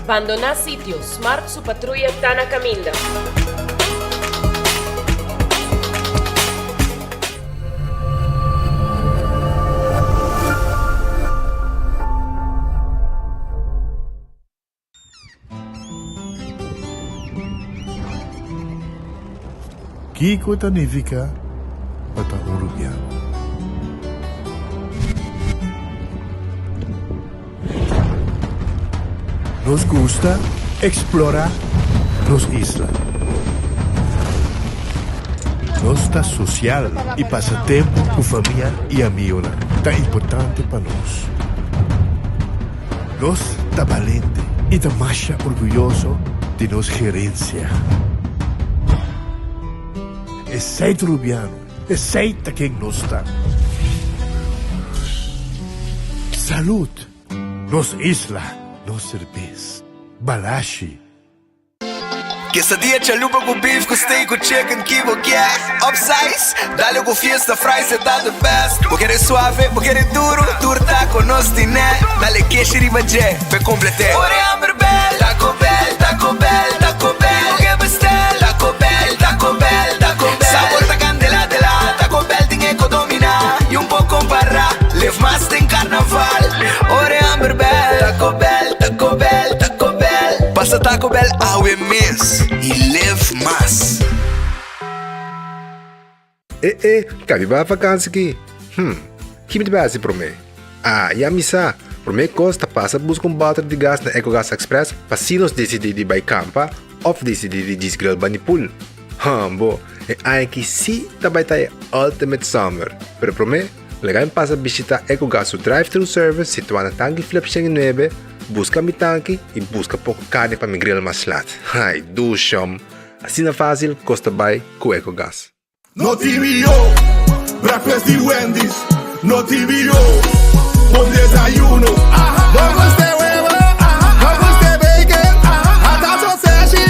Bandoná sitio, Smart su patruya ta na kaminda. Kiko ta nifiká pa ta un rubiano? Nos gusta eksplorá nos isla. Nos ta sosial i pasa tempu ku famia i amionan ta importante pa nos. Nos ta balente i ta masha orguyoso di nos gerensia. Esei ta Rubiano, esei ta ken nos ta. Salud! Nos isla, nos serbes. Balashi. Quesadilla chalupa ku beef ku steak ku chicken ki bo kier Upsize, dale ku fiesta fries e ta the best Bo kere suave, bo kere duro, tur taco nos tine Dale keshi riba dje, p'e complete Ora e hamber bel, Taco Bell, Taco Bell, Taco Bell Bo ke bestel, Taco Bell, Taco Bell, Taco Bell Sabor ta candela de la, Taco Bell tin e ko domina Y un por compara, live mas den carnaval Ora e hamber bel, Taco Bell, Taco Bell, Taco Bell. Pasa Taco Bell awe mes y live mas. E e, ka mi bai vakansi ki? Hm, ki mi ta bai hasi promé? Ah, ya mi sa! Promé kos ta pasa buska un bòter di gas na Ecogas Express pa si nos disidí di bai kampa òf disidí di djis grill bani pool. Hambo, e aña aki sí ta bai ta e ultimate summer! Pero promé, Laga mi pasa bishita Ecogas su drive-thru service situá na Tanki Flip 109, buska mi tanki i buska poko karni pa mi grill mas lat. Ai, dushom! Asina fásil kos ta bai ku Ecogas. No TVO, breakfast di Wendy's. No TVO, bon desayuno. No gusta e huevo, no gusta e bacon, ata sausage.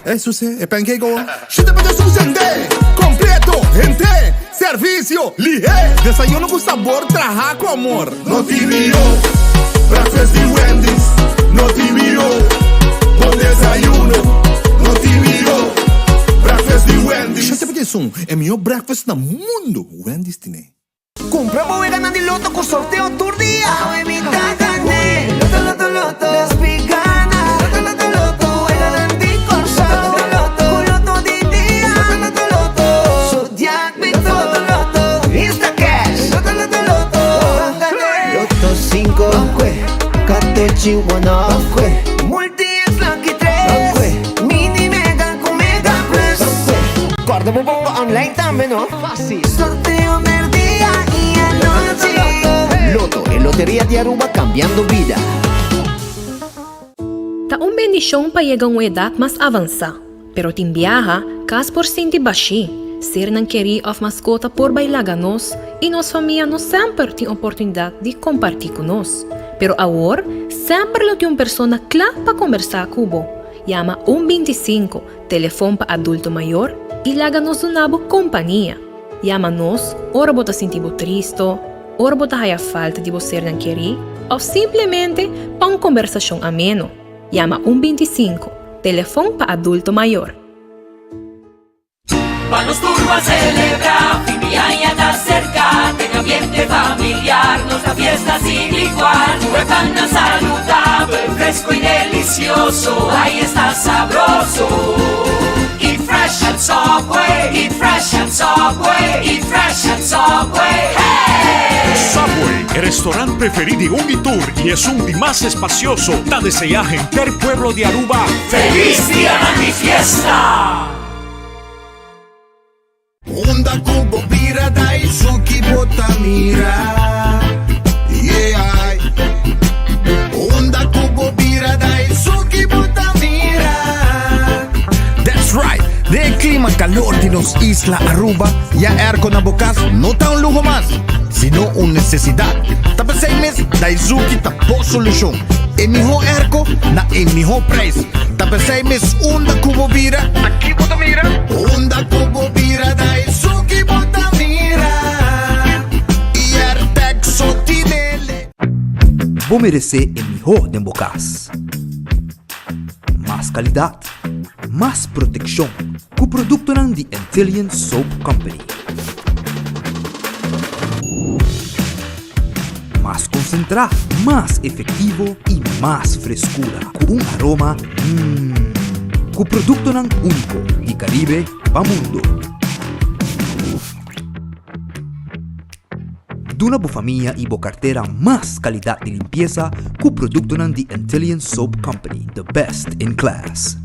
E suse, e pancake o. Shita pa ta sucende, completo, hente. Servisio lihé! Desayuno ku sabor trahá ku amor. No tin mihó breakfast di Wendy's. No tin mihó bon desayuno. No tin mihó breakfast di Wendy's. Shete pa esun, e mihó breakfast na mundu, Wendy's tine. Cumpra bo weganan di loto cu sorteo tur dia. Awe mi ta gané. Loto, loto, loto. Despi gana. Loto, loto, loto. Weganan di Corsou. Loto, loto, Cu loto di dia. Loto, loto, loto. Zodiac Loto, loto, Instacash. Loto, loto, loto. Loto 5, Catechi one off. Multi X Lucky 3. Mini Mega cu Mega Plus. Corda bo bongo online tambe no. Facil. Sorteo merdia y anochi. Lotto, e loteria di Aruba cambiando bida. Ta un bendicion pa yega un edad mas avansa. Pero tin biaha, kas por sinti bashí, sernan kerí òf maskota por bai laga nos i nos famia no semper tin oportunidat di kompartí ku nos. Pero awor, semper lo tin un persona kla pa kombersá ku bo. Yama un 25, telefon pa adulto mayor, i laga nos duna bo kompania. Yama nos ora bo ta sinti bo tristo, ora bo ta haya falta di bo sernan kerí òf simplemente pa un kombersashon ameno. Yama un 25, telefon pa adulto mayor. Pa nos tur ban celebra, fin di aña ta cerca, den ambiente familiar, nos ta fiesta sin igual. Cu e pannan saludabel, fresco y delicioso, ay esta sabroso. Eat fresh at Subway, eat fresh at Subway, eat fresh at Subway, hey! Subway, e restaurant preferi di un y tur y esun di mas espacioso, ta desea henter pueblo di Aruba Feliz Dianan di Fiesta! Unda ku bo bira Daisuki bo ta mira Yeah Unda ku bo bira Daisuki bo ta mira That's right! Den e clima calor di nos isla Aruba, ya airco na bo cas no ta un luho mas, sino un necesidad. Ta p'esey mes Daizuki ta bo solucion. E miho airco na e miho prijs. Ta p'esey mes unda cu bo bira, ta ki bo ta mira? Unda cu bo bira Daizuki bo ta mira. Y Airtec so tinele. Bo meresé e mihó den bo kas. kalidat, mas protekshon ku produktonan di Antillean Soap Company. Mas konsentrá, mas efektivo i mas freskura ku un aroma mmm. Ku produktonan úniko di Karibe pa mundu. Duna bo famia i bo kartera mas kalidat di limpiesa ku produktonan di Antillean Soap Company, the best in class.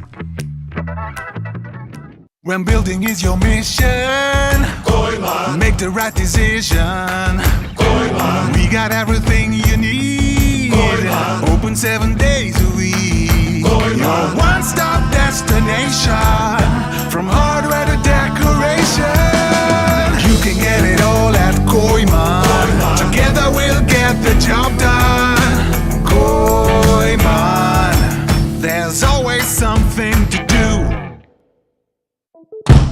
When building is your mission, Kooyman. Make the right decision. Kooyman. We got everything you need. Kooyman. Open 7 days a week. Kooyman. Your one-stop destination. From hardware to decoration. You can get it all at Kooyman. Kooyman. Together we'll get the job done. Kooyman. There's always something to do.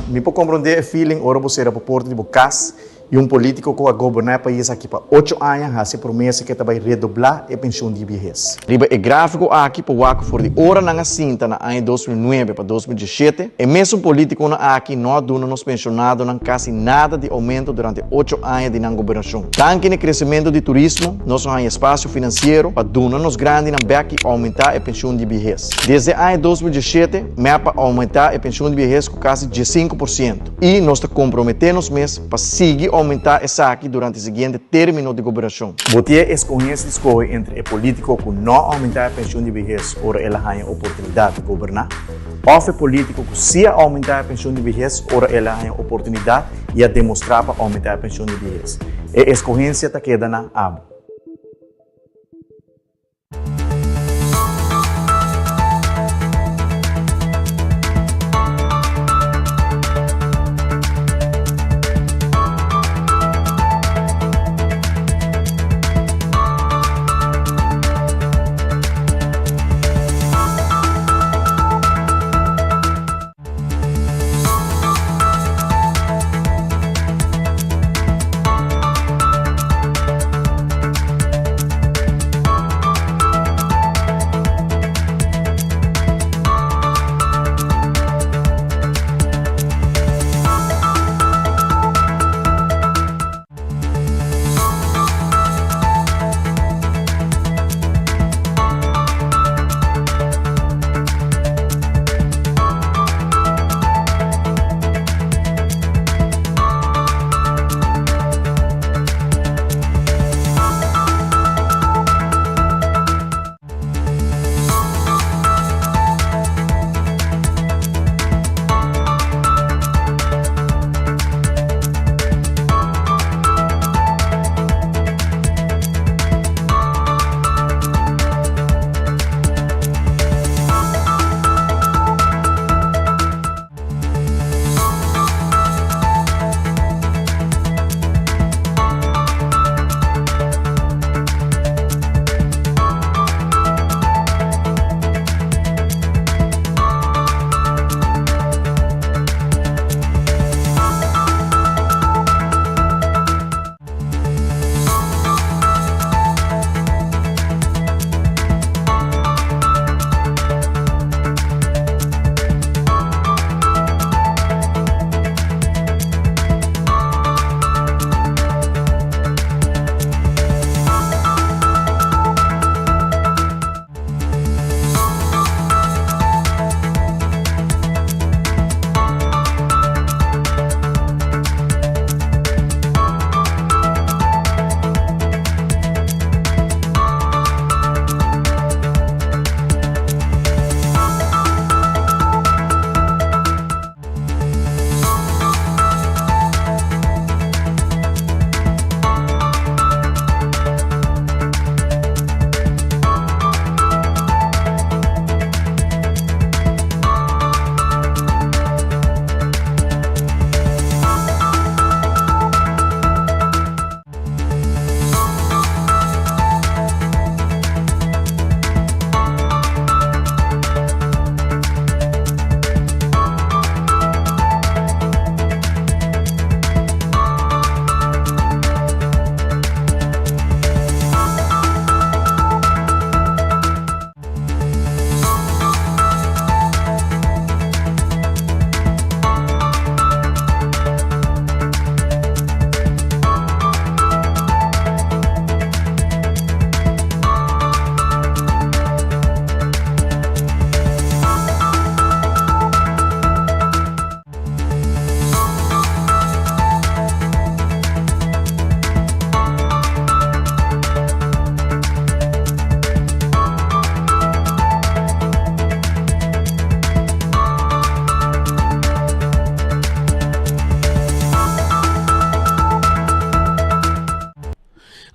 Mi por comprende e feeling ora bo cera bo porta di bo cas y un politico cu a goberna e pais aki pa ocho aña haci e promesa cu e ta bay redobla e pensioen di biehes. Riba e grafico aki por wak for di ora nan a sinta na aña 2009 pa 2017, e mesun politiconan aki no a duna nos pensionadonan casi nada di aumento durante ocho aña di nan gobernacion. Danki n'e crecemento di turismo, nos a haña espacio financiero pa duna nos grandinan bek y aumenta e pensioen di biehes. Desde aña 2017, mep a oumentá e penshun di biehes ku kasi 15% i nos ta komprometé nos mes pa sigui oumentá esaki durante e siguiente término di gobernashon. Bo tin e eskohensia di skohe entre e polítiko ku no a oumentá e penshun di biehes ora el a haña oportunidat di goberná òf e polítiko ku sí a oumentá e penshun di biehes ora el a haña oportunidat i a demostrá pa oumentá e penshun di biehes. E eskohensia ta keda na abo.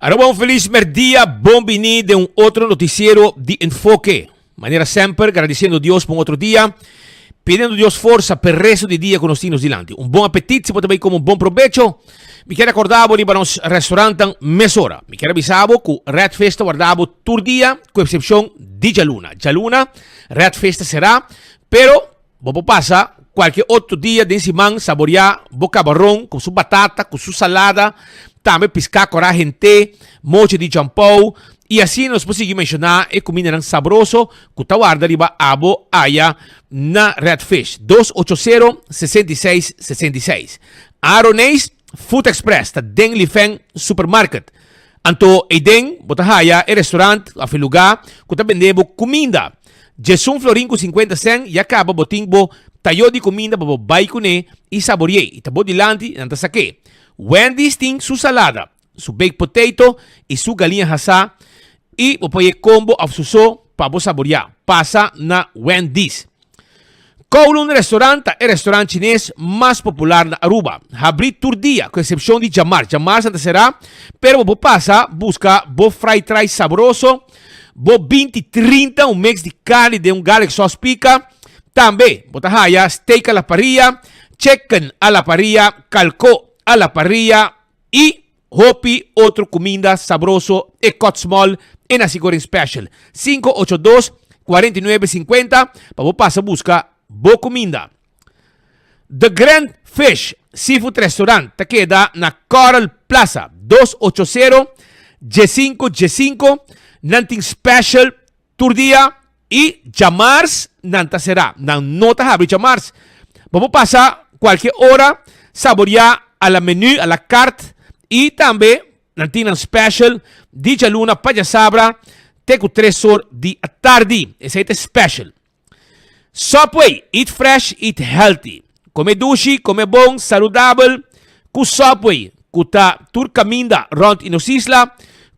Aruba un feliz merdia, bon bini den un otro noticiero di Enfoke. Manera semper, gradiciendo Dios pa un otro dia, pidiendo Dios forsa p'e resto di dia cu nos tin nos dilanti. Un bon apetit, si bo ta bay come un bon probecho. Mi kier acorda bo riba nos restaurantnan mesora. Mi kier avisa bo cu Red Fish ta warda bo tur dia, cu excepcion di djaluna. Djaluna, Red Fish ta cera, pero Bo por pasa cualkier otro dia den siman saborea bo cabaron cu su batata, cu su salada, tambe pisca cora hente, mochi di champou y asina nos por sigui menciona e cumindanan sabroso cu ta warda riba abo aya na Red Fish. Dos ocho sero, 66, 66. Aroneis Food Express ta den Lifeng Supermarket. Anto eyden bo ta haya e restaurant of e luga cu ta bende bo cuminda. Djesun florin ku sinkuenta sèn ya kaba bo tin bo tayó di kuminda pa bo bai kuné i saborié i ta bo dilanti nan ta sak'é. Wendy's tin su salada, su baked potato i su galiña hasá i bo por ye kombo òf su so pa bo saboriá. Pasa na Wendy's. Kowloon Restaurant ta e restaurant chines mas popular na Aruba. Habrí tur dia, ku eksepshon di djamars. Djamars nan ta será, pero bo por pasa buska bo fried rice sabroso, bo 20 30, un mix di carni den un garlic sauce pica. Tambe bo ta haya steak a la parrilla, chicken a la parrilla, calco a la parrilla y hopi otro cuminda sabroso e cut small e nasi goreng special. 582 49 50 pa bo pasa busca bo cuminda. The Grand Fish Seafood Restaurant ta keda na Coral Plaza, 280 15 15. Nan tin special tur dia y djamars nan ta sera. Nan no ta habri djamars. Bo por pasa cualkier ora saborea a la menu, a la carte y tambe nan tin nan special di djaluna pa djasabra te cu tres or di atardi. Esey ta e special. Subway, eat fresh, eat healthy. Come dushi, come bon, saludabel cu Subway, cu ta tur caminda rond in nos isla,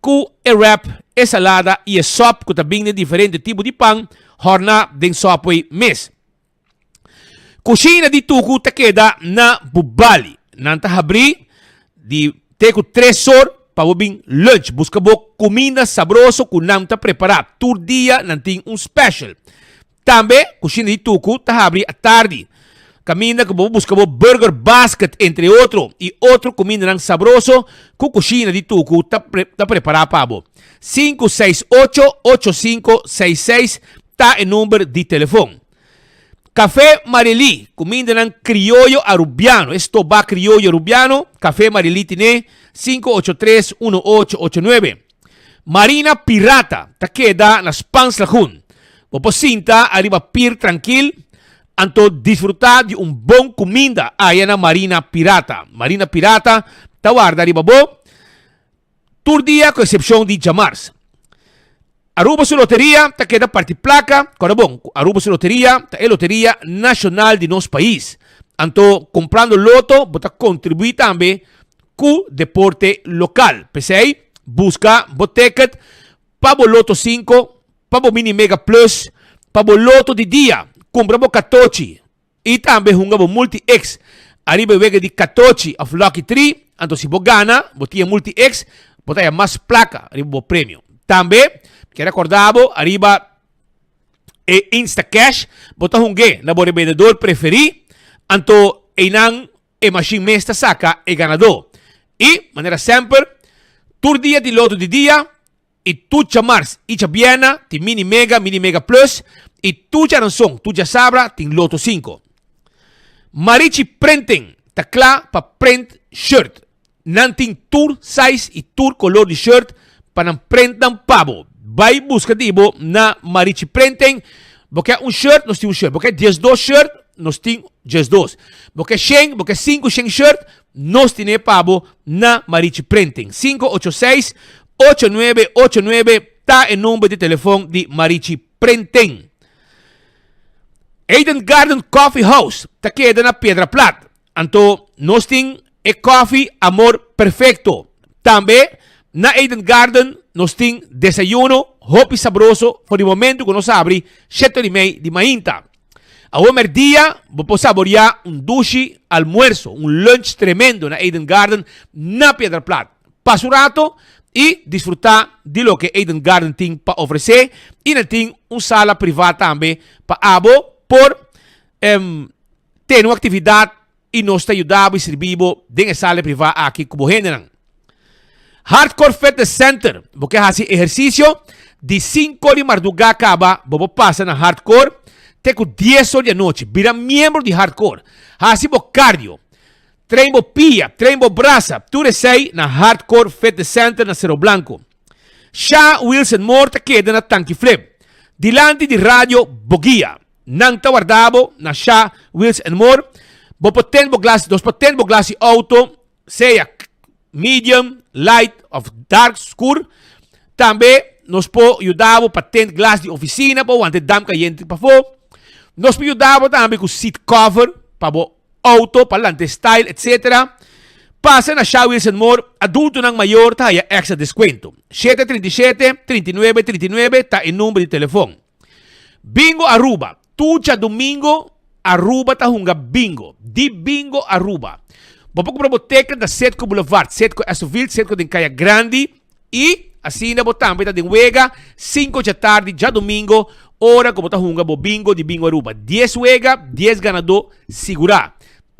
cu e wrap, e salada y e sop cu ta bin den diferente tipo di pan horna den Subway mes. Cushina di Tucu ta keda na Bubali. Nan ta habri di te cu tres or pa bo bin lunch. Busca bo cuminda sabroso cu nan ta prepara. Tur dia nan tin un special. Tambe Cushina di Tucu ta habri atardi. Caminda cu bo busca bo burger basket entre otro y otro cumindanan sabroso cu Cushina di Tucu ta ta prepara pa bo. 568 8566 ta e number di telefon. Café Marilí, cumindanan crioyo Arubiano, e stobá crioyo Arubiano, Café Marilí tine 583 1889. Marina Pirata ta keda na Spaans Lagoon. Bo por sinta ariba pier trankil, anto disfrutá di un bon cuminda aya na Marina Pirata. Marina Pirata ta warda riba bo Tur dia ku eksepshon di djamars. Aruba su loteria ta keda parti plaka, kòrda bon ku Aruba su loteria ta e loteria nashonal di nos pais. Anto kumprando loto bo ta kontribuí tambe ku deporte lokal. P'esei buska bo ticket pa bo loto sinku, pa bo mini mega plus, pa bo loto di dia. Kumpra bo katochi. I tambe hunga bo Multi X ariba e wega di katochi of Lucky Tree, anto si bo gana, bo tin e Multi X, bo ta haya mas plaka riba bo premio. Tambe, mi kier rekorda bo ariba e Instacash, bo ta hung'é na bo rebendedor preferí, anto einan e mashin mes ta saka e ganadó. I, manera semper, tur dia di loto di dia, I tur djamars i djabièrna tin Mini Mega, Mini Mega Plus i tur djaranson, tur djasabra tin Loto 5. Marichi Printing ta kla pa print shirt. Nan tin tur size i tur kolor di shirt pa nan print nan pa bo. Bai buska di bo na Marichi Printing. Bo ke un shirt, nos tin un shirt. Bo ke 12 shirt, nos tin 12. Bo ke shen, bo ke sinku shen shirt, Nos tine pa bo na Marichi Printing. 586 8989 ta e number di telefon di Marichi Printing. Eden Garden Coffee House ta keda na Piedra Plat. Anto nos tin e koffie Amor Perfecto. Tambe na Eden Garden nos tin desayuno hopi sabroso for di momento ku nos abri shete di mei di mainta. Awor merdia bo por saboreá un dushi almuerso, un lunch tremendo na Eden Garden na Piedra Plat. Pasa un rato I disfrutá di loke Eden Garden tin pa ofresé i nan tin un sala privá tambe pa abo por tene un aktividat i nos ta yuda bo i sirbi bo den e sala privá aki ku bo hendenan. Hardcore Fitness Center, Bo ke hasi ehersisio? Di sinku di mardugá kaba bo por pasa na Hardcore te ku dies or di anochi. Bira miembro di Hardcore. Hasi bo cardio. Train bo pia, train bo brasa, tur esei na Hardcore Fitness Center na Cerro Blanco. Sha Wilson Moore ta keda na Tanki Flip, dilanti di Radio Boguia. Nan ta warda bo na Sha Wilson Moore. Bo por ten bo glas, nos por ten bo glas di auto, sea medium, light of dark, skur. Tambe nos por yuda bo pa ten glas di oficina pa wanta e damp cayente pafó. Nos por yuda bo tambe cu seat cover pa bo auto pa lanta style etc. Pasa na Sha Wilson Moore, adultonan mayor ta haya extra descuento. 737 39 39 ta e number di telefon. Bingo Aruba, Tur djadomingo Aruba ta hunga bingo. Di Bingo Aruba. Bo por cumpra bo teken na Setco Boulevard, Setco Esoville, Setco den Caya Grandi y asina bo tambe ta den wega cinco djatardi djadomingo ora cu bo ta hunga bo bingo di Bingo Aruba. Dies wega, dies ganadó sigurá.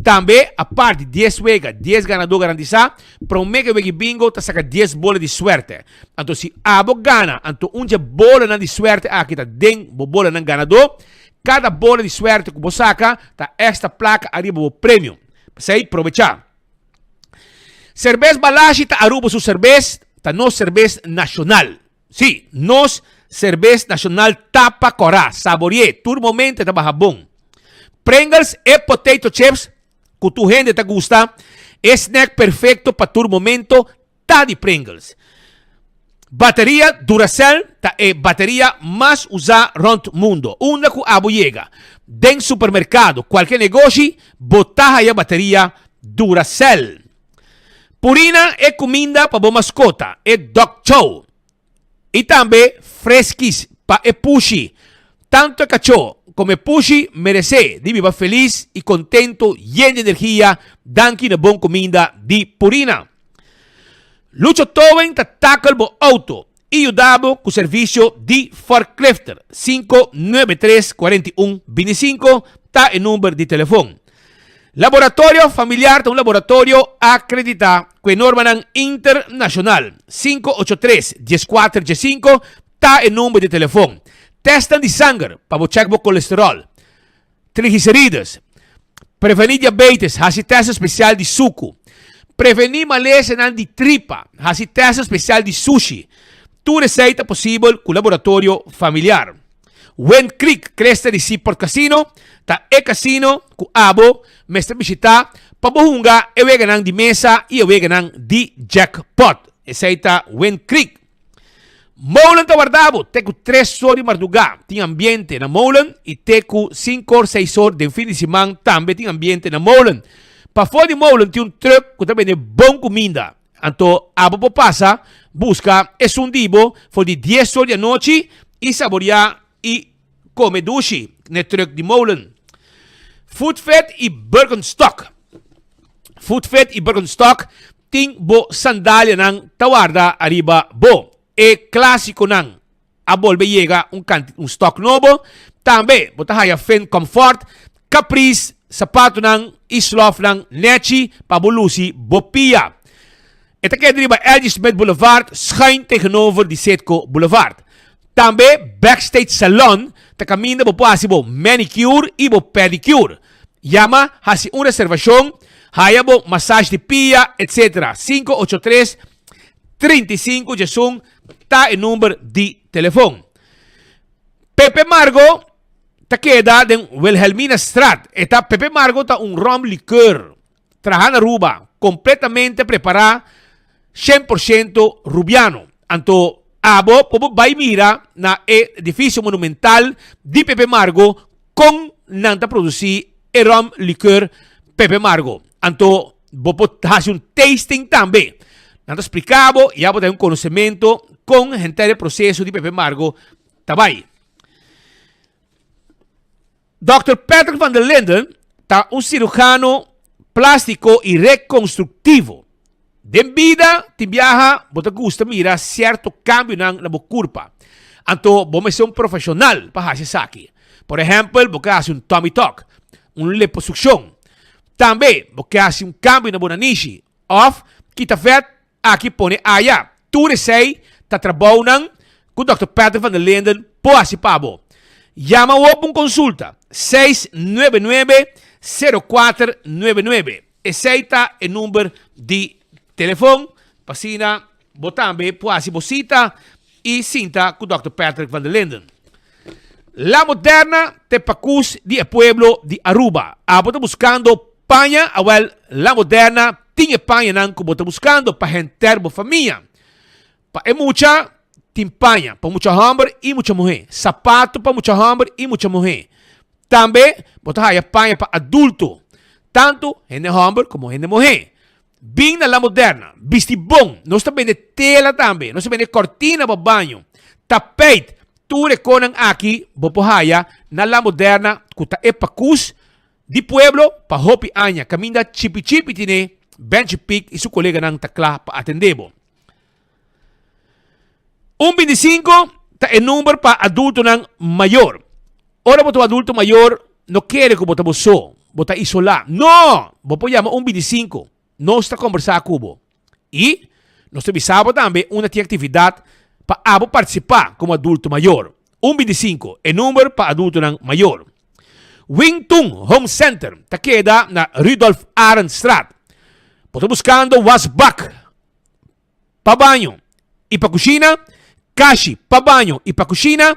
Tambe, apart di dies wega, dies ganadó garantizá, promé ku e wega di bingo ta saka dies bola di suerte. Anto si abo gana, anto un dje bolanan di suerte aki ta den bo bolanan ganadó. Kada bola di suerte ku bo saka ta èkstra plaka ariba bo premio. P'esei, probechá! Serbes Balashi ta Aruba su serbes, ta nos serbes nashonal. Sí, nos serbes nashonal ta pa kòrá, sabori'é, tur momento e ta baha bon. Pringles e potato chips ku tur hende ta gusta, e snack perfekto pa tur momento ta di Pringles. Bateria Duracell ta e bateria mas usá rònt mundo. Unda ku abo yega, den supermerkado, kualke negoshi, bo ta haya bateria Duracell. Purina e kuminda pa bo maskota, e dog chow. I tambe Friskies pa e pushi. Tantu e kachó komo e pushi meresé di biba felis i kontentu yen di energia danki na bon kuminda di Purina. Lucho Towing ta takel bo auto i yuda bo ku servisio di forklifter. 593 41 25 ta e number di telefon. Laboratorio Familiar ta un laboratorio akreditá ku e normanan internashonal. 583 14 15 ta e number di telefon. Tèstnan di sanger pa bo chèk bo kolesteròl, triglicerides. Prevení diabetes, hasi tèst spesial di suku. Prevení malesanan di tripa, hasi tèst spesial di sushi. Tur esei ta posibel ku Laboratorio Familiar. Wind Creek Cresta di Seaport Casino ta e casino cu abo mester bishita pa bo hunga e weganan di mesa y e weganan di jackpot. Esey ta Wind Creek. Molen ta warda bo te cu tres or di marduga tin ambiente na Molen y te cu cinco or seis or den fin di siman tambe tin ambiente na Molen. Pafo di Molen tin un truck cu ta bende bon cuminda. Anto abo por pasa buska esun di bo for di dies or di anochi i saboriá i kome dushi n'e trùk di molen. Footfit i Birkenstock Footfit i Birkenstock tin bo sandalianan ta warda ariba bo. E klásikonan a bolbe yega un kanti un stock nobo. Tambe bo ta haya Finn Comfort, Caprice, sapatonan y slofnan nechi pa bo luci bo pia. E ta keda riba LG Smith Boulevard schuin tegenover di Citgo Boulevard. Tambe Backstage Salon ta caminda bo por haci bo manicure y bo pedicure. Yama, haci un reservacion, haya bo massage di pia, etc. 583 35 djesun ta e number di telefon. Pepe Margo ta keda den Wilhelminastraat. E ta Pepe Margo ta un rum liqueur traha na Aruba, completamente prepara 100% Rubiano. Anto abo por bay mira na e edificio monumental di Pepe Margo con nan ta produci e rum liqueur Pepe Margo. Anto bo por haci un tasting tambe. Nan ta splica bo y abo ta un conocemento con henter e proceso di Pepe Margo ta bay. Dòkter Patrick van der Linden ta un cirujano plástico y reconstructivo. Den bida tin biaha bo ta gusta mira sierto kambionan na bo kurpa. Anto bo mester un profeshonal pa hasi esaki. Por ehèmpel bo ke hasi un tummy tuck, un liposukshon. Tambe bo ke hasi un kambio na bo nanishi òf kita vèt aki pone aya. Tur esei ta trabounan ku Dòkter Patrick van der Linden por hasi pa bo. Yama awor pa un konsulta, 699 0499. Esei ta e number di telefon pa asina bo tambe por hasi bo sita i sinta ku Dòkter Patrick van der Linden. La Moderna ta e pakus di e pueblo di Aruba. Abo ta buskando paña? Awel, La Moderna tin e pañanan ku bo ta buskando pa henter bo famia. Pa e mucha tin paña pa mucha hòmber i mucha muhé, sapato pa mucha hòmber i mucha muhé. Tambe bo ta haya paña pa adulto, tantu hende hòmber komo hende muhé. Bin na La Moderna, bisti bon. Nos ta bende tela tambe, nos ta bende kòrtina pa baño, tapijt. Tur e konan aki bo por haya na La Moderna ku ta e pakus di pueblo pa hopi aña. Kaminda chipi chipi tine, Benchi Pik i su koleganan ta kla pa atendé bo. Un bintisinko ta e number pa adultonan mayor. Ora bo ta un adulto mayor, no kere ku bo ta bo so, bo ta isolá. No! Bo por yama un bintisinko. Nos ta kombersá ku bo. I nos ta bisa bo tambe unda tin aktividat pa abo partisipá komo adulto mayor. Un bintisinko, e number pa adultonan mayor. Wing Tun Home Center ta keda na Rudolf Arendstraat. Bo ta buskando wasbak pa baño i pa kushina, kashi pa baño i pa kushina,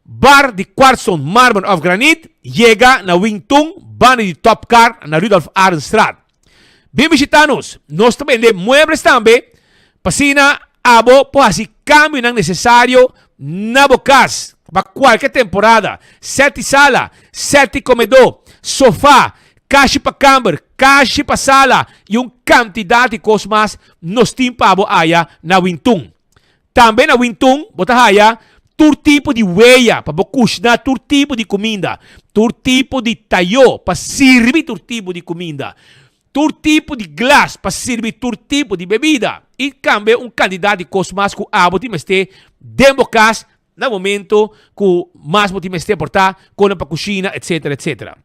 bar di kwartson, marmer òf granit, yega na Wing Tun banda di Top Car na Rudolf Arendstraat. Bin bishita nos, nos ta bende muebles tambe pa asina abo por hasi kambionan nesesario na bo kas pa kualke temporada, sèt di sala, sèt di komedó, sofá, Kashi pa kamber, kashi pa sala i un kantidat di kos mas nos tin pa bo haya na Wintun. Tambe na Wintun bo ta haya tur tipo di weya pa bo kushna tur tipo di kuminda, tur tipo di tayó pa sirbi tur tipo di kuminda, tur tipo di glas pa sirbi tur tipo di bebida i tambe un kantidat di kos mas ku abo tin mester den bo kas na momento ku mas bo tin mester por ta kono pa kushina etcetera etcetera.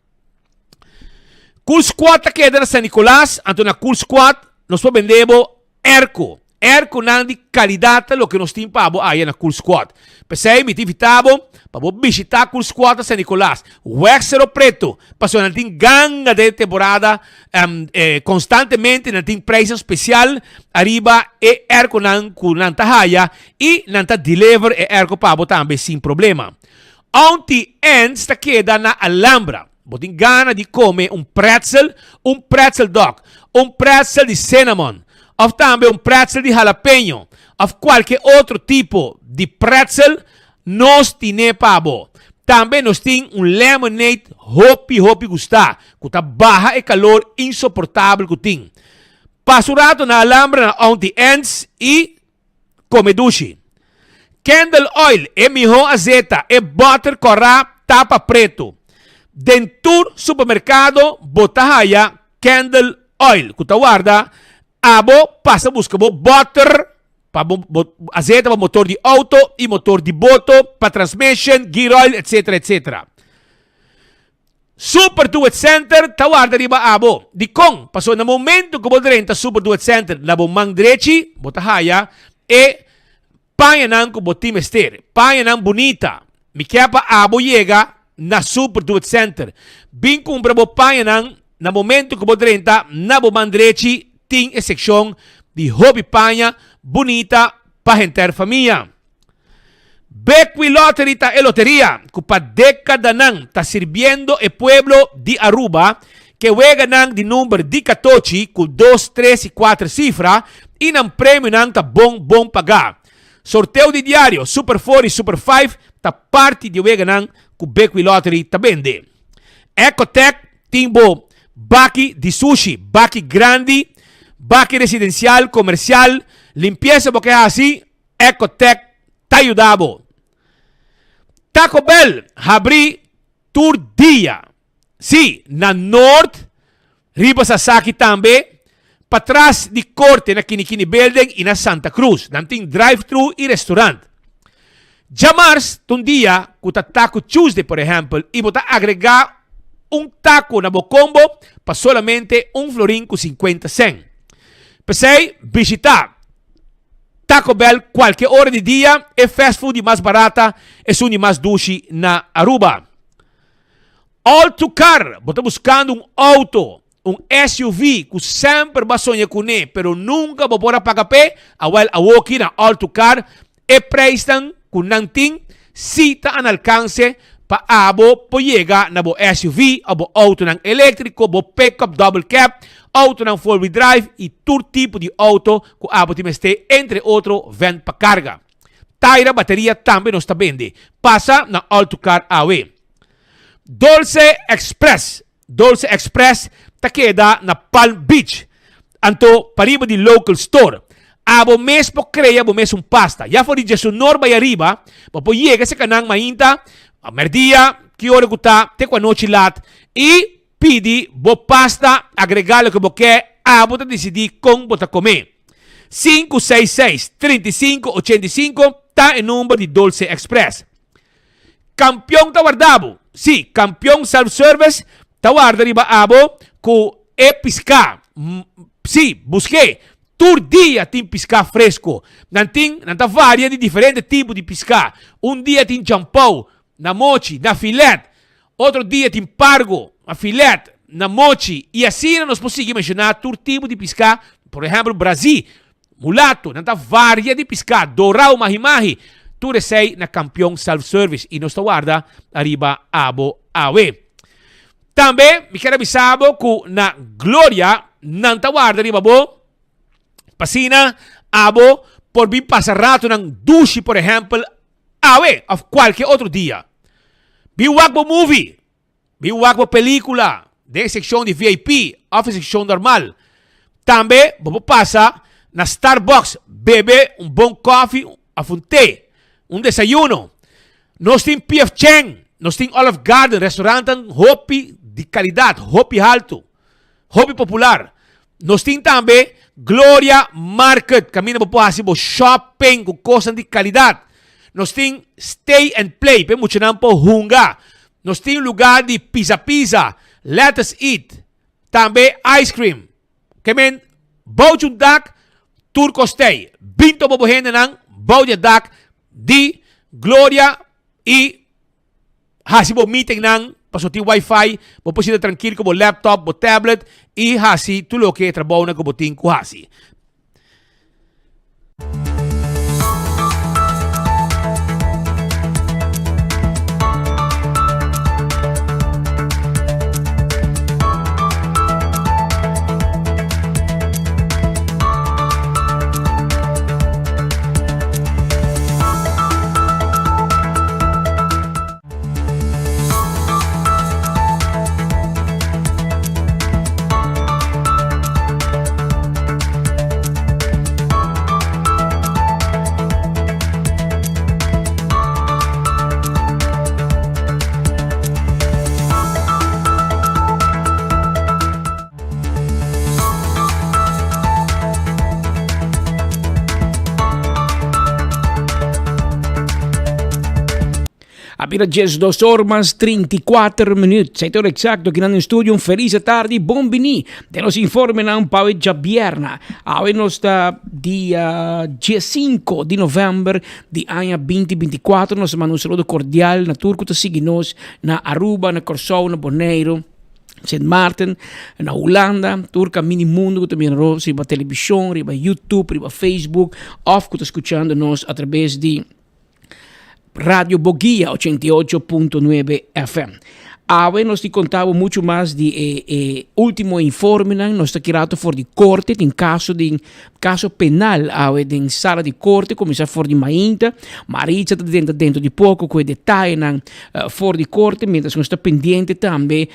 Cool Squad ta keda na San Nicolas, anto na Cool Squad nos por bende bo airco. Airconan di calidad ta loke nos tin pa bo aya na Cool Squad. P'esei mi ta invita bo pa bo bishita Cool Squad na San Nicolas. Wèg Cerro Preto, pasobra nan tin ganga den temporada constantemente nan tin prijsnan special ariba e airconan cu nan ta haya y nan ta deliver e airco pa bo tambe sin problema. Auntie Anne's ta keda na Alhambra. Bo tin gana di kome un pretzel, un pretzel dog, un pretzel di cinnamon, òf tambe un pretzel di jalapeño, òf kualke otro tipo di pretzel, nos tine pa bo. Tambe nos tin un lemonade hopi hopi gustá, ku ta baha e kalor insoportabel ku tin. Pasa un rato na Alhambra na Auntie Anne's i Come dushi. Candle oil, e mihó azeta, e bòter kòrá tapa pretu. Den tur supermerkado bo ta haya candle oil ku ta warda abo pasa buska bo bòter pa bo azeta pa motor di outo i motor di boto, pa transmission, gear oil, etcetera etcetera. Super Duet Center ta warda riba abo. Dikon? Pasobra na momento ku bo drenta Super Duet Center na bo man drechi bo ta haya e pañanan ku bo tin mester. Pañanan bunita. Mi ke pa abo yega na Super Duet Center. Bin kumpra bo pañanan na momento ku bo drenta na bo man drechi tin e sekshon di hopi paña bunita pa henter famia. Bequi Lottery ta e loteria cu pa decadanan ta sirbiendo e pueblo di Aruba ke weganan di number di catochi cu dos, tres y cuater cifra y nan premionan ta bon bon paga. Sorteo di diario, Super Four y Super Five ta parti di e weganan cu Bequi Lottery ta bende. Ecotec tin bo baki di sushi, baki grandi, baki residencial, comercial, limpieza bo ke haci, Ecotec ta yuda bo. Taco Bell habri tur dia. Sí, na Noord, riba Sasaki tambe. Patras di Corte na Kinikini Building y na Santa Cruz. Nan tin drive-thru y restaurant. Djamars ta un dia cu ta Taco Tuesday por ehempel y bo ta agrega un taco na bo combo pa solamente un florin cu 50 cent. P'esey bishita Taco Bell cualke ora di dia, e fast food di mas barata, esun di mas dushi na Aruba. All to Car, bo ta buscando un auto, un SUV cu semper bo a soña cune pero nunca bo por a paga p'e? Awel awoki na All to Car e prijsnan cu nan tin si ta an alcance pa abo por yega na bo SUV of bo autonan electrico, bo pickup double cab, autonan four wheel drive y tur tipo di auto cu abo tin mester entre otro van pa carga. Taira bateria tambe nos ta bende. Pasa na All to Car awe. Dolce Express Dolce Express ta keda na Palm Beach, anto pariba di Local Store. Abo mes por crea bo mes un pasta. Ya for di djesunor bay ariba, bo por yega esaki nan mainta, merdia, ki ora cu ta, te cu anochi lat, y pidi bo pasta, agrega loke bo ke, abo ta dicidi con bo ta come. 566 35 85 ta e number di Dolce Express. Kampion ta warda bo. Sí, Kampion Self Service ta warda riba abo ku e piská. Sí, busk'é. Tur dia tin piská fresko. Nan tin, nan ta varia di diferente tipo di piská. Un dia tin champou, na mochi, na filet. Otro dia tin pargo, na filet, na mochi. I asina nos por sigui menshoná tur tipo di piská, por ehèmpel brazí. Mulato, nan ta varia di piská, dorao, mahi-mahi, tur esei na Kampion Self Service i nos ta warda ariba abo awe. Tambe mi kier a bisa bo ku na Gloria nan ta warda riba bo pa asina abo por bin pasa ratonan dushi por ehèmpel awe òf kualke otro dia. Bin wak bo movie. Bin wak bo pelicula den e seccion di VIP of e seccion normal. Tambe bo por pasa na Starbucks bebe un bon koffie of un te, un desayuno. Nos tin PF Chang, nos tin Olive Garden, restaurantan hopi di calidad, hopi halto, hopi popular. Nos tin tambe Gloria Market, caminda bo por haci bo shopping cu cosnan di calidad. Nos tin Stay and Play, pa e muchanan por hunga. Nos tin lugar di pisa pisa, Let Us Eat, tambe ice cream. Ke men bou di un dak tur cos tey. Bin topa bo hendenan bou di e dak di Gloria y Hasi bo meetingnan pasobra tin wifi, bo por sinta trankil ku bo laptop, bo tablet i hasi tur loke e trabounan ku bo tin ku hasi. A bira 12 or mas 34 minuut. Sete ora exacto aki nan den studio. Un feliz tardi, bon bini den nos informenan pa awe djabierna. Awe nos ta dia 15 di november di aña 2024. Nos ta manda un saludo cordial na tur ku ta sigui nos na Aruba, na Kòrsou, na Boneiru. Sint Maarten, na Hulanda, tur kaminda di mundu ku ta mira nos riba televishon, riba YouTube, riba Facebook òf ku ta skuchando nos atraves di Radio Boguia 88.9 FM. Awe nos tin konta bo muchu mas di e e último informenan. Nos ta kirato for di korte, tin kaso di kaso penal awe den sala di korte kuminsá for di mainta. Maritza ta drenta dentro di poko ku e detayenan for di korte, mientras nos ta pendiente tambe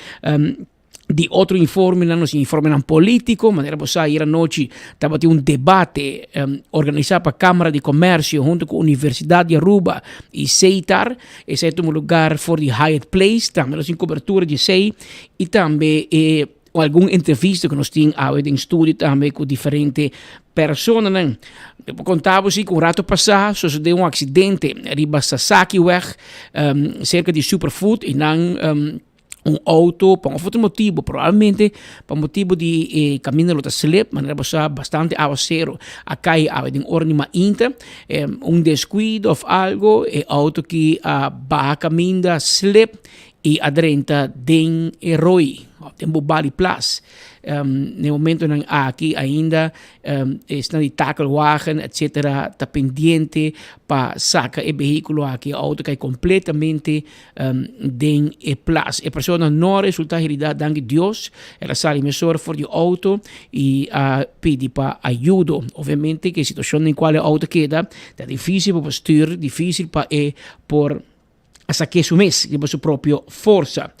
di otro informenan, nos informenan politico, manera bo sa ayer anochi tabatin un debate organisa pa Camara di Comercio hunto cu Universidad di Aruba y SETAR, esey a tuma lugar for di Hyatt Place, tambe nos tin cobertura di esey y tambe e. Algun entrevista ku nos tin awe den studio tambe ku diferente personanan. Mi por konta bo si ku un rato pasá sosodé un aksidente riba Sasakiweg serka di Superfood i nan un outo pa un of otro motibu probablemente pa motibu di e kaminda lo ta slip manera bo sa bastante awasero a kai awe den ora di mainta un deskuido of algo e outo ki a baha kaminda slip i a drenta den e rooi of den Bubali Plas. Na e momentonan aki ainda esnan di takelwagen etcetera ta pendiente pa saka e behiculo aki, e auto kai completamente den e plas. E persona no a resulta herida danki Dios, el a sali mesora for di auto i a pidi pa ayudo. Obviamente ke situacion den cual e auto keda ta dificil pa bo stuur, dificil pa e por a sak'é su mes riba su propio forsa.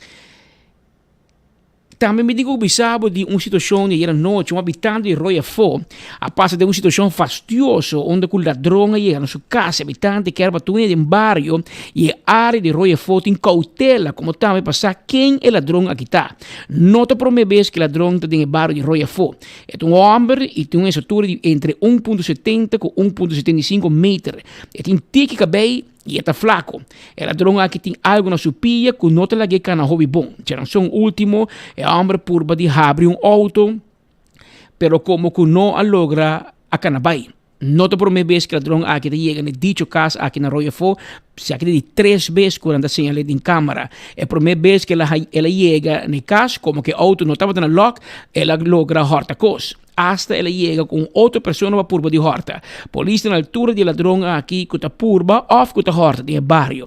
Tambe mi tin ku bisa bo di un situashon di ayer anochi, un habitante di Rooi Afó a pasa den un situashon fastioso unda ku ladron a yega na su kas. E habitante kier batuña den bario i e área di Rooi Afó tin koutela komo tambe pa sa ken e ladron aki ta. No ta promé bes ku e ladron ta den e bario di Rooi Afó. E ta un hòmber i tin un estatura di entre 1.70 ku 1.75 meter. E tin tiki kabei. I e ta flaco. E ladron aki tin algo na su pia cu no ta lag'é cana hopi bon. Djaranson ultimo, e homber purba di habri un auto, pero como cu no a logra a cana bay. No ta prome bes cu e ladron aki ta yega na e dicho cas aki na Rooi Afó, esaki ta di tres bes cu nan ta señal'é den camera. E prome bes cu el a yega na e cas, como cu e auto no tabata na lock, el a logra horta cos. Asta el a yega ku un otro persona pa purba di hòrta. Polis ta na altura di e ladron aki ku ta purba òf ku ta hòrta den e bario.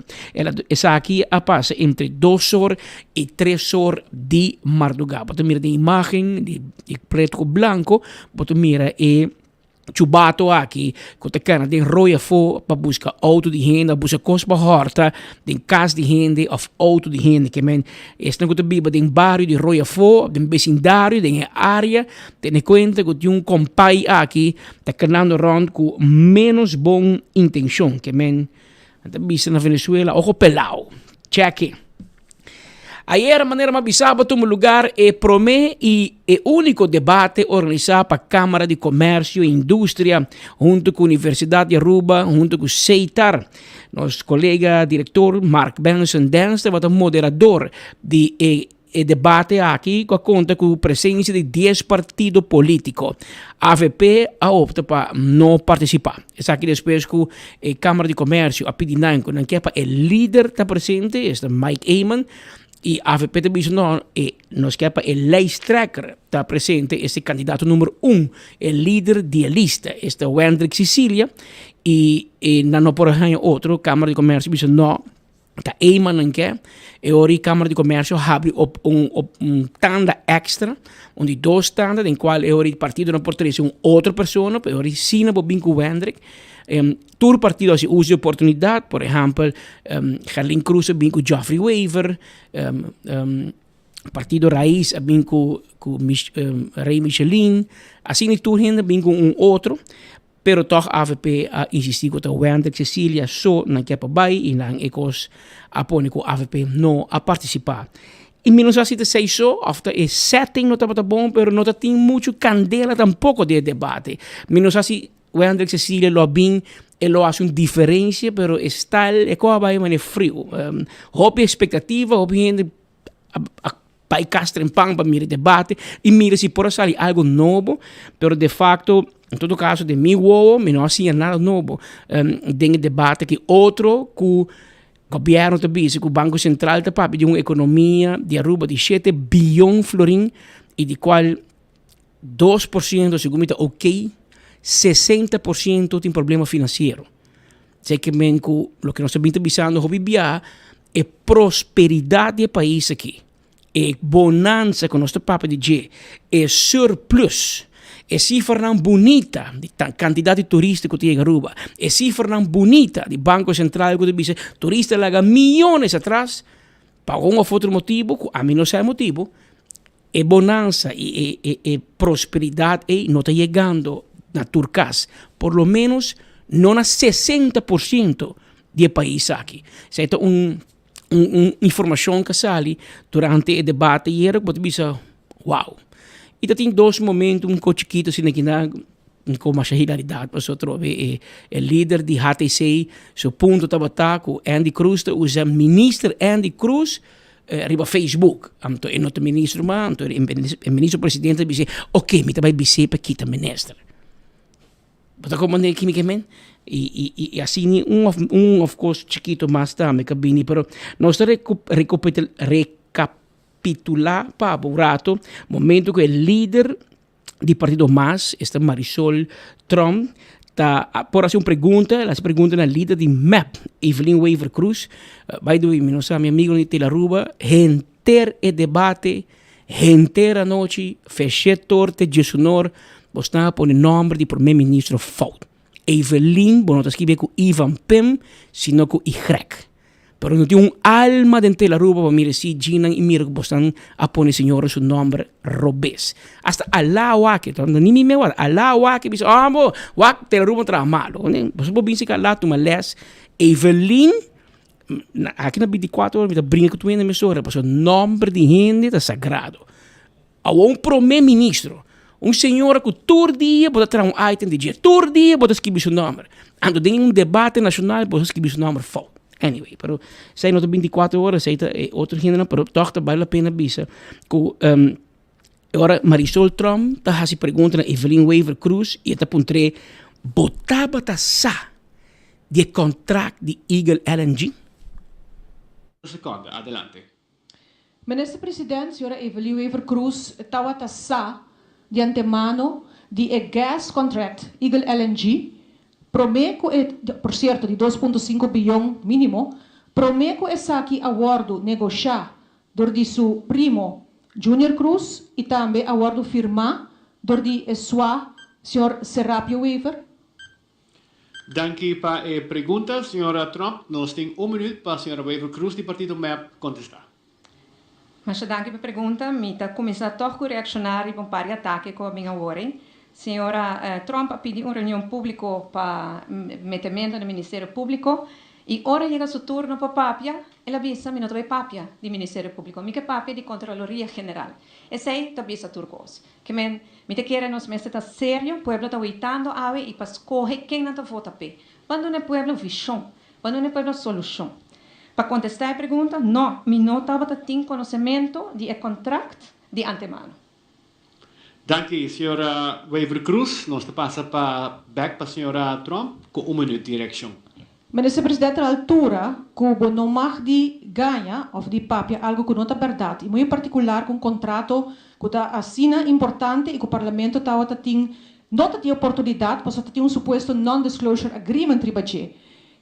Esaki a pasa entre dos or i tres or di mardugá. Bo ta mira den imágen di pretu ku blanko, bo ta mira e chubato aki ku ta kana den roi afó pa buska outo di hende, buska kos pa hòrta den kas di hende òf outo di hende. Ke men esnan ku ta biba den bario di roi afó, den besindario, den e área. Tene kuenta ku tin un kompai aki ta kanando rònt ku ménos bon intenshon ke men ta bisa na Venezuela ojo pelao. Chèke. Ayer manera m'a bisa bo tuma lugar e promé i e úniko debate organisá pa Kámara di Komèrsio i Industria huntu ku Universidat di Aruba huntu ku Seitar. Nos kolega direktor Mark Benson Dens tabata moderador di e E debate aki ku a konta ku presensia di dies partido polítiko. Avp a opta pa no partisipá. Esaki despues ku e Kámara di Komèrsio a pidi nan ku nan ke pa e lider ta presente, esta Mike Eman, i avp ta bisa no, e nos ke pa e lijsttrekker ta presente, esta e kandidato numero un, e lider di e lista, esta Wendrick Cicilia, i nan no por a haña otro. Kámara di Komèrsio bisa no. Ta Eman nan ke, e ora e Kámara di Komèrsio habri op un op un tanda èkstra, un di dos tanda den kual e ora e partidonan por trese un otro persona, pero e ora si nan por bin ku Wendrick. Tur partido hasi uso di oportunidat, por ehèmpel Gerlin Croes a bin ku Geoffrey Wever, Partido Raiz a bin ku ku Rey Michelin, asina tur hende a bin ku un otro. Pero tòg avp a insistí ku ta Wendrick Cecilia so nan ke pa bai i nan e kos a pone ku avp no a partisipá. I mi no sa si ta esei so òf ta e setting no tabata bon pero no ta tin muchu kandela tampoko den e debate. Mi no sa si Wendrick Cecilia lo a bin e lo hasi un diferensia pero e style e kos a bai manera friu. Hopi espektativa hopi hende a bai kas trempan pa mira e debate i mira si por a sali algo nobo, pero de facto en todo caso den mi wowo mi no a siña nada nobo den e debate aki. Otro ku gobierno ta bisa ku Banco Central ta papia di un ekonomia di Aruba di shete biyon florin i di kual 2% segun mi ta ok, 60% tin problema finansiero. Esei ke men ku loke nos ta bin ta bisando hopi biaha, e prosperidat di e pais aki, e bonansa ku nos ta papia di dje, e surplus, e sifranan bunita di kantidat di turista ku ta yega Aruba, e sifranan bunita di Banko Sentral ku ta bisa turista laga miyones atras, pa un òf otro motibu ku ami no sa e motibu, E bonansa i e prosperidat ei no ta yegando na tur kas, por lo ménos no na 60% di e pais aki. Esei ta un un informashon ku a sali durante e debate ayera ku bo ta bisa. Wow! I ta tin dos momento un ko chikito asina kina ku masha hilaridat pasobra atrobe e e lider di HTC su punto tabata ku Andy Cruz ta usa minister Andy Cruz riba Facebook. Anto e no ta minister mas, anto e minister presidente ta bisa ok mi ta bai bis'é pa kita minister. Bo ta comprende ki mi ke men? I i i i asina un of un of kos chikito mas tambe ka bini pero nos ta rekapitulá pa bo un rato momento ku e lider di partido mas, esta Marisol Tromp, ta por hasi un pregunta, el a hasi pregunta na lider di mep, Evelyn Wever-Croes. By the way, mi no sa, mi amigonan di Telaruba, henter e debate, henter anochi, feshe torte, djesunor, bo stan a pone nomber di prome ministro fout. Evelyn, bo no ta skibi ku I van Pim, sino ku Y. Pero no tin un alma den Telaruba pa mira si djinan i mira ku bosnan a pone señora su nomber robes. Hasta Alá wak, no ni mi me wak, Alá wak bisa, oh bo, wak Telaruba traha malo. Boso por bin si ka Alá tuma les. Evelyn, aki na binticuatro ora mi ta bringa ku tur hende mesora, pasobra nomber di hende ta sagrado. Awor un prome ministro, un señora cu tur dia bo ta traha un item di dje, tur dia bo ta skibi su nomber, anto den un debate nacional bo ta skibi su nomber fout. Anyway, pero esey no ta binticuatro ora, esey ta e otro hendenan, pero toch ta bale la pena bisa cu e ora Marisol Tromp ta haci pregunta na Evelyn Wever Croes y e ta puntr'e, bo tabata sa di e contract di Eagle LNG? Seconde, adelante. Minister President Sra. Evelyn Wever-Croes tawata sa di antemano di e gas contract Eagle LNG prome cu e, por cierto di dos punto sinku biyon minimo, prome cu esaki a wordo negosha dor di su primo Junior Croes y tambe a wordo firma dor di e swa Sr. Serapio Wever? Danki pa e pregunta, señora Tromp. Nos tin un minuut pa señora Wever-Croes di partido mep contesta. Masha danki pa e pregunta. Mi ta cuminsa toch cu reacciona riba un par di atake cu a bin awor. Señora Tromp a pidi un reunion publico pa metemento na Ministerio Publico y ora yega su turno pa papia, el a bisa mi no ta bay papia di Ministerio Publico, mi ke papia di Contraloria General. Esey ta bisa tur cos. Ke men, mi ta kere nos mester ta serio, pueblo ta weitando awe i pa skohe ken nan ta vota p'e. Ban duna e pueblo vishon, ban duna e pueblo solushon. Pa kontestá e pregunta, no, mi no tabata tin konosementu di e kontrakt di antemano. Danki, señora Wever-Croes. Nos ta pasa pa bèk pa señora Tromp ku un minuut di reakshon. Minister President na altura cu bo no mag di gaña of di papia algo cu no ta berdad y muy en particular cu un contrato cu ta asina importante y cu Parlamento tawata tin no ta tin oportunidad pasobra ta tin un supuesto non-disclosure agreement riba dje.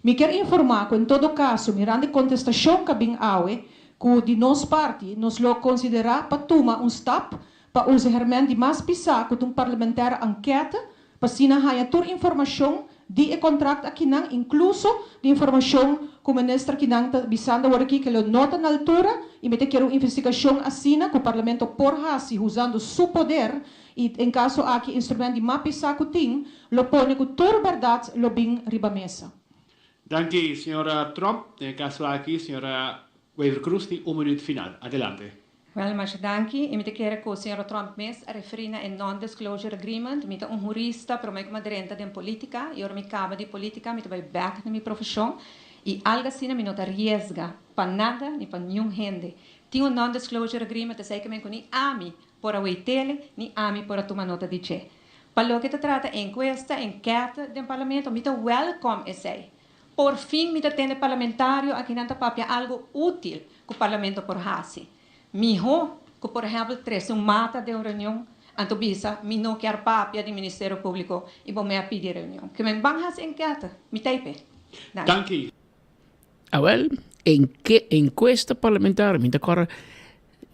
Mi kier informa cu en todo caso mirando e contestacion ca bin awe cu di nos parti nos lo considera pa tuma un stap pa usa herment di mas pisa cu ta un parlementaire enquete Pa asina haña tur informashon di e kontrakt akinan, inkluso di informashon ku minister akinan ta bisando awor aki ke lo no ta na altura i mi ta kier un investigashon asina ku parlamento por hasi usando su poder i en kaso aki instrument di mas pisá ku tin lo pone ku tur bèrdat lo bin riba mesa. Danki, señora Tromp. Den e kaso aki, señora Wever-Croes tin un minuut final. Adelante. Wel, masha danki. I mi ta kere ku señor Trump mes a referí na e non-disclosure agreement. Mi ta un hurista, promé ku mi a drenta den polítika, i ora mi kaba di polítika mi ta bai bèk na mi profeshon. I algu asina mi no ta riesga pa nada ni pa niun hende. Tin un non-disclosure agreement, esei ke men ku ni ami por a wei tele, ni ami por a tuma nota di dje. Pa loke ta trata enkuesta, enkète den parlamento, mi ta wèlkòm esei. Por fin mi ta tende parlamentario akinan ta papia algo útil ku parlamento por hasi. Mihó ku por ehèmpel trese un mata den un reunion anto bisa mi no kier papia di Ministerio Públiko i bo me a pidi reunion. Ke men ban hasi enkète. Mi ta ei p'e. Danki. Danki. Awel, enke enkuesta parlamentario mi ta kòrda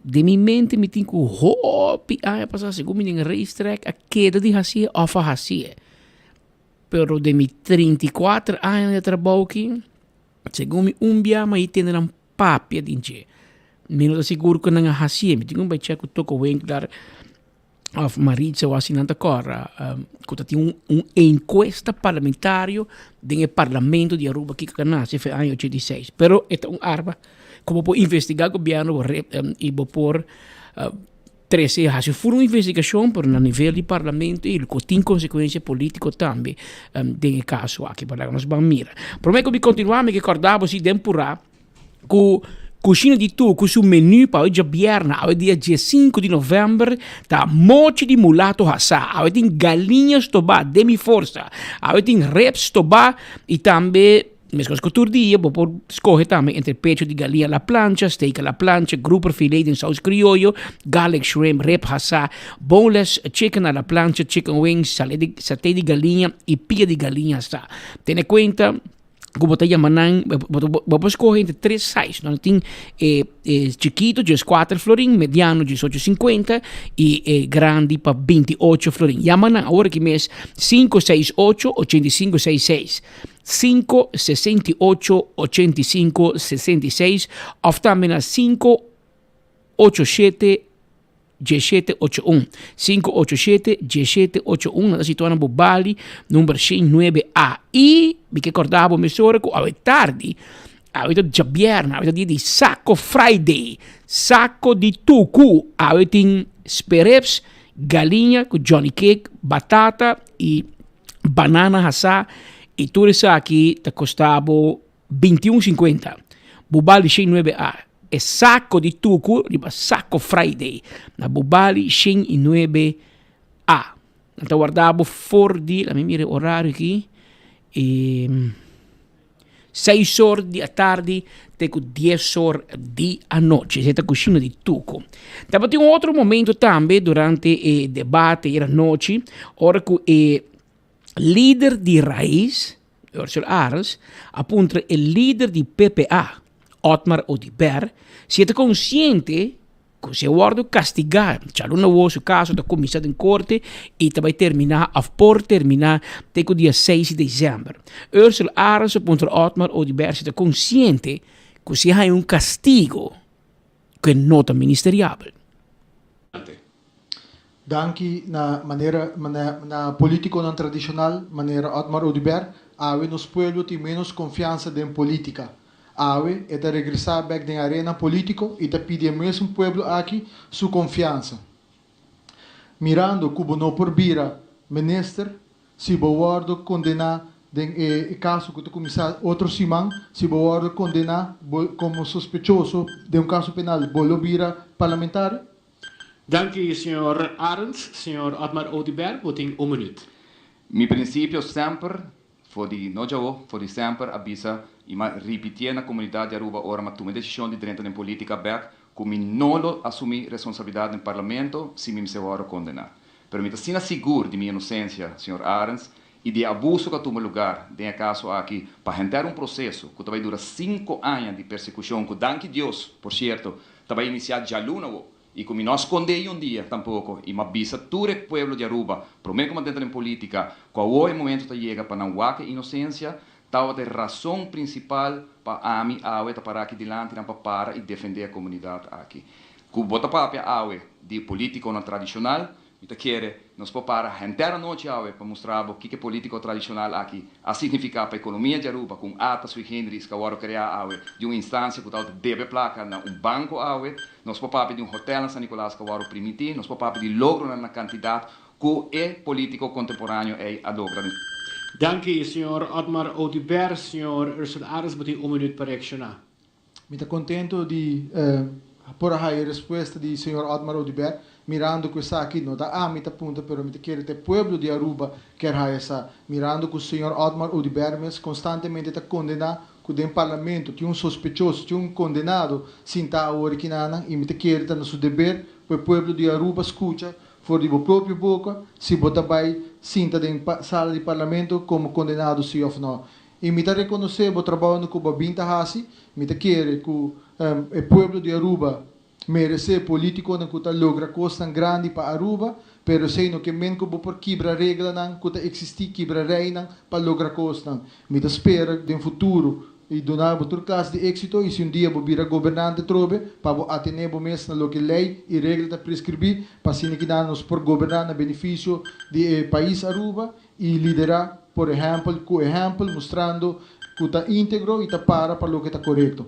den mi mente mi tin ku hopi aña pasá segun mi den racetrack a keda di hasié òf a hasié. Pero den mi 34 aña di trabou aki, segun mi un bia mi a tende nan papia den dje. Mi no ta sigur ku nan a hasié. Mi tin ku bai chek ku Toko Winkler òf Maritza o asina nan ta kòrda ku ta tin un enkuesta parlamentario den e parlamento di Aruba kiko a nase for e aña ochenta i seis. Pero e ta un arma ku bo por investigá gobièrnu i bo por. trese hasi fur un investigashon pero na nivel di parlamento y ku tin konsekuensia politiko tambe den e kaso aki. Pero laga nos ban mira. Prome ku mi kontinua mi ke kòrda bo si den purá ku Kushina di Tuku su menu pa awe djabièrnè, awe dia diesinku di novèmber, ta mochi di mulato hasá. Awe tin galiña stobá den mi forsa. Awe tin ribs stobá y tambe Meskos ku tur dia bo por skohe tambe entre pecho di galia a la plancha, steak a la plancha, grouper filet den saus krioyo, garlic shrimp, rib hasá, boneless chicken a la plancha, chicken wings, sale di saté di galiña i pia di galiña hasá. Tene kuenta ku bo ta yama nan, bo por skohe entre tres size, nan tin e e chikito dieskuater florin, mediano diesocho sinkuenta i e grandi pa binti ocho florin. Yama nan awor aki mes 568 85 66. 5 68 85 66 òf tambe na 5 8 7 17 8 1. 5 8 7 17 8 1. Nan ta situá na Bobali, number 109 A. I mi ke kòrda bo mesora ku awe tardi, awe ta djabièrnè, awe ta dia di Sako Friday, Sako di Tuku. Awe tin sperrips, galiña ku johnny cake, batata i banana hasá i tur esaki ta kosta bo 21 sinkuenta. Bubali 109 A. E sako di tuku riba Sako Friday na Bubali 109 A. Nan ta warda bo for di, lami mira e orario aki, e seis or di atardi te ku dies or di anochi. Esei ta kushina di tuku. Tabatin un otro momento tambe durante e debate ayer anochi, ora ku e lider di Raiz, Ursel Arends, a puntra e lider di PPA, Otmar Oduber, si e ta konsiente Ku si e wòrdu kastigá, djaluna awor su kaso ta kuminsá den korte i ta bai terminá òf por terminá te ku dia seis di desèmber. Ursel Arends a puntra Otmar Oduber si ta konsiente ku si e haña un kastigo ku e no ta ministeriabel. Danki na manera na politiconan tradicional manera Otmar Oduber, awe nos pueblo tin menos confiansa den politica. Awe e ta regresá bek den arena polítiko i ta pidi e mesun pueblo aki su konfiansa. Mirando ku bo no por bira minister si bo wòrdu kondená den e kaso ku ta kuminsá otro siman, si bo wòrdu kondená bo komo sospechoso den un kaso penal bo lo bira parlamentario? Danki señor Arends. Señor Otmar Oduber bo tin un minuut. Mi prinsipio semper For di no djawo, for di semper a bisa y m'a ripitié na comunidad di Aruba ora m'a tuma e decision di drenta den politica bek cu mi no lo asumi responsabilidad den Parlamento si mi mester worde condena. Pero mi ta asina sigur di mi inocencia, señor Arends, y di e abuso cu a tuma lugar den e caso aki pa henter un proceso cu ta bay dura cinco aña di persecucion cu danki Dios, por cierto, ta bay inicia djaluna awo. I ku mi no a skondé i un dia tampoko, i m'a bisa tur e pueblo di Aruba, promé ku m'a drenta den politika, ku awor e momento ta yega pa nan wak e inosensia, tabata e rason prinsipal pa ami awe ta para aki dilanti nan pa para i defendé e komunidat aki. Ku bo ta papia awe di politikonan tradishonal, Mi ta kere nos por para henter anochi awe pa mustra bo kiko e politico tradicional aki a significa pa economia di Aruba cu un ata sui generis cu a wordo crea awe di un instancia cu tabata debe placa na un banco awe. Nos por papia di un hotel na San Nicolas cu a wordo primiti. Nos por papia di logronan na cantidad cu e politico contemporaneo ey a logra. Danki, señor Otmar Oduber. Señor Ursula Arends, bo tin un minuut pa reacciona. Mi ta contento di por a haya e respuesta di señor Otmar Oduber, mirando cu esaki no ta ami ta punta pero mi ta kere ta e pueblo di Aruba kier haya sa, mirando cu señor Otmar Oduber mes constantemente ta condena cu den Parlamento tin un sospechoso, tin un condenado sinta awor aki nanan y mi ta kere ta na su deber pa e pueblo di Aruba scucha for di bo propio boca si bo ta bay sinta den sala di Parlamento como condenado si of no. I mi ta rekonosé bo trabounan ku bo a bin ta hasi. Mi ta kere ku e pueblo di Aruba meresé polítikonan ku ta logra kosnan grandi pa Aruba, pero esei no ke men ku bo por kibra reglanan ku ta eksistí, kibra reinan pa logra kosnan. Mi ta spera den futuro i duna bo tur klas di éksito i si un dia bo bira gobernante atrobe pa bo atené bo mes na loke lei i regla ta preskribí pa asina kinan nos por goberná na benefisio di e pais Aruba i liderá por ehèmpel ku ehèmpel mustrando ku ta íntegro i ta para pa loke ta korekto.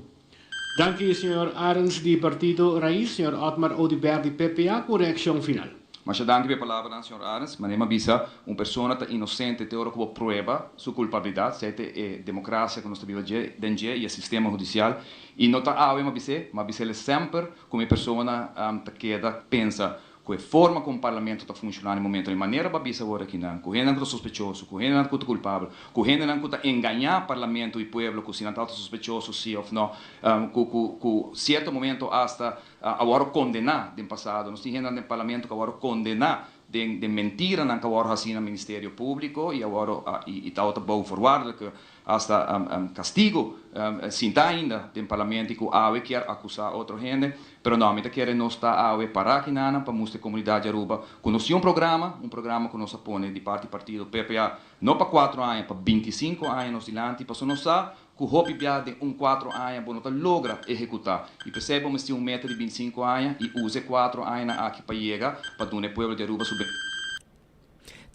Danki señor Arends di Partido Raiz, señor Otmar Oduber di PPA cu reaccion final. Masha danki pa e palabranan, señor Arends. Manera mi a bisa, un persona ta inocente te ora cu bo prueba su culpabilidad. Esei ta e democracia cu nos ta biba dje den dje y e sistema hudicial. Y no ta awe mi a bis'é, mi a bis'el semper cu mi persona ta keda pensa Ku e forma kon parlamento ta funshoná na e momento, e manera bo a bisa awor akinan, ku hendenan ku ta sospechoso, ku hendenan ku ta kulpabel, ku hendenan ku ta engañá parlamento i pueblo ku si nan tabata sospechoso si òf nò, ku ku ku sierto momento asta a wòrdu kondená den pasado. Nos tin hendenan den parlamento ku a wòrdu kondená den den mentiranan ku a wòrdu hasí na Ministerio Públiko i a wòrdu i tabata bou voorwaardelijke Hasta castigo sinta ainda den parlamento y cu awe kier acusa otro hende, pero no, mi ta kere nos ta awe para aki nanan pa mustra e comunidad di Aruba cu nos tin un programa, un programa cu nos a pone di parti partido PPA no pa cuatro aña, pa binticinco aña nos dilanti, pasobra nos sa cu hopi bia den un cuatro aña bo no ta logra ehecuta y p'esey bo mester tin un meta di binticinco aña y usa e cuatro añanan aki pa yega pa duna e pueblo di Aruba su.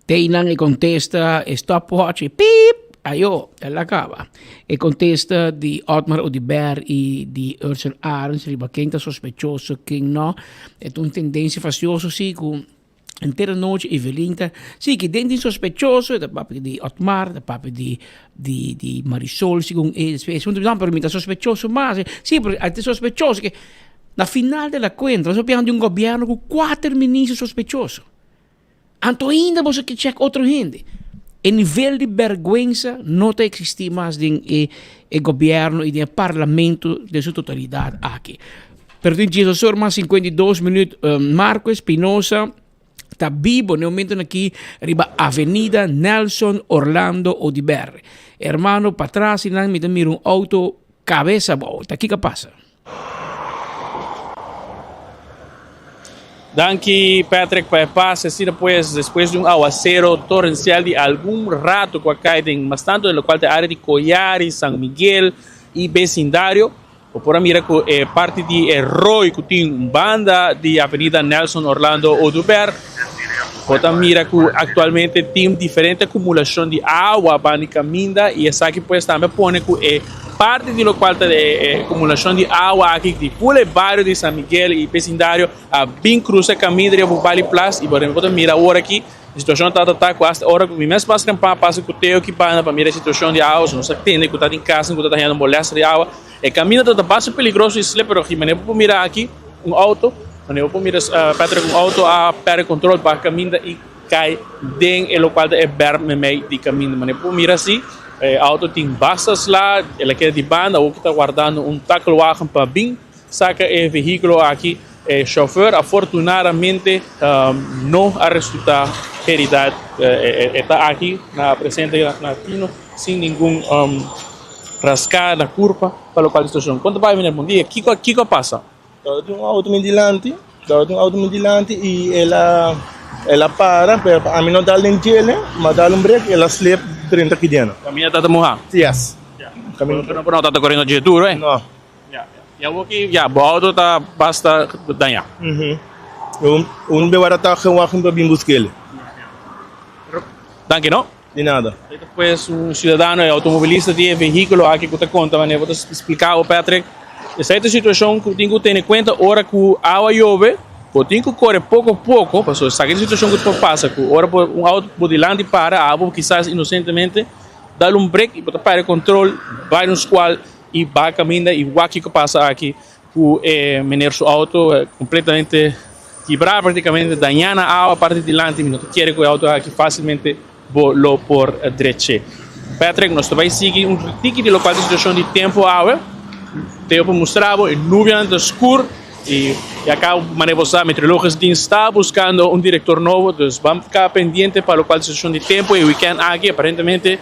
Teinan e kontesta e stopwatch e piep, ayo, el a kaba. E kontesta di Otmar Oduber i di Ursel Arends riba ken ta sospechoso, ken no, e ta un tendensia fastioso si ku henter anochi Evelyn ta sigui den tin sospechoso, e ta papia di Otmar, e ta papia di di di Marisol segun e, despues e no pero mi ta sospechoso mas, si pero a ta sospechoso ke na final de la kuenta nos a papia di un gobièrnu ku kuater minister sospechoso. Anto ainda boso ke check otro hende. E nivel di bergwensa no ta existi mas den e e gobierno y den e parlamento den su totalidad aki. Pero tin djesos or mas 52 minuut Marco Espinosa ta bibo na e momento aki riba Avenida Nelson Orlando Oduber. Hermano patras y nan mi ta mira un auto cabeza abao. Ta kiko a pasa? Danki Patrick pa e pase. Asina pues, despues di un awacero torrencial di algun rato cu a cay den mas tanto den locual ta e area di Collari, San Miguel y becindario, bo por a mira cu e parti di e rooi cu tin un banda di Avenida Nelson Orlando Oduber, bo ta mira cu actualmente tin diferente acumulacion di awa banda di caminda y esaki pues tambe a pone cu e Parti di lokual ta e akumulashon di awa aki di pul e bario di San Miguel i besindario a bin krusa e kaminda riba Bubali Plas i bo ta mira awor aki e situashon ta ta ku asta ora ku mi mes pas trempa pasa ku Teo ki banda pa mira e situashon di awa nos a tende ku ta tin kasnan ku ta hañando molèster di awa e kaminda ta ta basta peligroso i slip pero manera bo por mira aki un outo manera bo por mira Patrick un outo a pèrdè kontrol baha kaminda i Kai den e lokual ta e bèrm meimei di kaminda. Manera por mira si e outo tin basta sla, el a keda di banda, awor ku ta wardando un takelwagen pa bin saka e vehíkulo aki. E shòfèr afortunadamente no a resultá herida. E ta aki na presente na tino sin ningun raská na kurpa pa lokual di situashon. Kon ta bai meneer? Bon dia. Kiko kiko a pasa? Tabatin un auto mi dilanti, tabatin un auto mi dilanti y el a el a para, pero pa ami no dal den djele, mi a dal un brek y el a slip drenta kidena. Caminda tata muha? Yes. Caminda. Pero no tata corriendo dje duro eh? No. Ya, ya. Y awor ki ya bo auto ta basta daña? Mhm. Un un bewara ta geen wagen pa bin busk'el. Danki no. Di nada. E ta pues un ciudadano y automovilista di e vehiculo aki cu ta conta manera bo ta splica bo Patrick. Esai ta situacion cu tin cu tene cuenta ora cu awa yobe bo tin cu core poco poco pasobra esaki ta situacion cu ta por pasa cu ora bo un auto bo dilanti para abo kisas inocentemente dal un break y bo ta perde control bay un scual y baha caminda y wak kico pasa aki cu e meneer su auto completamente Kibrá práktikamente dañá na awa parti dilanti mi no ta kere ku e outo aki fásilmente bo lo por drech'é. Patrick, nos ta bai sigui un tiki di lokual ta situashon di tempu awe. Teo por mustra bo e nubianan ta skur i ya ka manera bo sa meteorologos tin sta buskando un direktor nobo dus ban ka pendiente pa lokual ta situashon di tempu e wikènt aki aparentemente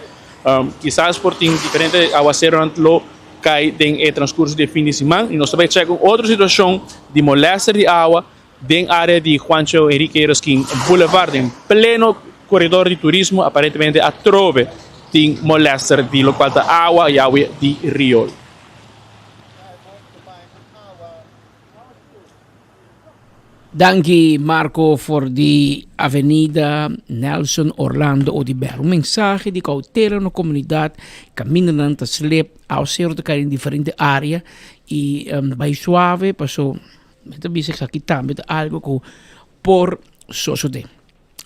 kisas por tin diferente awaseronan lo kai den e transkurso di e fin di siman i nos ta bai chèk un otro situashon di molèster di awa den área di Juancho Enrique Eroskin Boulevard den pleno koridor di turismo aparentemente atrobe tin molèster di lokual ta awa i awe di riol. Danki Marco for di Avenida Nelson Orlando Oduber. Un mensahe di cautela na comunidad camindanan ta slip, awacero ta cay den diferente area y bay suave paso mi ta bisa esaki tambe ta algo cu por sosode.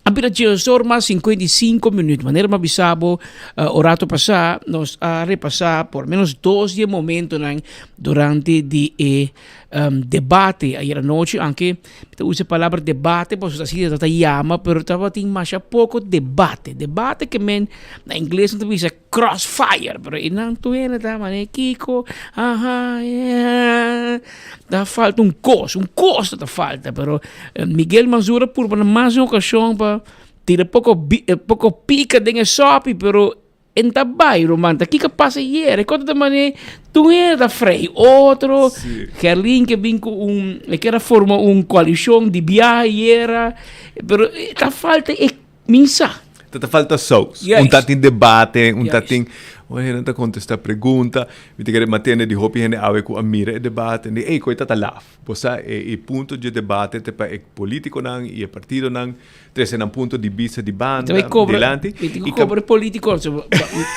A bira diesor mas 55 minuut. Manera mi a bisa bo un rato pasá, nos a repasá por menos dos di e momentonan durante di e debate ayer anochi. Aunke mi ta usa e palabra debate pasobra asina ta yama, pero tabatin masha poko debate. Debate ke men na ingles nan ta bisa crossfire, pero e nan tur hende ta manera kiko, aha, eh, ta falta un kos, un kos ta falta, pero Miguel Mansur a purba na mas un okashon pa tira poko poko pika den e sòpi, pero e no ta bai ruman, ta kiko a pasa ayer, e kos ta manera tur hende ta frei otro, Gerlin ke bin ku un, e kier a forma un koalishon di biaha ayera, pero ta falta e Misa. Ta ta falta saus. Un ta tin debate, un ta tin un hende ta contesta pregunta. Mi ta kere matende di hopi hende awe cu a mira e debate di ey koe ta ta laf. Bo sa e e punto dje debate te pa e politiconan y e partidonan trece nan punto di bista di banda dilanti. Mi tin cu cobra e politico.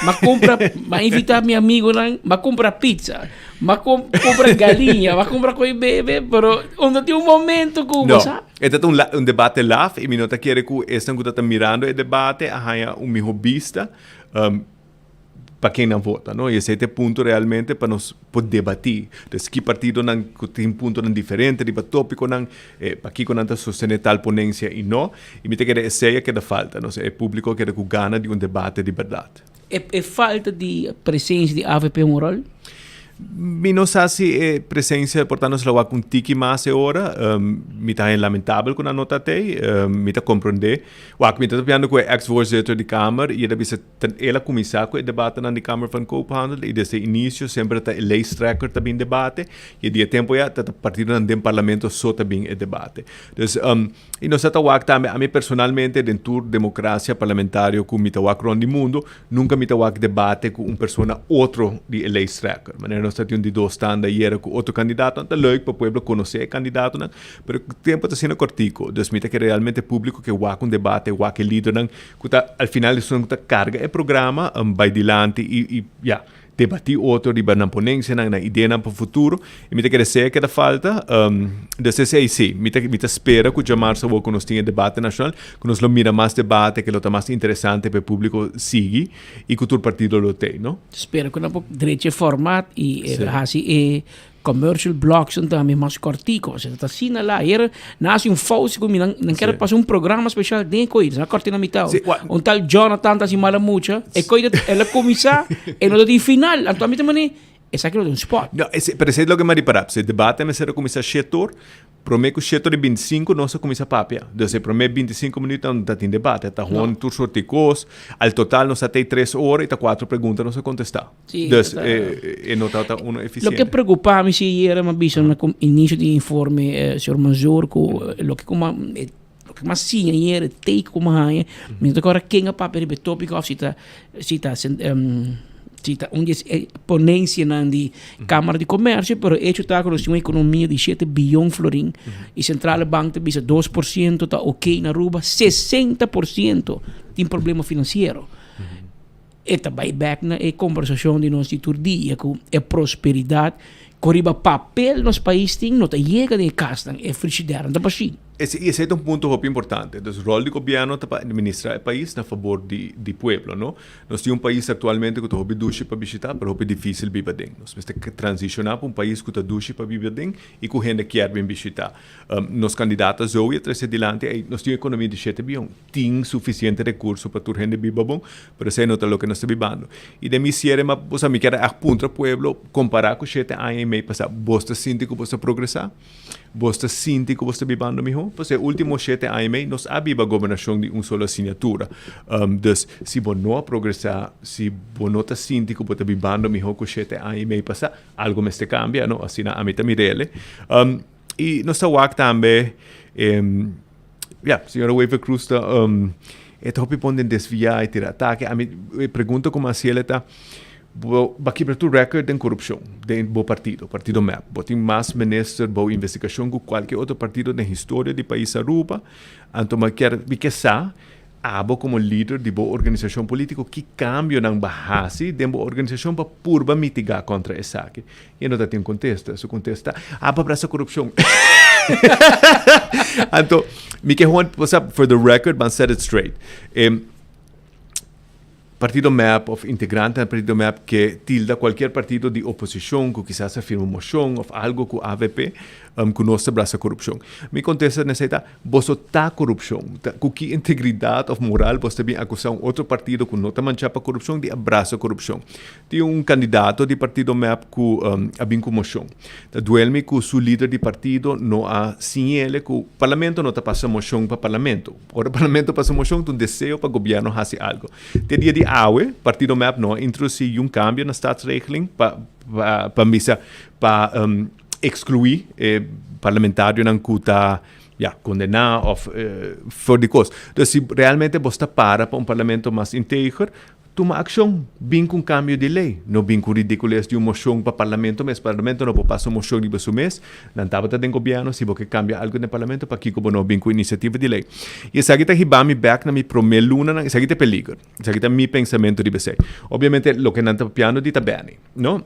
Ma cumpra, ma invita mi amigonan, ma cumpra pizza, ma cumpra galiña, ma cumpra koe bebe, pero unda tin un momento cu bo sa. E ta un un debate laf y mi no ta kere cu esnan cu ta ta mirando e debate a haya un miho bista pa ken nan vota, no. Y esey ta e punto realmente pa nos por debati. Entonces ki partidonan cu tin puntonan diferente riba topiconan, pakico nan ta sostene tal ponencia y no. Y mi ta kere esey a keda falta, no. E publico a keda cu gana di un debate di berdad. E falta di presencia di avp un rol? Mi no sa si e presencia por ta nos lo wak un tiki mas e ora. Mi ta haña lamentabel cu nan no ta tey. Mi ta comprende. Wak, mi ta papiando cu e ex-voorzitter di Kamer y e ta bisa el a cuminsa cu e debatenan di Kamer van Koophandel y desde inicio semper ta e lijsttrekker ta bin debate y di e tempo ya ta partidonan den parlamento so ta bin e debate. Dus, Y nos a ta wak tambe, ami personalmente den tur democracia parlamentario cu mi ta wak rond di mundo, nunca mi ta wak debate cu un persona otro di e lijsttrekker. Manera nos ta tin un di dos tanda ayera cu otro candidatonan, ta leuk pa pueblo conoce e candidatonan, pero tempo ta asina cortico. Dus mi ta kere realmente publico ke wak un debate, wak e lidernan cu ta al final esunnan cu ta carga e programa bay dilanti y ya. Debatí otro riba nan ponencianan, nan ideanan pa futuro. Y mi ta kere sea keda falta. Dus esey sí, mi ta, mi ta spera cu djamarzo awor cu nos tin e debate nacional, cu nos lo mira mas debate, cu lo ta mas interesante pa e publico sigui y cu tur partido lo tey, no? Spera cu nan por drecha e format y haci e Commercial blocks tambe mas cortico. Osea ta asina la. Ayer nan haci un fout cu mi nan nan kier pasa un programa special den e coy. Nan corta na mitad. Un tal Jonathan ta haci mala mucha. E coy el a cuminsa e no ta tin final. Anto ami ta mane esaki lo ta un spot. No, ese, pero esey loke mi a ripara. E debate mester a cuminsa shete or. Prome ku sheto di bintisinko nos a kuminsá papia. Dus e prome bintisinko minuut nan ta tin debate. Ta hon tur sort di kos. Al total nos a tei tres ora i ta kuatro pregunta nos a kontestá. Sí, Dus ta- e no tabata uno Loke efisiente. preocupa mi si ayera mi a bisa na com inicio di informe eh, señor Manzoor cu eh, loke cu ma eh, loke m'a siña ayera e take cu m'a haña, mi no ta acorda ken a papia riba e topico of si ta si ta sen si ta un di e ponencianan di Camara di Comercio, pero hecho ta cu nos tin un economia di shete biyon florin y Centrale Bank ta bisa 2% ta ok na Aruba, 60% tin problema financiero. E ta bai bek na e kombersashon di nos di tur dia ku e prosperidat ku riba papel nos pais tin no ta yega den e kasnan, e frishidernan ta bashí. Ese, y esey ta un punto hopi importante. Dus rol di gobierno ta pa administra e pais na fabor di di pueblo, no? Nos tin un pais actualmente cu ta hopi dushi pa bishita, pero hopi dificil biba den. Nos mester transiciona pa un pais cu ta dushi pa biba den y cu hende kier bin bishita. Nos candidata Zoe a trece dilanti, ey, nos tin un economia di shete biyon. Tin suficiente recurso pa tur hende biba bon, pero esey no ta loke nos ta bibando. Y den mi cierre, ma, bo sa, mi kier a echt puntra pueblo, compara cu shete aña y mei pasa, bos ta sinti cu bos ta progresa? Bos ta sinti cu bos ta bibando miho? Pasobra e ultimo shete aña y mei nos a biba gobernacion di un solo asignatura. Dus, si bo no a progresa, si bo no ta sinti cu bo ta bibando miho cu shete aña y mei pasa, algo mester cambia, no? Asina ami ta mir'el. Y nos ta wak tambe, ya, señora Wever Croes ta, e ta hopi pon den desvia y tira atake. Ami, e pregunta cu mi a haci el ta. Bo a kibra tur record den corupcion den bo partido, partido mep. Bo tin mas minister bou investigacion cu cualke otro partido den historia di pais Aruba. Anto mi kier mi ke sa abo como lider di bo organisacion politico ki cambionan ba haci den bo organisacion pa purba mitiga contra esaki. Y e no ta tin contesta. Su contesta, abo a brasa corupcion. Anto mi ke hoor, for the record, ban set it straight. Partido mep of integrantenan di partido mep ke tilda cualkier partido di oposicion cu kisas a firma un mocion of algo cu avp cu nos ta brasa corupcion. Mi contesta na esey ta, boso ta corupcion. Ta cu ki integridad of moral boso ta bin acusa un otro partido cu no ta mancha pa corupcion di a brasa corupcion. Tin un candidato di partido mep cu a bin cu mocion. Ta duelmi cu su lider di partido no a siñele cu parlamento no ta pasa mocion pa parlamento. Ora parlamento pasa mocion ta un deseo pa gobierno haci algo. Te dia di awe partido mep no a introduci yun cambio na staatsregeling pa pa bisa pa exclui e parlamentarionan cu ta ya condena of for di cos. Entonces si realmente bo sta para pa un parlamento mas integer Tuma akshon, bin ku un kambio di lei, no bin ku ridikules di un moshon pa parlamento mes. Parlamento no por pasa un moshon riba su mes, nan tabata den gobièrnu, si bo ke kambia algu den parlamento pakiko bo no bin ku inisiativa di lei? I esaki ta hiba mi bèk na mi promé lunanan, esaki ta e peliger, esaki ta mi pensamentu riba esei. Obiamente loke nan ta papiando di ta bèni, no?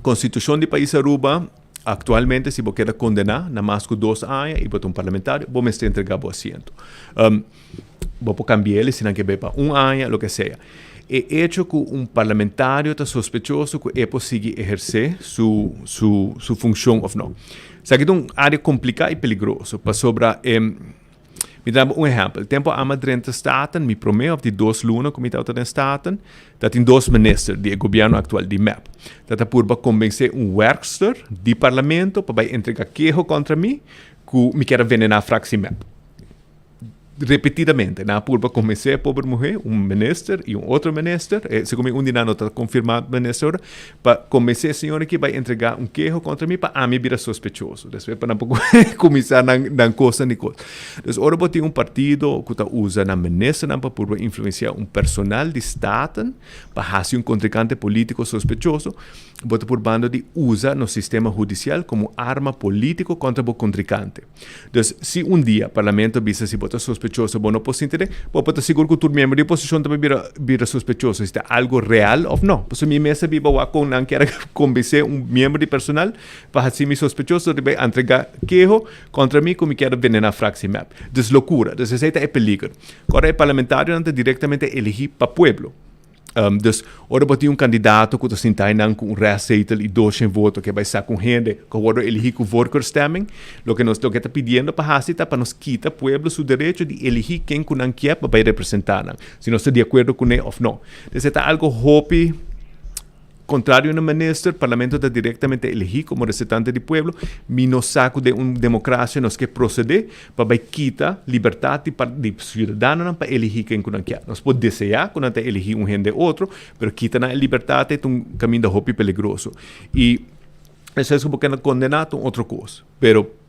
Konstitushon di pais Aruba aktualmente si bo keda kondená na mas ku dos aña i bo ta un parlamentario, bo mester entregá bo asiento. Bo por cambi'el si nan ke bay pa un aña, loke sea. E hecho cu un parlamentario ta sospechoso cu e por sigui eherce su su su funcion of no. Esaki ta un area complica y peligroso pasobra e mi ta daba un ehempel, tempo ama drenta Staten, mi prome of di dos luna cu mi tabata den Staten, ta tin dos minister di e gobierno actual di mep ta ta purba convence un werkster di parlamento pa bay entrega keho contra mi cu mi kier a venena fractie mep. Repetidamente nan a purba konvensé e pober muhé, un minister i un otro minister, e segun mi un di nan no ta konfirmá minister ora, pa konvensé e señor aki bai entregá un keho kontra mi pa ami bira sospechoso. Despues pa nan por kuminsá nan nan kosnan di kos. Dus ora bo tin un partido ku ta usa nan ministernan pa purba influensiá un personal di Staten pa hasi un kontrinkante polítiko sospechoso, bo ta purbando di usa nos sistema hudisial komo arma polítiko kontra bo kontrinkante. Dus, si un dia Parlamento bisa si bo ta sospechoso bo no por sinti den, bo por ta sigur ku tur miembro di oposishon ta bira bira sospechoso si ta algo real òf no. Pasobra mi mes a biba wak kon nan kier a kombensé un miembro di personal pa hasi mi sospechoso riba e entregá keho kontra mi ku mi kier a venená fraksie mep. Dus lokura. Dus esei ta e peliger. Kòrda e parlamentarionan ta direktamente eligí pa pueblo. Dus, ora bo tin un kandidato ku ta sinta einan ku un restzetel i doshen voto ke bai sa ku un hende ku a wòrdu eligí ku voorkeurstemming, loke nos loke ta pidiendo pa hasi ta pa nos kita pueblo su derecho di eligí ken ku nan kier pa bai representá nan, si nos ta di akuerdo kuné òf no. Entonces e ta algo hopi Contrario na minister, parlamento ta directamente elegi como representante di pueblo. Mi no sa cu den un democracia nos ke procede pa bay kita libertad di di ciudadanonan pa elegi ken cu nan kier. Nos por desea cu nan ta elegi un hende otro, pero kita nan e libertad ey ta un caminda hopi peligroso. Y esey cu bo keda condena ta un otro cos, pero.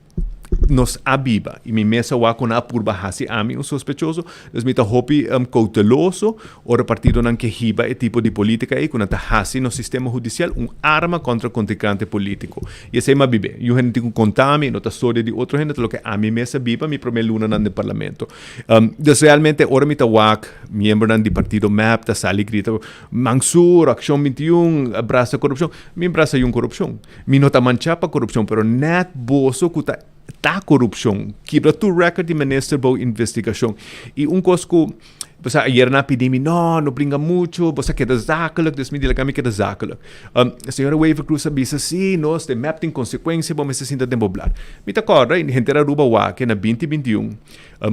Nos a biba y mi mes a wak con a purba haci ami un sospechoso, dus mi ta hopi cauteloso ora partidonan ke hiba e tipo di politica ey cu nan ta haci nos sistema hudicial un arma contra contrincante politico. Y esey m'a bib'e. Yu hende tin cu conta mi, no ta storia di otro hende, ta loke ami mes a biba mi prome lunanan den parlamento. Dus realmente ora mi ta wak miembronan di partido mep ta sali grita Mansur, Accion 21, brasa corupcion, mi brasa yun corupcion. Mi no ta manchá pa korupshon, pero nèt boso ku ta ta korupshon. Kibra tur rèkòrt di minister bou investigashon. I un kos ku, bo sa, ayer nan a pidi mi, no, no bringa muchu, bo sa keda zakelijk, dus mi di laga mi keda zakelijk. Señora Wever-Croes a bisa, sí, nos den mep tin konsekuensia, bo mester sinta den bo blad. Mi ta kòrda, i henter Aruba wak na binti 21,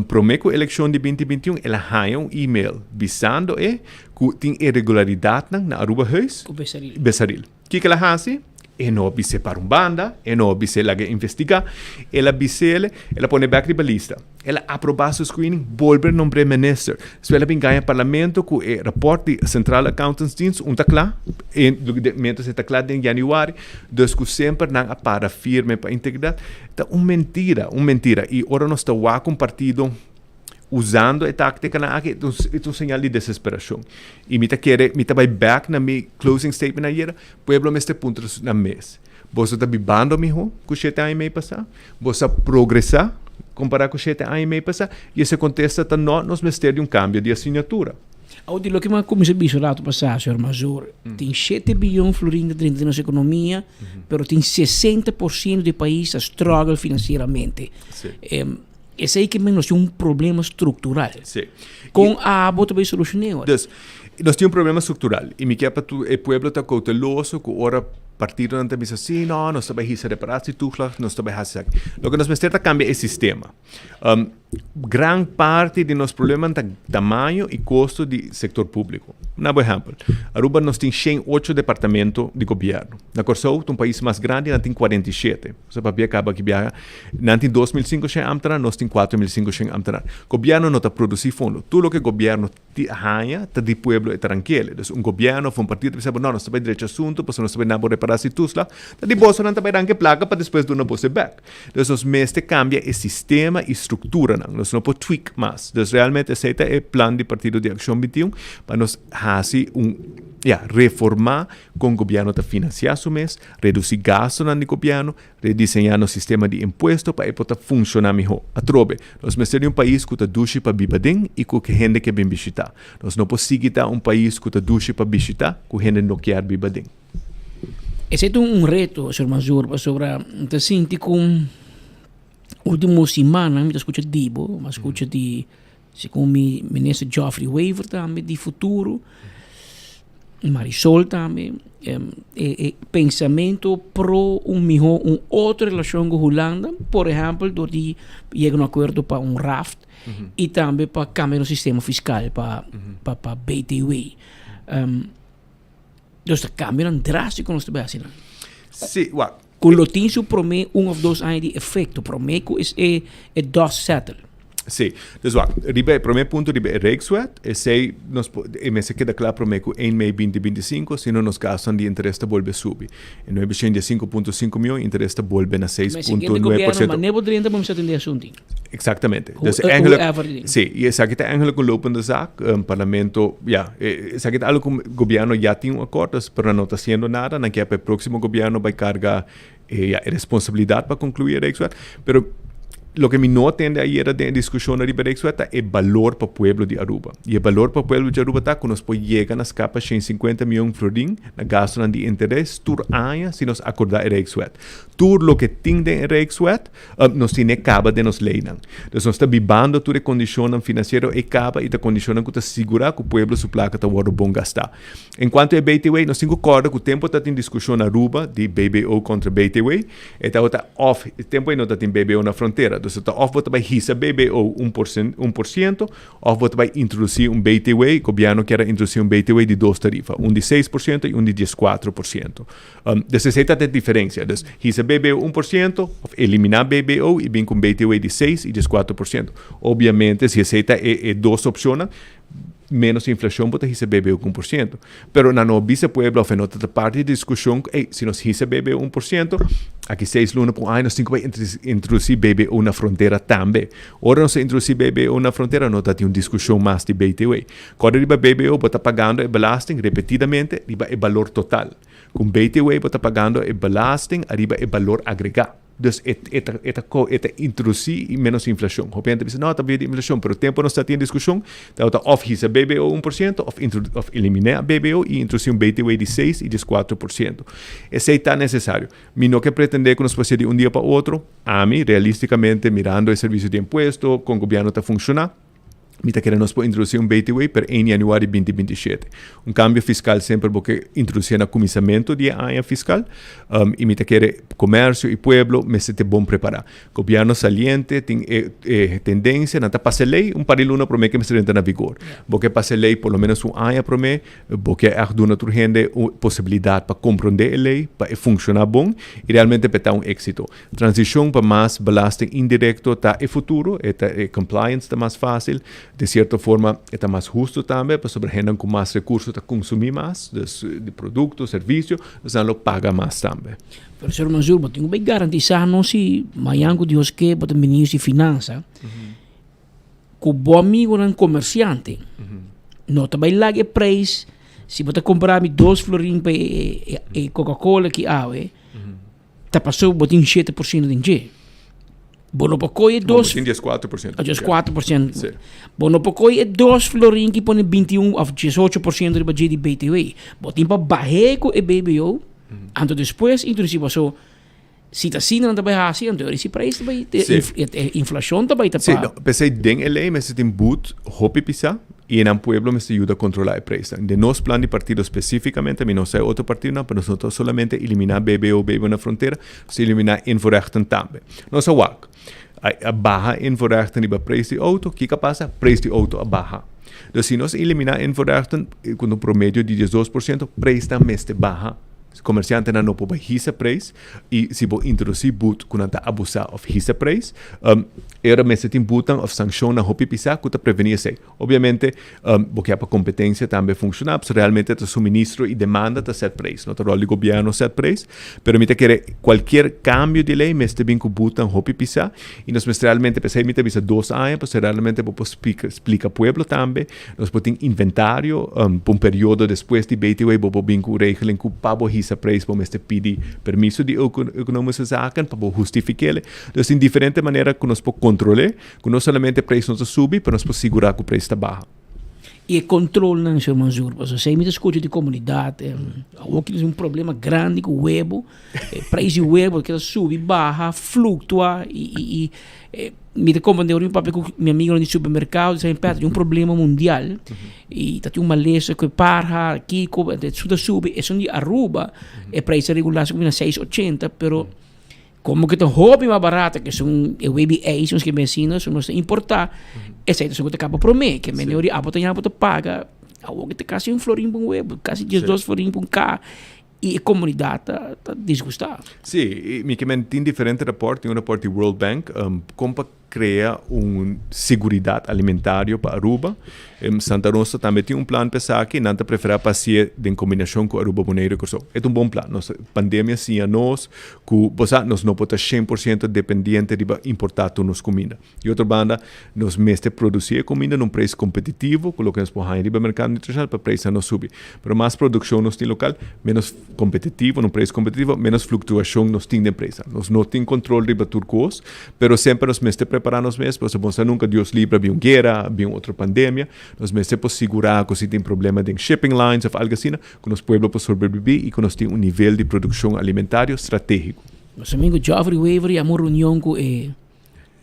promé ku elekshon di binti 21, el a haña un email bisando e ku tin irregularidatnan na Arubahuis. Ku Besaril. Besaril. Kiko el a hasi? E no a bis'é para un banda, e no a bis'é laga investigá, el a bis'é, el a pone bèk riba lista. El a aprobá su screening, bolbe nombr'é minister. Despues el a bin gaña parlamento ku e rapòrt di Centrale Accountantsdienst un ta kla, e miéntras e ta kla den yanüari, dus ku semper nan a para firme pa integridat. Ta un mentira, un mentira. I ora nos ta wak un partido. usando e táktikanan aki, e ta un señal di desesperashon. I mi ta kere, mi ta bai bèk na mi closing statement ayera, pueblo mester puntra nan mes, Boso ta bibando mihó ku shete aña i mei pasá? Boso a progresá kompará ku shete aña i mei pasá? I ese kontesta ta nò, nos mester di un kambio di asignatura. Awor di loke mi a kuminsá bisa un ratu pasá, señor Mazur, tin shete biyon florin ta drenta den nos ekonomia, pero tin 60% di e pais ta struggle finansieramente. Esei ke men nos tin un problema struktural. Kon abo ta bai solushoné ora? Dus, nos tin un problema struktural i mi ke pa tur e pueblo ta kouteloso ku ora partidonan ta bisa si no, nos ta bai hisa reparatietoeslag, nos ta bai hasi esaki. Loke nos mester ta kambia e sistema. Gran parti di nos problemanan ta tamaño i kosto di sektor públiko. Na bo ehèmpel, Aruba nos tin shen ocho departamento di gobièrnu. Na Kòrsou ta un pais mas grandi, nan tin 47. Sa papia kaba ki biaha, nan tin 2500 ámtenar, nos tin 4500 ámtenar. Gobièrnu no ta produsí fondo. Tur loke gobièrnu haña ta di pueblo e ta rankele. Dus un gobièrnu òf un partido ta bisa bo, no, nos ta bai drecha asuntu pasobra nos ta bai na bo repará si tusla. Ta di boso nan ta bai ranka e plaka pa despues duna boso e bèk. Dus nos mester kambia e sistema i strukturanan. Nos no por tweak mas. Dus realmente esei ta e plan di Partido di Akshon 21 pa nos hasi un, ya, reformá kon gobièrnu ta finansiá su mes, redusí gastunan di gobièrnu, Rediseñá nos sistema di impuesto pa e por ta funshoná mihó. Atrobe, nos mester di un pais ku ta dushi pa biba den i ku hende ke bin bishitá. Nos no por sigui ta un pais ku ta dushi pa bishitá ku hende no kier biba den. Esei ta un reto, señor Manzur, pasobra mi ta sinti ku ultimo simannan mi ta skucha di bo, mi a skucha di Segun mi minister Geoffrey Wever tambe di futuro, Marisol tambe, e, e pensamento pro un miho, un otro relacion cu Hulanda, por ehempel door di yega un acuerdo pa un raft mm -hmm. y tambe pa cambia nos sistema fiscal pa, mm -hmm. pa, pa BTW. Um, dus ta cambionan drástico nos ta bay haci nan. Sí, wa. Cu lo tin su prome un of dos aña di efecto, prome cu es e, e dust settle. Sí, dus wak, riba e prome punto riba e Rijkswet, esei nos e mester keda kla prome ku 1 mei 2025, sino nos gastunan di interes ta bolbe subi. E 905.5 mion interes ta bolbe na 6.9 por ciento. Mane bo drenta bo mester atende asuntu. Exactamente. Dus eigenlijk, sí, y esaki ta eigenlijk un lopende zaak. Um, parlamento, ja, esaki ta algo ku gobierno ya tin un akkoord, dus, pero nan no ta haciendo nada. Nan kier pa e próximo gobierno bai carga e, ja, e responsabilidad pa conclui e Rijkswet. Pero loke mi no tende ayera den e discusion riba e Rijkswet ta e balor pa pueblo di Aruba. Y e balor pa pueblo di Aruba ta ku nos por yega na scapa 150 mion florin na gastonan di interes tur aña si nos acorda e Rijkswet. Tur loke tin den e Rijkswet Nos tin e kaba den nos leinan. Dus nos ta bibando tur e kondishonnan finansiero ei kaba i ta kondishonnan ku ta sigurá ku pueblo su plaka ta wòrdu bon gastá. En kuantu e BTW, nos tin ku kòrda ku tempu ta tin diskushon na Aruba di BBO kontra BTW, e tabata òf, e tempu ei no ta tin BBO na frontera, dus e ta òf bo ta bai hisa BBO un porsen un por siento òf bo ta bai introdusí un BTW, gobièrnu kier a introdusí un BTW di dos tarifa, un di 6% i un di 14%. Dus esei ta e diferencia. Dus hisa BBO 1% of elimina BBO y bin cu un BTW di 6 y 14%. Obviamente si esei ta e, e dos opcionnan, menos inflacion bo ta hisa BBO cu 1%. Pero nan no bisa pueblo of e no ta ta parti di discusion cu ey, si nos hisa BBO 1%, aki seis luna pa un aña nos tin cu bay introduci BBO na frontera tambe. Ora nos a introduci BBO na frontera no ta tin un discusion mas di BTW. Corda riba BBO bo ta pagando e belasting repetidamente riba e balor total. Ku BTW bo ta pagando e belasting ariba e balor agregá. Dus e e ta e ta e ta introdusí ménos inflashon. Hopi hende ta bisa, no, ta bia di inflashon, pero tempu nos ta tin diskushon, tabata òf hisa BBO 1% òf òf eliminá BBO i introdusí un BTW di 6 i 14%. Esei ta nesesario. Mi no ke pretendé ku nos por hasié di un dia pa otro. Ami, realistikamente, mirando e servisio di impuesto, kon gobièrnu ta funshoná, Mi ta kere nos por introduci un BTW per 1 januari 2027. Un cambio fiscal semper bo ke introduci na cuminsamento di e aña fiscal um, y mi ta kere comercio y pueblo mester te bon prepara. Gobierno saliente tin e, e tendencia, nan ta pasa e ley un par di luna prome ke mester entra na vigor. Bo ke pasa e ley por lo menos un aña prome, bo ke echt duna tur hende un posibilidad pa comprende e ley, pa e funciona bon y realmente pa e ta un exito. Transishon pa mas belasting indirekto ta e futuro, e ta e compliance ta mas fásil, den sierto forma e ta mas hustu tambe pasobra hendenan ku mas rekurso ta konsumí mas, dus di produkto, servisio, dus nan lo paga mas tambe. Pero señor Mansur, bo tin ku bai garantisá nos si mañan ku Dios ke bo ta ministro di finansa. Ku bo amigonan komersiante no ta bai laga e preis, si bo ta kumpra mi dos florin pa e e Coca Cola aki awe, ta paso bo tin 7% den dje. Bo no por kohe dos. Bo tin 14%. 14%. Si. Bo no por kohe e dos florin ki pone 21 of 18% riba dje di BTW. Bo tin pa bah'é ku e BBO, anto despues introdusi paso Si ta asina nan ta bai hasi, anto si prijs ta bai, e inflacion ta bai ta pa. Sí, no, p'esei den e ley mester tin boet hopi pisá i e nan pueblo mester yuda kontrolá e prijsnan. Den nos plan di partido spesífikamente, mi no sa e otro partidonan, pero nos no ta solamente eliminá BBO, BBO na frontera, nos ta eliminá invoerrechten tambe. Nos a wak, a baha invoerrechten riba prijs di outo, kiko a pasa? Prijs di outo a baha. Dus si nos eliminá invoerrechten ku un promedio di 12%, prijsnan mester baha. Komersiantenan no por bai hisa prijs i si bo introdusí but ku nan ta abusá òf hisa prijs, e ora mester tin butnan òf sankshonnan hopi pisá ku ta prevení esei. Obviamente, bo ke pa kompetensia tambe funshoná, pasobra realmente ta suministro i demanda ta sèt prijs, no ta ròl di gobièrnu sèt prijs, pero mi ta kere kualkier kambio di lei mester bin ku butnan hopi pisá i nos mester realmente, p'esei mi ta bisa dos aña, pasobra realmente bo por splika pueblo tambe. Nos por tin inventario pa un periodo despues di BTW bo por bin ku un regeling ku pa bo hisa prijs bo mester pidi permiso di Economische Zaken pa bo hustifik'el. Dus tin diferente manera ku nos por kontrol'é ku no solamente prijs no ta subi pero nos por sigurá ku prijs ta baha. I e kontrolnan, señor Manzoor, pasobra esei mi ta skucha di komunidat, awor ki tin un problema grandi ku webo. E prijs di webo keda subi baha fluctua y y y mi ta comprende ora mi papia cu mi amigonan di supermercado di San Pedro tin un problema mundial y ta tin un malesa cu e parha kico su ta subi esun di Aruba e prijs ta regular su na 6.80 pero como que ta hopi mas barata que esun e webi ijs nos ke bensina esun nos ta importa esey ta esun cu ta caba prome ke mende ora di abo ta yama bo ta paga awor ta casi un florin pa un webo casi 12 florin pa un caha. I e komunidat ta ta disgustá. Sí, i mi ke men tin diferente rapòrt, tin un rapòrt di World Bank kon pa krea un seguridat alimentario pa Aruba. Santa Rosa tambe tin un plan pa esaki, nan ta preferá pa hasié den kombinashon ku Aruba, Boneiru i Kòrsou. E ta un bon plan. Nos pandemia siña nos ku bo sa nos no por ta shen por siento dependiente riba importá tur nos kuminda. Di otro banda, nos mester produsí e kuminda na un preis kompetitivo ku loke nos por haña riba merkado internashonal pa preisnan no subi. Pero mas produkshon nos tin lokal, ménos kompetitivo, na un preis kompetitivo, ménos fluktuashon nos tin den preisnan. Nos no tin kontrol riba tur kos, pero semper nos mester prepará nos mes, pasobra bo sa nunka Dios libra bin un guera, bin un otro pandemia, nos mester por sigurá ku si tin problema den shipping lines òf algu asina, ku nos pueblo por sobrebibí i ku nos tin un nivel di produkshon alimentario stratégiko. Nos amigo Geoffrey Wever yama un reunion ku e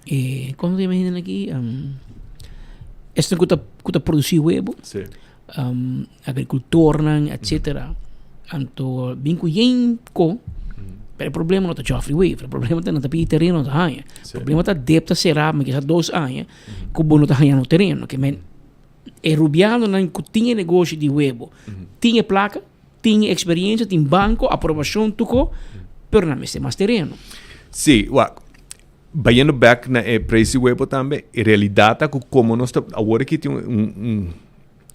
E como se llama hende aki? Um, esnan ku ta ku ta produsí huevo. Sí. Um, agricultornan, etcétera. Anto bin ku yen ko, pero e problema no ta Geoffrey Wever, e problema ta nan ta pidi tereno no ta haña. Sí. Problema ta dep ta será, mi kisa dos aña, ku bo no ta haña no tereno. Ke men e rubianonan ku tin e negoshi di huevo, tin e plaka, tin e experiencia, tin banco, aprobacion, tuko, pero nan mester mas tereno. Sí, wak. Bayendo bek na e prijs di webo tambe, e realidat ta ku komo nos ta awor aki tin un un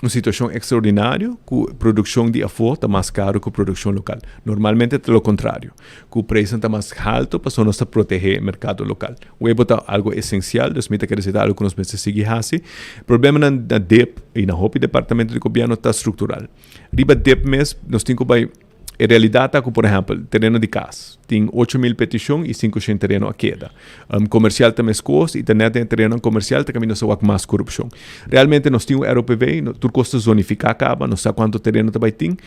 un situashon ekstraordinario ku produkshon di afó ta mas karu ku produkshon lokal. Normalmente ta lo kontrario, ku prijsnan ta mas haltu pasobra nos ta protehé e merkado lokal. Webo ta algu esensial, dus mi ta kere si ta algu ku nos mester sigui hasi. Problemanan na dip i na hopi departamento di gobièrnu ta struktural. Riba dip mes nos tin ku bai. E realidat ta ku, por ehèmpel, tereno di kas, tin 8000 petishon i 500 tereno a keda. Komersial ta meskos i ta nèt den e terenonan komersial ta kaminda nos a wak mas korupshon. Realmente nos tin un ROPV, tur kos ta zonifiká kaba, nos sa kuantu tereno ta bai tin.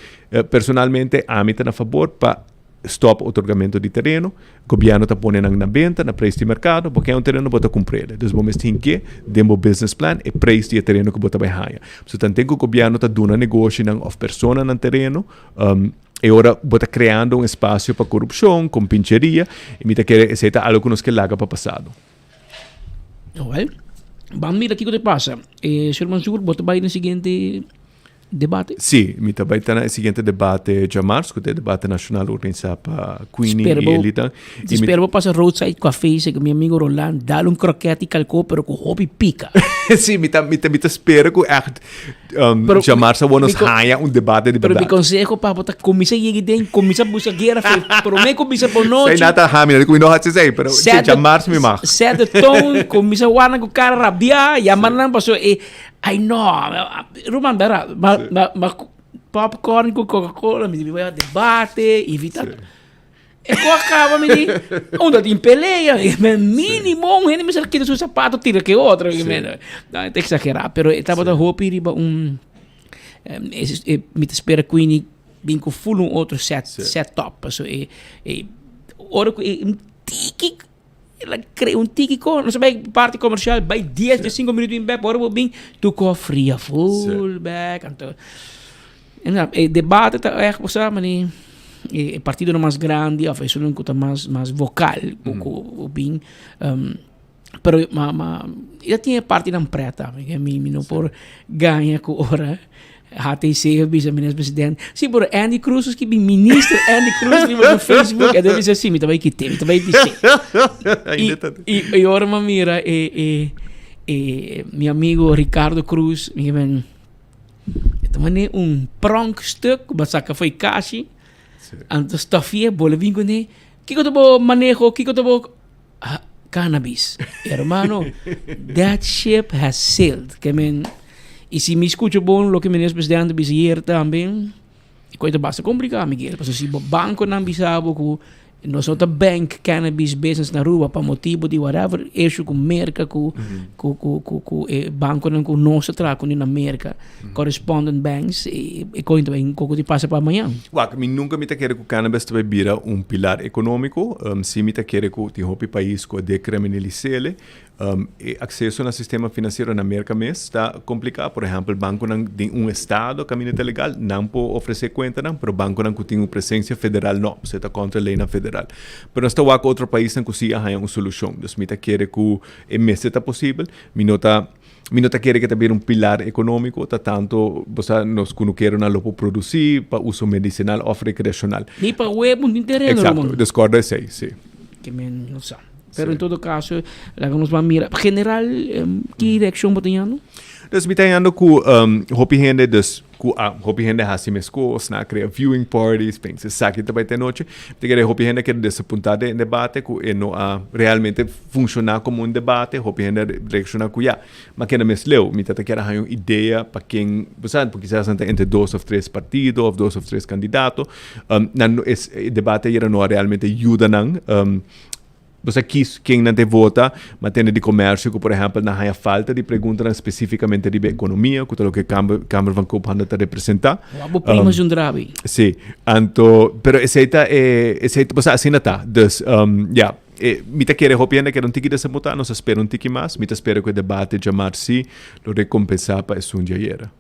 Personalmente ami ta na fabor pa stòp otorgamentu di tereno. Gobièrnu ta pone nan na benta na preis di merkado, bo ke un tereno bo ta kumpr'el. Dus bo mester hink'é den bo business plan e preis di e tereno ku bo ta bai haña. So tanten ku gobièrnu ta duna negoshinan òf personanan tereno, E ora bo ta creando un espacio pa corupcion, compincheria, y mi ta kere esey ta algo cu nos ke laga pa pasado. Well, ban mira kico ta pasa. Eh, señor Mansur, bo ta bay na siguiente. debate? Sí, mi ta bai ta na e siguiente debate djamars, ku ta e debate nashonal organisá pa Queenie i Elita. I mi spera bo pasa roadside café ku mi amigo Roland, dal un kroket i kalko pero ku hopi pika. Sí, mi ta mi ta mi ta spera ku ègt djamars awor nos haña un debate di Pero mi bèrdat. konseho pa bo ta kuminsá yega den, kuminsá buska guera fe promé ku bisa bo nochi. Esei nada ta hami, ku mi no hasi esei, pero sí, djamars mi mag. Set the tone, kuminsá wak nan ku kara rabiá, yama nan pasobra e Ay no, ruman bera, ma, ma, ma popcorn ku Coca-Cola, mi di voy a debate, invita. E ko acaba, mi di, unda tin pelea, mínimo un hende mester kita su zapato tira ke otro, sí. No, te exagera, pero e tabata hopi riba un, e, mi ta spera Queenie bin ku full un otro set, sí. set up, so e, e, ora ku e, un tiki El a crea un tiki ko, nos a bai parti comercial, bai 10, 5 minuto in bek, ora bo bin, tu ko fria full bek, anto, en e debate ta echt, bo sa, mani, e partidonan mas grandi of esunnan ku ta mas, mas vocal, ku, ku bo bin, pero ma, ma, e ta tin e partinan pret tambe, ke mi, mi no por gaña ku ora. HTC a bisa minister president. Sí, pero Andy Cruz es que mi minister Andy Cruz riba su Facebook. En dan bisa sí, mi ta bai kite, mi ta bai dice. Y, y, y ahora me mira eh, eh, eh, mi amigo Ricardo Cruz, mi ben, esta mané un pronkstuk, ba saca foi kashi. Anto stofie, bole bin kuné. Kiko ta bo maneho, kiko ta bo Ah, cannabis. Hermano, that ship has sailed. Ke men, y si mi escucho bon loke minister presidente bisa ayer tambe, e koe ta basta complica, Miguel. Pasobra si bo banconan bisa bo cu nos no ta bank cannabis business na Aruba pa motibo di whatever issue cu Merca, cu, cu, cu, cu, cu e banconan cu nos ta traha cune na Merca, correspondent banks, e, e koe ta bay un poco di pasa pa mañan. Wak, mi nunca mi ta kere cu cannabis ta bay bira un pilar economico. Si mi ta kere cu tin hopi pais cu a decriminalisele. E acceso na sistema financiero na Merca mes ta complica. Por ehempel, banconan den un estado caminda ta legal, nan por ofrece cuentanan, pero banconan cu tin un presencia federal no, pasobra ta contra leynan federal. Pero nos ta wak otro paisnan cu si a haya un solucion. Dus mi ta kere cu e mester ta posibel. Mi no ta. Mi no ta kere ke ta bira un pilar ekonómiko, ta tanto, bo sa, nos kunukeronan lo por produsí pa uso medisinal òf rekreashonal. Ni pa web un tin tereno, Exacto, Ramon. dus kòrda esei, sí. Ke men no sa. Pero en todo kaso, laga nos ban mira. General, ki reakshon bo ta yando? Dus mi ta yando ku hopi hende, dus ku a hopi hende hasi meskos, nan a krea viewing parties, pensa esaki ta bai te anochi. Mi ta kere hopi hende a keda desapuntá den e debate ku e no a realmente funshoná komo un debate. Hopi hende a reakshoná ku ya, mi a keda mes leu. Mi ta ta kier a haña un idea pa ken, bo sa, por kisas nan ta entre dos òf tres partido òf dos òf tres kandidato. Nan no es e debate ayera no a realmente yuda nan. Bo sa kis ken nan te vota, ma tende di komersio ku por ehèmpel nan haña falta di preguntanan spesífikamente riba ekonomia, ku ta loke Kamer Kamer van Koophandel ta representá. Wak bo prima es un drabi. Sí, anto, pero esei ta e, esei ta, bo sa asina ta. Dus, ya, e, mi ta kere hopi hende keda un tiki desapuntá, nos a spera un tiki mas, mi ta spera ku e debate djamars sí lo rekompensá pa esun djayer.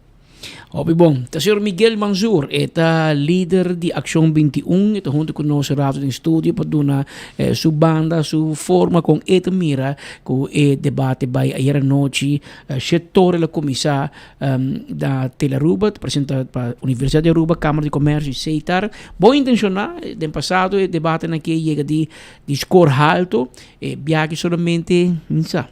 Hopi bon. Ta señor Miguel Manzoor, e ta lider di Accion 21, e ta hunto cu nos rato den studio pa duna su banda, su forma con e ta mira cu e debate bay ayer anochi. Shet Torre lo cuminsa na Tele Aruba, ta presenta pa Universidad di Aruba, Camara di Comercio y Setar. Bon intenciona, den pasado e debatenan aki a yega di score halto, e biaha aki solamente, mi sa.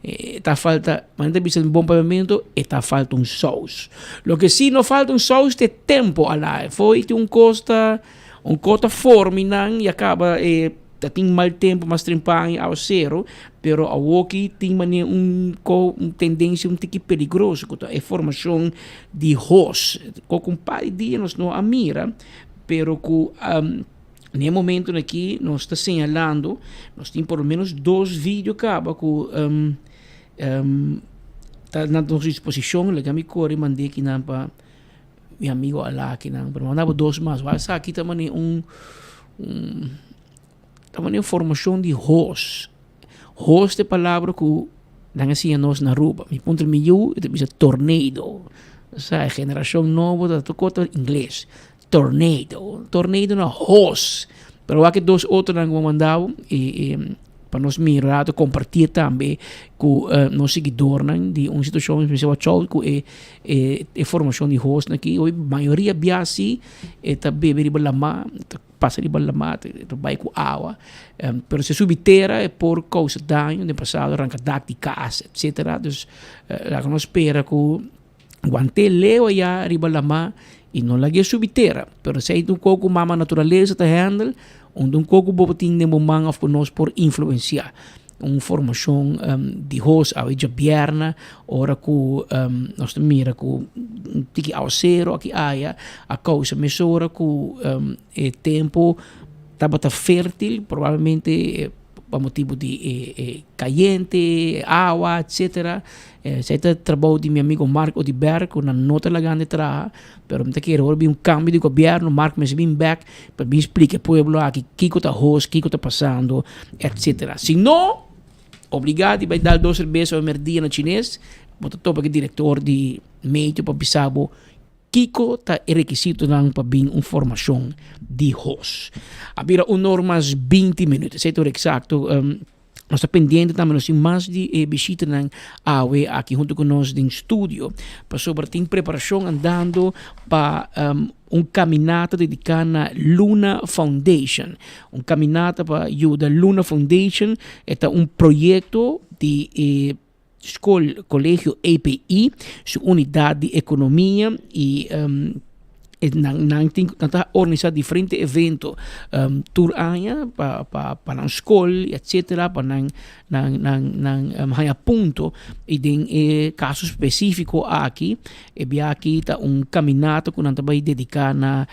E ta falta, manera ta bisa un bon papiamento, e ta falta un saus. Loke si no falta un saus ta e tempo ala. Foi tin un kos ta, un kos ta formi nan i a kaba e ta tin mal tempo mas trempan i awasero, pero awoki tin manera un ko un tendensia un tiki peligroso ku ta e formashon di hos. Kok un par di dia nos no a mira, pero ku. Na e momentonan aki nos ta señalando, nos tin por lo menos dos video caba cu ta na nos disposicion, laga mi core mande kinan pa mi amigo Ala kinan, pero manda bo dos mas, wak esaki ta mane un un ta mane un formacion di hos, hos ta e palabra cu nan a siña nos na Aruba, mi puntra mi yu e ta bisa tornado, sa e generacion nobo ta tur cos ta ingles. Tornado. Tornado na hos. Pero wak e dos otronan ku bo manda bo i i. Pa nos mira rato comparti tambe cu nos siguidornan di un situacion mester watch out cu e e formacion di hosnan aki. Hoy mayoria bia si e ta bebe riba lama, ta pasa riba lama, ta bai cu awa. Pero si e subi tera e por causa daño, den pasado ranca dak di cas etcetera. Dus laga nos spera cu Want'é leu ayá riba lamá i no lag'é subi tera. Pero esei ta un kos ku mama naturalesa ta handle, un ta un kos ku bo tin den bo man òf ku nos por influensiá. Un formashon di hos awe djabièrnè ora ku nos ta mira ku un tiki awaseru aki aya a kousa mesora ku e tempu tabata fértil probablemente pa motibu di e kayente, e awa, etcetera. Esei ta trabou di mi amigo Mark Oduber ku nan no ta laga di traha, pero mi ta kere ora bin un kambio di gobièrnu Mark mester bin bèk pa bin splika e pueblo aki kiko ta hos, kiko ta pasando, etcetera. Si no, obligá di bai dal dos serbesa awe merdia na chines, bo ta topa ku e direktor di meteo pa bisa bo Kiko ta e rekisitonan pa bin un formashon di hos? A bira un or mas 20 minuut. Esei ta ora eksakto. Nos ta pendiente tambe, nos tin mas di e bishitanan awe aki huntu ku nos den studio, pasobra tin preparashon andando pa un kaminata dediká na Luna Foundation. Un kaminata pa yuda Luna Foundation, e ta un proyekto di e Skol Kolegio EPI, su unidat di ekonomia i nan nan tin nan ta organisá diferente evento tur aña pa pa pa nan skol etsetera pa nan nan nan nan haña punto i den e kaso spesífiko aki e bia aki ta un kaminata ku nan ta bai dediká na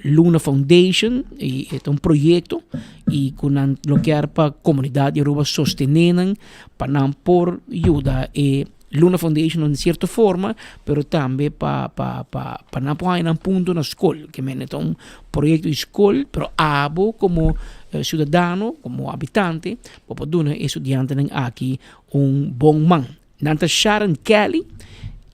Luna Foundation i e ta un proyekto i ku nan lo kier pa komunidat di Aruba sostené nan. pa nan por yuda e Luna Foundation den cierto forma, pero tambe pa pa pa pa nan por haña nan punto na skol. Ke men e ta un proyecto di skol, pero abo como ciudadano, como habitante, bo por duna e studiantenan aki un bon man. Nan ta Sharon Kelly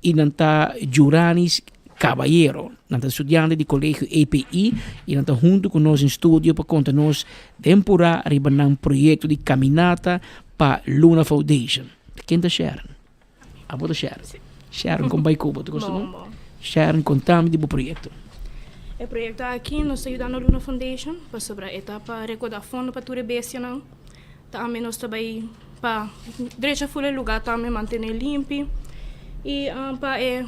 y nan ta Juranis Caballero. Nan ta studiante di Colegio EPI y nan ta hunto cu nos den studio pa conta nos den pura riba nan proyecto di caminata pa Luna Foundation. Ken ta Sharon? Abo ta Sharon? Si. Sharon con bay cu bo? Ta gusta Bon, bon? bon. Sharon conta mi di bo proyecto. E proyecto aki nos ta yudando Luna Foundation pasobra e ta pa rekoda fondo pa tur e bestianan. Tambe nos ta bay pa drecha ful e lugar tambe mantene limpi y pa e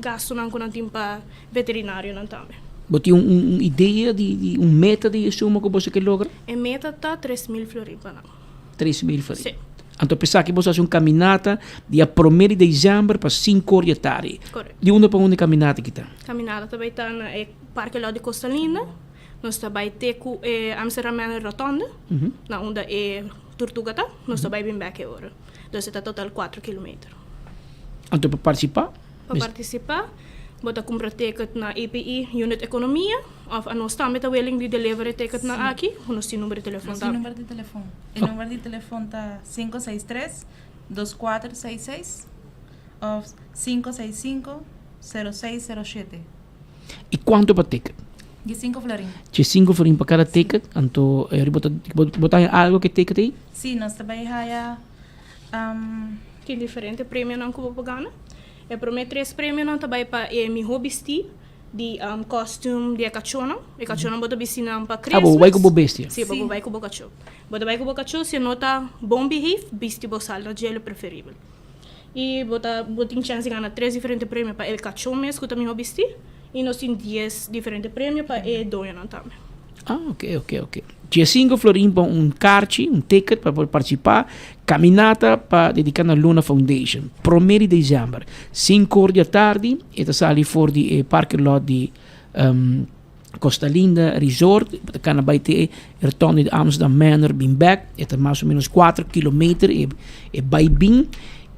gastonan cu nan tin pa veterinarionan tambe. Bo tin un idea di un meta di e suma cu boso ke logra? E meta ta 3000 florin pa nan. 3000 florin. Si. Anto p'esaki ki boso hasi un caminata dia prome di december pa cinco or di e tardi. Correcto. Di unda pa unda e caminata ki ta? Caminata ta bay ta na e parke lado di Costa Linda. Nos ta bai te ku e Amsterdam Manor Rotonde, na unda e turtuga ta. Nos ta bai bin bek e ora. Dus e ta total kuater kilometer. Anto pa partisipá? Pa partisipá, bo ta kumpra ticket na EPI Unit Ekonomia òf anos tambe ta willing di deliver e ticketnan aki. Nos tin number di telefon Nos tin tambe. number di telefon. E number di telefon ta 563 2466 òf 565 0607. I kuantu pa ticket? Diesinco florin. Diesinco florin pa kada ticket, anto e bo ta bo ta haña algo ku e ticket ei? Sí, nos ta bai haya. Tin diferente premionan ku bo por gana. E promé tres premionan ta bai pa e mihó bistí di kòstüm di e kachónan. E kachónan bo ta bisti nan pa Ah, bo bai ku bo bestia? Sí, bo bai ku bo kachó. Bo ta bai ku bo kachó, si e no ta bon behave, bisti bo sal na djele preferibel. I bo ta bo tin chèns di gana tres diferente premio pa e kachó mes ku ta mihó bistí i nos tin dies diferente premio pa e doñonan tambe. Ah, ok, ok, ok. Diesinco florin pa un karchi, un ticket pa por partisipá. Kaminata pa dediká na Luna Foundation. Promé di desèmber, sinku or di atardi, e ta sali for di e parking lot di Costa Linda Resort, bo ta kana bai te e rotonde di Amsterdam Manor bin bek, e ta mas o menos kuater kilometer e e bai bin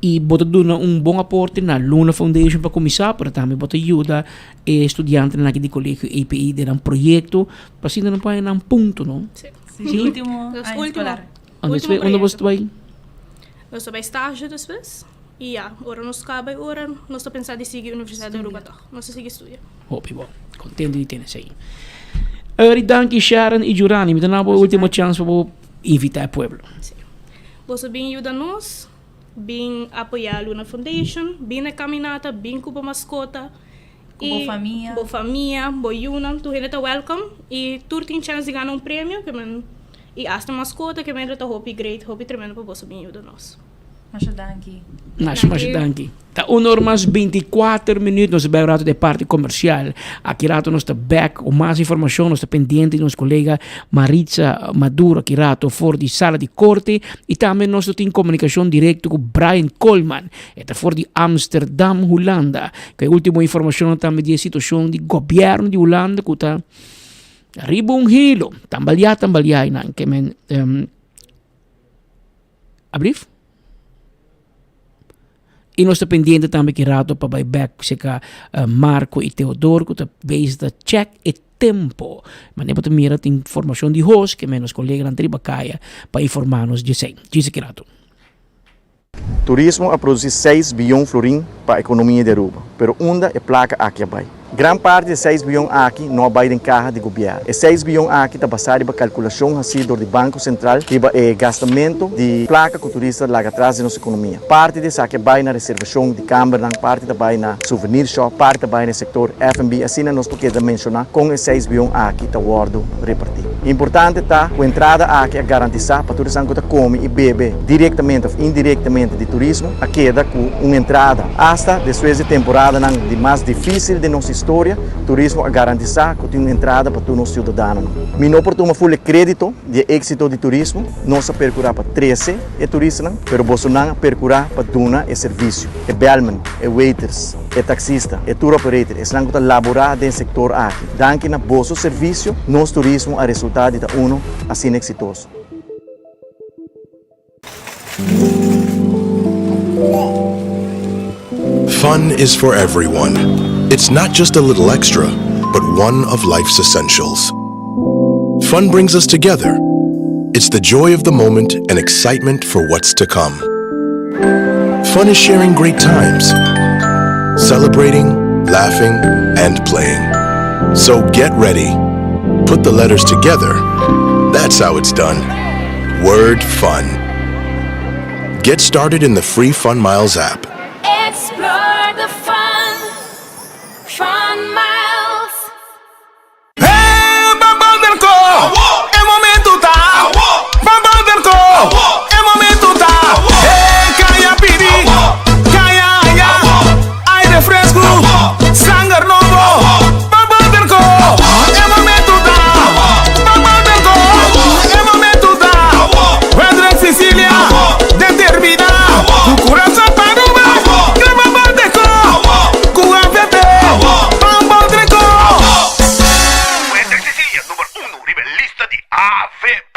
i bo ta duna un bon aporte na Luna Foundation pa kuminsá, pero tambe bo ta yuda e studiantenan aki di Kolegio EPI den nan proyekto pa asina nan por haña nan punto no. Sí. Sí, ultimo aña eskolar. Anto despues unda bo ta bai? Nos ta bai stage despues i ya, ora nos kaba e ora nos ta pensa di sigui Universidad di Aruba tog. Nos ta sigui studia. Hopi bon. Contento di tene esei. Eri danki Sharon i Jurani. Mi ta na bo e ultimo chance pa bo invita e pueblo. Sí. Boso bin yuda nos, bin apoyá Luna Foundation, bin na e kaminata, bin ku bo maskota. Ku bo famia. Bo famia, bo yunan, tur hende ta welcome i tur tin chèns di gana un premio ke men i asta maskota ke men lo ta hopi great, hopi tremendo pa boso bin yuda nos. Masha danki. Masha masha danki. Ta un or mas binti kuater minuut, nos ta bai un rato den parti comercial. Aki rato nos ta back cu mas informacion, nos ta pendiente di nos colega Maritza Maduro aki rato for di sala di corte y tambe nos lo tin comunicacion directo cu Brian Koolman, e ta for di Amsterdam, Hulanda. Cu e ultimo informacionnan tambe di e situacion di gobierno di Hulanda cu ta riba un hilo, tambalia tambalia einan ke men Ablief? I nos ta pendiente tambe ki rato pa bai bek seka Marco i Theodor ku ta bezig ta check e tempo. Manera bo ta mira tin formashon di hos ke men nos koleganan ta riba kaya pa informa nos djesei. Djis aki rato. Turismo a produci seis biyon florin pa economia di Aruba, pero unda e placa aki a bay? Gran parti di e seis biyon aki no a bay den caha di gobierno. E seis biyon aki ta basa riba calculacion haci dor di Banco Central riba e gastamento di placa cu turista laga atras den nos economia. Parti di esaki a bay na reservacion di cambernan, parti ta bay na souvenir shop, parti ta bay na e sector F&B, asina nos por keda menciona con e seis biyon aki ta wordo reparti. Importante ta cu entrada aki a garantisa pa tur esnan cu ta come y bebe directamente of indirectamente di turismo a keda cu un entrada. Hasta despues di temporadanan di mas dificil den nos historia, turismo a garantisa cu tin un entrada pa tur nos ciudadanonan. Mi no por tuma full e credito di e exito di turismo, nos a percura pa trece e turistanan, pero bosonan a percura pa duna e servicio. E bellman, e waiters, e taxista, e tour operator, esnan cu ta labora den sector aki. Danki na boso servicio, nos turismo a resulta di ta uno asina exitoso. Fun is for everyone. It's not just a little extra, but one of life's essentials. Fun brings us together. It's the joy of the moment and excitement for what's to come. Fun is sharing great times, celebrating, laughing, and playing. So get ready. Put the letters together. That's how it's done. Word fun. Get started in the free Fun Miles app. Explore the fun. Fun Miles. Hey, Ban Bouterco! E momento ta! Ban Bouterco! E momento ta! Hey, Caya pidi! Caya haya! Aire fresco! Sanger nobo! Ban Bouterco! E momento ta! Ban Bouterco! E momento ta! Wendrick Cecilia! Determina! Cu curason pa Aruba! Crema Bouterco! Cu AVP! Ban Bouterco! Wendrick Cecilia number uno riba e lista di avp.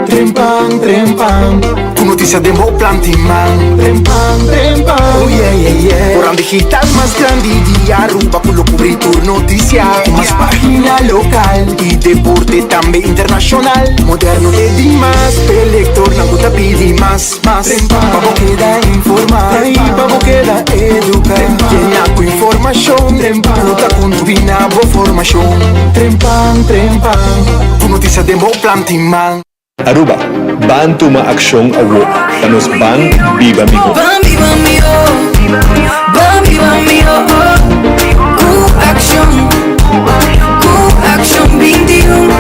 Trempan, trempan, ku notisia den bo planti man. Trempan, trempan, oh yeah, yeah, yeah. Koran digital mas grandi di Aruba ku lo kubri tur notisia. Ku mas pagina lokal i deporte tambe internashonal. Moderno te dimas, p'e lektornan ku ta pidi mas, mas. Pa bo keda informá i pa bo keda eduká. Yena ku informashon ku ta kontribuí na bo formashon. Trempan, trempan, ku notisia den bo planti man. Aruba, ban tuma accion awo pa nos ban biba miho. Ban biba miho, ban biba miho, Cu accion, cu accion 21.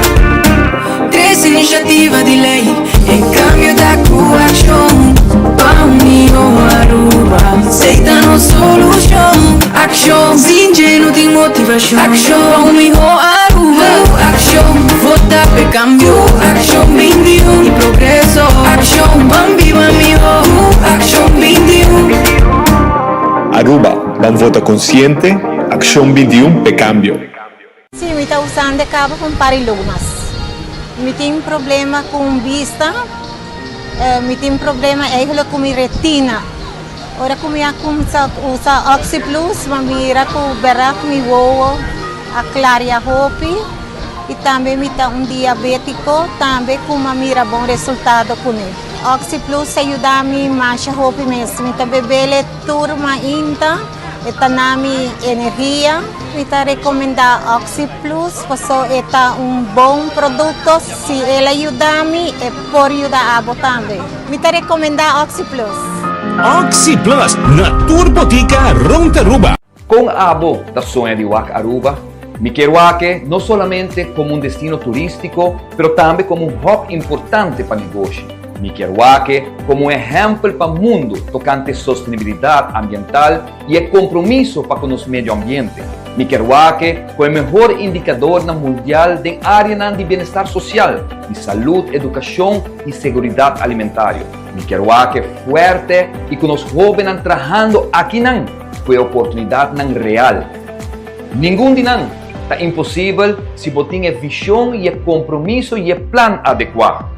Tres iniciativa di ley, e cambio ta cu accion. Pa un miho Aruba, esey ta nos solucion. Accion, sin dje no tin motivacion. Accion, pa un miho Aruba. Cu accion, vota p'e cambio. Cu accion 21 y progreso. Accion, ban biba miho. Cu accion 21. Aruba, ban vota consciente, Accion 21 p'e cambio. Sí, mi ta usando e caba pa un par di luna mas. Mi tin problema cu bista, mi tin problema eigenlijk cu mi retina. Ora cu mi a cuminsa usa OxyPlus, mi a mira cu berdad mi wowo a claria hopi y tambe mi ta un diabetico tambe cu mi a mira bon resultado cune. OxyPlus a yuda mi masha hopi mes. Mi ta bebele tur mainta. E ta na mi energia. Mi ta recomenda Oxi Plus paso e ta un bon producto. Si el a yuda mi, e por yuda abo tambe. Mi ta recomenda Oxi Plus. Oxi Plus na tur botica rond Aruba. Con abo ta soña di wak Aruba? Mi kier wak-e no solamente como un destino turistico, pero tambe como un hub importante pa negoshi. Mi kier wak-e como un ehempel pa mundo tocante sostenibilidad ambiental y e compromiso pa cu nos medio ambiente. Mi kier wak-e cu e mehor indicadornan mundial den areanan di bienestar social, di salud, educacion y seguridad alimentario. Mi kier wak-e fuerte y cu nos hobennan trahando akinan cu e oportunidadnan real. Ningun di nan ta imposibel si bo tin e vision y e compromiso y e plan adecua.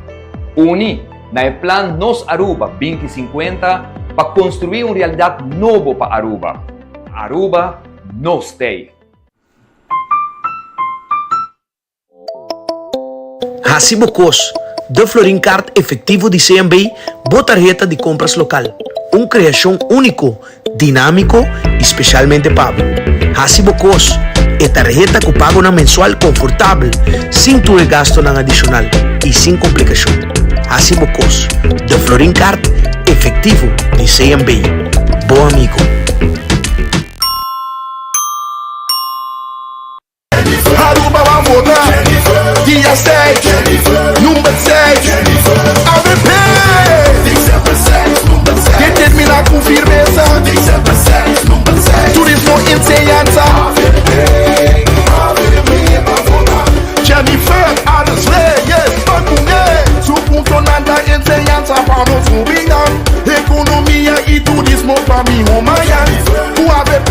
Uni na e plan Nos Aruba 2050 pa construi un realidad nobo pa Aruba. Aruba, nos t'ey! Hasi bo kos, De Florin Card Efectivo di CMB, bo tarheta di compras local. Un creacion unico, dinamico y specialmente pa bo. Hasi bo kos, E tarheta cu pagonan mensual confortabel, sin tur e gastonan adicional y sin complicacion. Hasi bo kos, De Florin Card Efectivo di CMB. Bo amigo. Aruba ban vota dia 6, number 6, avp! Determina cu firmeza, turismo, enseñanza. Jennifer Arends Reyes ban cune, su puntonan ta enseñanza pa nos hobennan, economia y turismo pa miho mañan. Cu avp,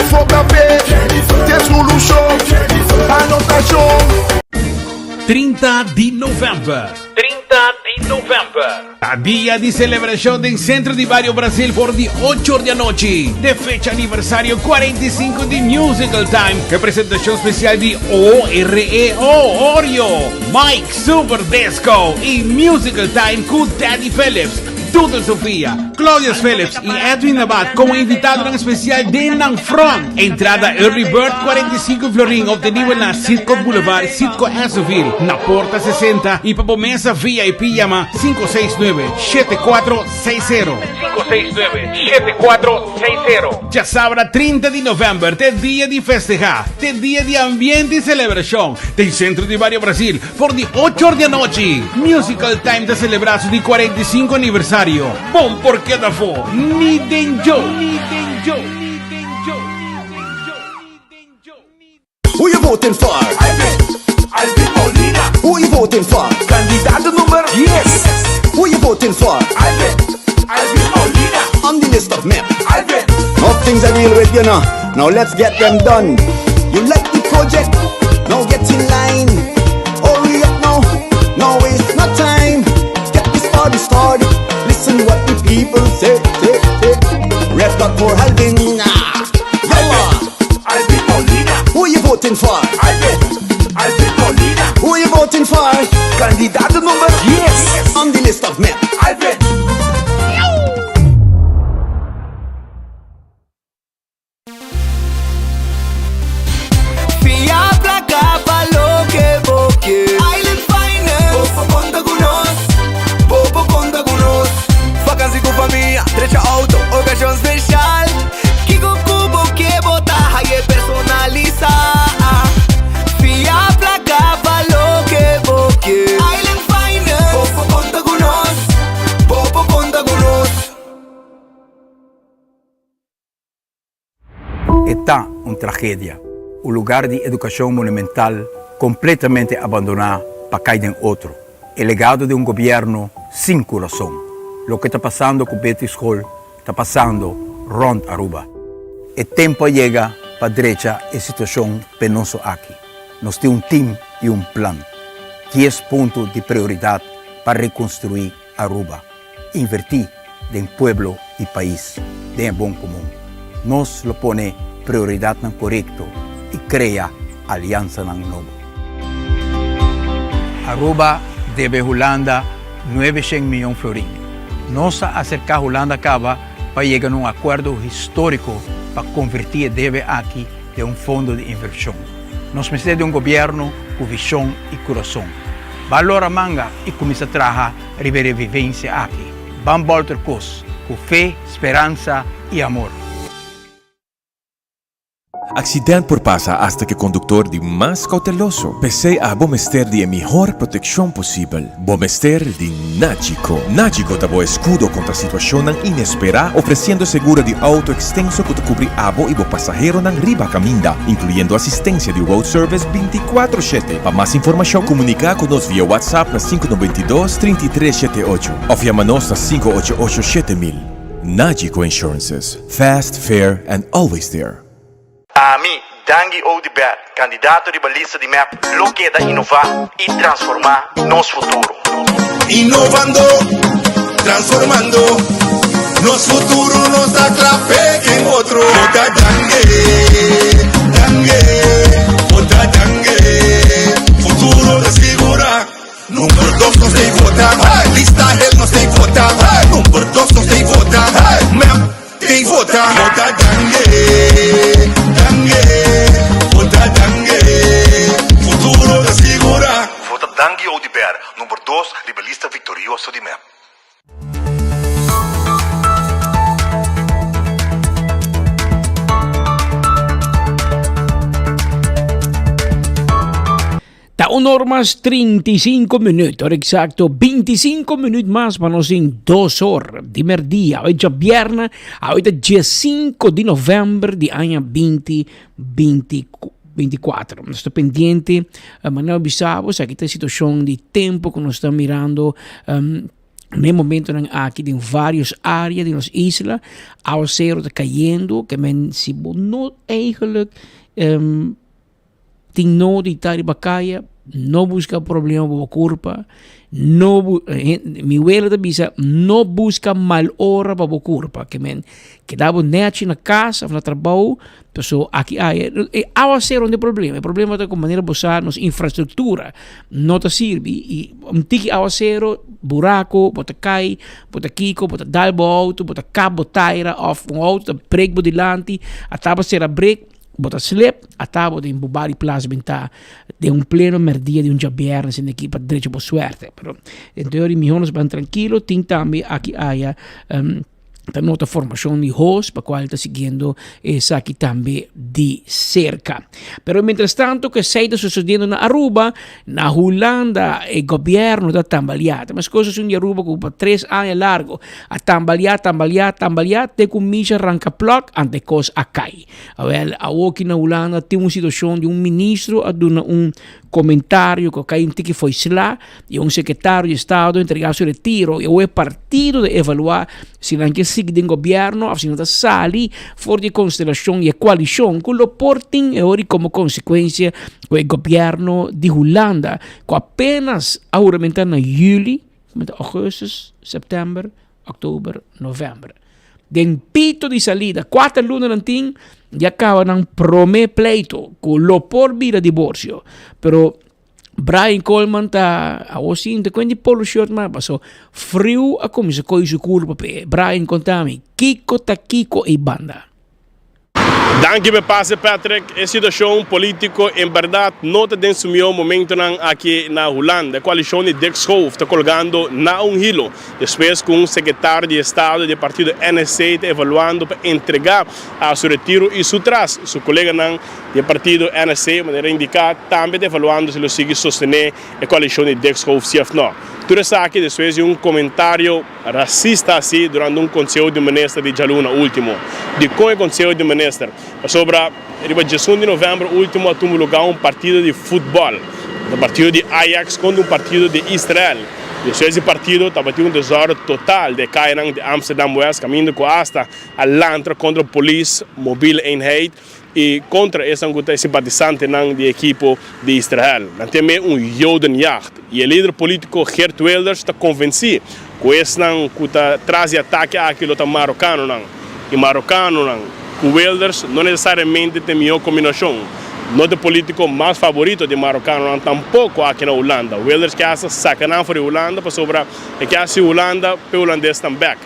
vota p'e. Te solucion pa nos nacion. 30 di november. 30 di november. Ta dia di celebracion den Centro di Bario Brasil for di ocho or di anochi. De fecha aniversario 45 di Musical Time. Cu e presentacion special di OREO, Oreo, Mike Super Disco y Musical Time cu Daddy Phillips. Doodle Sofia, Claudius Phillips y Edwin Abad como invitadonan especial den nan front. Entrada Early Bird 45 florin obtenibel na Citgo Boulevard, Citgo Essoville, na Porta 60 y pa bo mesa VIP yama 569 7460. 569 7460. Djasabra 30 di november t'e dia di festeha, t'e dia di ambiente y celebracion den Centro di Bario Brasil. For di ocho or di anochi, Musical Time ta selebrá su di 45 aniversario. Bon por keda afó, ni den djo! Ni den djo! Ni den djo! Who you voting for? Alvin, Alvin Molina. Who you voting for? Candidato number Yes. Who you voting for? Alvin, Alvin Molina. On the list of MEP. Alvin. Now things are deal with, you know. Now let's get them done. You like the project? Now get in line. Hurry up now. Now waste no time. Get this party started. Listen what the people say. say, say. Red dot for Alvin. Ah. Alvin. Alvin Molina. Who you voting for? Alvin. Alvin Molina. Who you voting for? Candidato number Yes. On the list of MEP. Alvin. Fia placa pa loke bo ke. Island Finance. Bo por conta cu nos. Bo por conta cu nos. Vakantie cu famia, drecha auto, ocasion special. Kico cu bo ke bo ta haye personalisa. Fia placa pa loke bo ke. Island Finance. Bo por conta cu nos. Bo por conta cu nos. E ta un tragedia, un lugar di educacion monumental completamente abandona pa cay den otro. E legado di un gobierno sin curason. Loke ta pasando cu Betty School ta pasando rond Aruba. E tempo a yega pa drecha e situacion penoso aki. Nos tin un team y un plan. Dies punto di prioridad pa reconstrui Aruba. Invertí den pueblo i pais, den e bon komun. Nos lo pone prioridatnan korekto i krea aliansanan nobo. Aruba debe Hulanda nuebeshen miyon florin. Nos a aserká Hulanda kaba pa yega na un akuerdo históriko. pa konvertí e debe aki den un fondo di invershon. Nos mester di un gobièrnu ku vishon i kurason. Ban lora manga i kuminsá traha riba e revivensia aki. Ban bòlter kos ku fe, speransa i amor. Accident por pasa hasta cu e conductor di mas cauteloso. P'esey abo mester di e mihor proteccion posibel. Bo mester di Nagico. Nagico ta bo escudo contra situacionnan inespera, ofreciendo seguro di auto extenso cu ta cubri abo y bo pasaheronan riba caminda, incluyendo asistencia di road service binticuatro shete. Pa mas informacion, comunica cu nos via WhatsApp na 592 33 shete ocho of yama nos na 588 7000. Nagico Insurances. Fast, fair and always there. Ami, Dangui Oduber, candidato riba lista di mep, lo keda inova y transforma nos futuro. Inovando, transformando nos futuro nos ta cla p'e ken otro. Vota Dangui, Dangui, vota Dangui, futuro ta sigura. Number dos nos tei vota, lista hel nos tei vota, number dos nos tei vota, mep tei vota. Vota Dangui, Dangui, vota Dangui, futuro ta sigura. Vota Dangui Oduber, number dos riba lista victorioso di mep. Ta un or mas 35 minuut, ora exacto 25 minuut mas pa nos in dos or di merdia. Hoy djabièrnè, hoy ta 15 di november di aña 2024. Nos ta pendiente, eh, manera bisa bo, esaki ta e situacion di tempo ku nos ta mirando um, na e momentonan aki den varios área di nos isla. Awacero ta cayendo, ke men si bo no eigenlijk um, Tin no di ta riba kaya, no buska problema pa bo kurpa, no bu mi wela ta bisa no buska mal ora pa bo kurpa, ke men keda bo nechi na kas of na trabou, paso aki aya e awasero no ta e problema, e problema ta ku manera bo sa nos infrastruktura no ta sirbi i un tiki awasero burako bo ta kai, bo ta kiko, bo ta dal bo outo, bo ta kap bo taira of un outo ta brek bo dilanti a taba sera brek. Bo ta slip, ata bo den bo bari plas bin ta den un pleno merdia di un djabièrnè sin aki pa drecha bo suerte. Pero den teoria mihó nos ban trankilo, tin tambe aki aya ta nota formashon di hos pa kual ta siguiendo esaki tambe di serka. Pero mientras tanto ku esei ta susediendo na Aruba, na Hulanda e gobièrnu ta tambaliá. Ta meskos asun di Aruba ku pa tres aña largo a tambaliá, tambaliá, tambaliá te ku Misha ranka plòk ante kos a kai. Awel, awoki na Hulanda tin un situacion di un ministro a duna un comentario cu a cay un tiki fo'i sla y un secretario di estado a entrega su retiro y awo e partido ta evalua si nan ke sigui den gobierno of si nan ta sali for di e constelacion y e coalicion cu lo por tin e ora y como consecuencia cu e gobierno di Hulanda cu apenas a huramenta na juli, augustus, september, Oktober, november. Den pito di salida, kuater luna nan tin, ya kaba nan prome pleito ku lo por bira diborsio. Pero Brian Coleman ta awo sinta kuen di polo shirt ma paso friu a kuminsa koy su kurpa p'e. Brian kontami, kiko ta kiko ei banda? Danki p'e pase Patrick. E situacion politico en berdad no ta den su mihor momentonan aki na Hulanda. E coalicion di Dick Schoof ta colgando na un hilo despues cu un secretario di estado di e partido NSC ta evaluando pa entrega a su retiro y su tras su coleganan di e partido NSC manera indica tambe ta evaluando si lo sigui sostene e coalicion di Dick Schoof si of no. Tur esaki despues di un comentario Racista asi durante un Conseho di Minister di djaluna ultimo. Dikon e Conseho di Minister? Pasobra riba djesun di november ultimo a tuma luga un partido di futbol, un partido di Ajax kontra un partido di Israel. Despues di partido tabatin un desorde total den e kayanan di Amsterdam West kaminda ku asta a lantra kontra polis, mobiele eenheid i kontra esnan ku ta e simpatisantenan di e ekipo di Israel. Nan tin me un Jodenjacht i e lider polítiko Geert Wilders ta konvensí ku esnan ku ta tras di atake aki lo ta marokanonan. I marokanonan ku Wilders no nesesariamente ta e mihó kombinashon. No ta e polítiko mas faborito di marokanonan tampoko aki na Hulanda. Wilders ke hasta saka nan for di Hulanda pasobra e ke hasi Hulanda p'e hulandesnan bèk.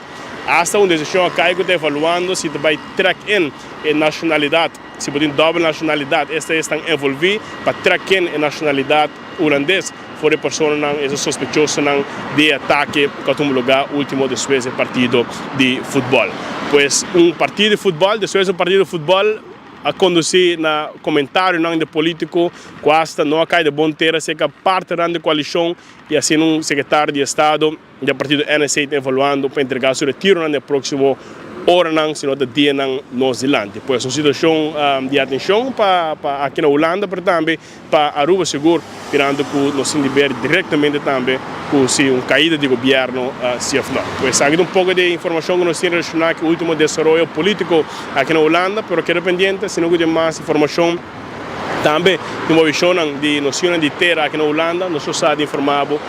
Hasta un desishon a kai ku ta evaluando si ta bai trek in e nashonalidat, si bo tin dòbel nashonalidat, esta esnan envolví pa trek in e nashonalidat hulandes for di e personanan, e sospechosonan di e atake ku a tuma lugá último despues di e partido di futbòl. Pues un partido di futbòl, despues di un partido di futbòl a kondusí na komentarionan di polítiko ku asta no a kai den bon tera serka partenan di koalishon i asina un sekretario di estado di e partido NSC ta evaluando pa entrega su retironan den e proksimo oranan, si no ta dianan nos dilanti. Pues un situashon di atenshon pa pa aki na Hulanda pero tambe pa Aruba sigur, mirando ku nos tin di ber direktamente tambe ku si un kaida di gobièrnu si òf no. Pues aki ta un poko di informashon ku nos tin relashoná ku e último desaroyo polítiko aki na Hulanda, pero keda pendiente si no ku tin mas informashon. Tambe tin movishonnan di nos yunan di tera aki na Hulanda. Nos lo sa di informa bo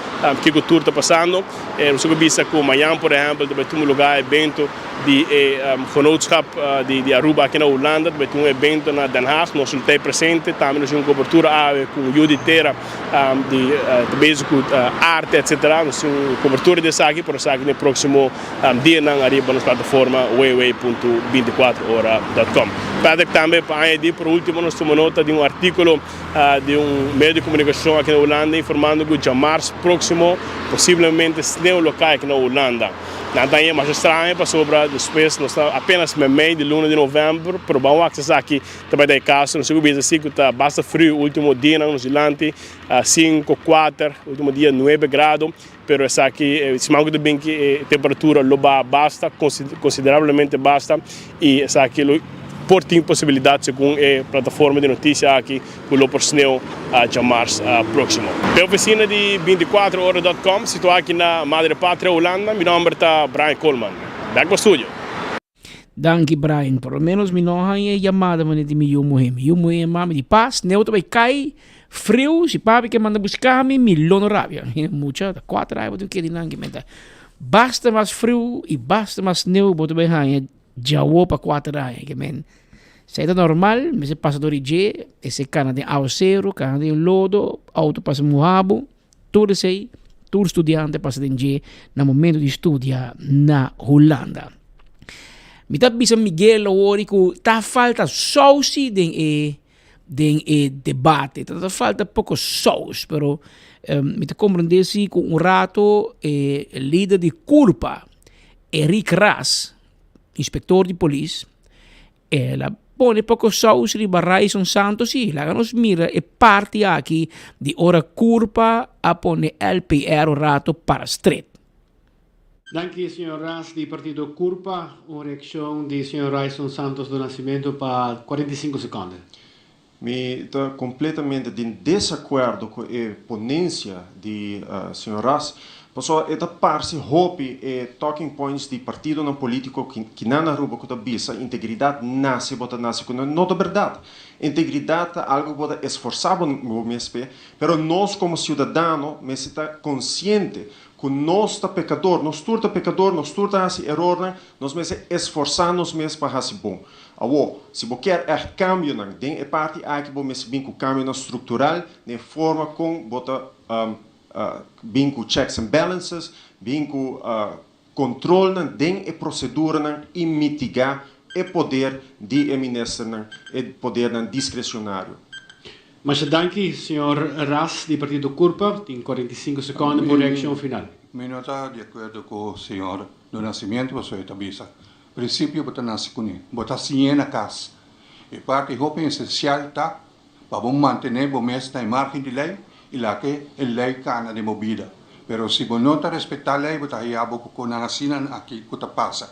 kiko tur ta pasando. Nos por bisa ku mañan por ehèmpel ta bai tuma lugá evento di e Genootschap di Aruba aki na Hulanda. Ta bai tin un evento na Den Haag. Nos lo ta ei presente. Tambe nos tin un kobertura awe ku un yu di tera di ta bezig ku arte etcetera. Nos tin un kobertura di esaki por esaki den e próksimo dianan ariba nos plataforma www punto binticuatro ora dot com. Patrick tambe pa añadi por ultimo nos tuma nota di un articulo di un medio di comunicacion aki na Hulanda informando cu djamars proximo posiblemente sneeuw lo cay aki na Hulanda. Nan ta haña masha straño pasobra despues nos ta apenas memey di luna di november pero ban wak si esaki ta bay ta e caso. Nos tin cu bisa si cu ta basta friu ultimo dianan nos dilanti cinco, cuater, ultimo dia nuebe grado. Pero esaki e siman ku ta bin ki e temperatura lo baha basta, konsiderablemente basta, i esaki lo por tin posibilidat segun e plataforma di notisia aki ku lo por sneu djamars próksimo. E ofisina di bintikuater ora dòt kòm situá aki na Madre Patria, Hulanda. Mi nòmber ta Brian Koolman. Bèk pa studio. Danki Brian, por lo menos mi no haña e yamada manera di mi yu muhé. Mi yu muhé yama mi di pas, neu ta bai kai, friu, si papi ke manda buska mi, mi lo no rabia. Mucha, ta kuater aña bo tin keda nan ki menta. Basta mas friu i basta mas neu bo ta bai haña djawo pa kuater aña. Ke men, esei ta normal, mester pasa dor di dje, esei kana den awaseru, kana den lodo, outo pasa muha bo. Tur esei, tur studiante pasa den dje na momento di studia na Hulanda. Mi ta bisa Miguel awor ku ta falta sausi den e den e debate. Ta falta poko saus, pero um, mi ta comprende si ku un rato e lider di Curpa, Eric Ras, inspector di polis, El a pone poko saus riba Ryson Santos sí. Laga nos mira e parti aki di ora Curpa a pone LPR un rato para stret. Danki señor Ras di partido Curpa. Un reaccion di señor Ryson Santos do Nascimento pa 45 seconde. Mi ta completamente den desacuerdo cu e ponencia di señor Ras, pasobra e ta parse hopi e talking points di partidonan politico kinan na Aruba cu ta bisa integridad nace bo ta nace cu no ta berdad. Integridad ta algo cu bo ta esforsa bo mes p'e, pero nos como ciudadano mester ta consciente cu nos ta pecador, nos tur ta pecador, nos tur ta haci erornan, nos mester esforsa nos mes pa haci bon. Awor, si bo kier ègt kambionan den e parti aki bo mester bin ku kambionan struktural den e forma kon bo ta bin ku checks and balances, bin ku kontrolnan den e proseduranan i mitigá e poder di e ministernan, e podernan diskresionario. Masha danki, señor Ras di partido Curpa. Tin 45 seconde pa un reaccion final. Mi no ta di acuerdo cu señor Do Nascimento pasobra e ta bisa Prinsipio bo ta nase kuné, bo ta siñ'é na kas. E parti hopi esensial ta pa bo mantené bo mes na e márgen di lei i laga e lei kana den bo bida. Pero si bo no ta respetá lei bo ta haña bo ku konan asina aki ku ta pasa.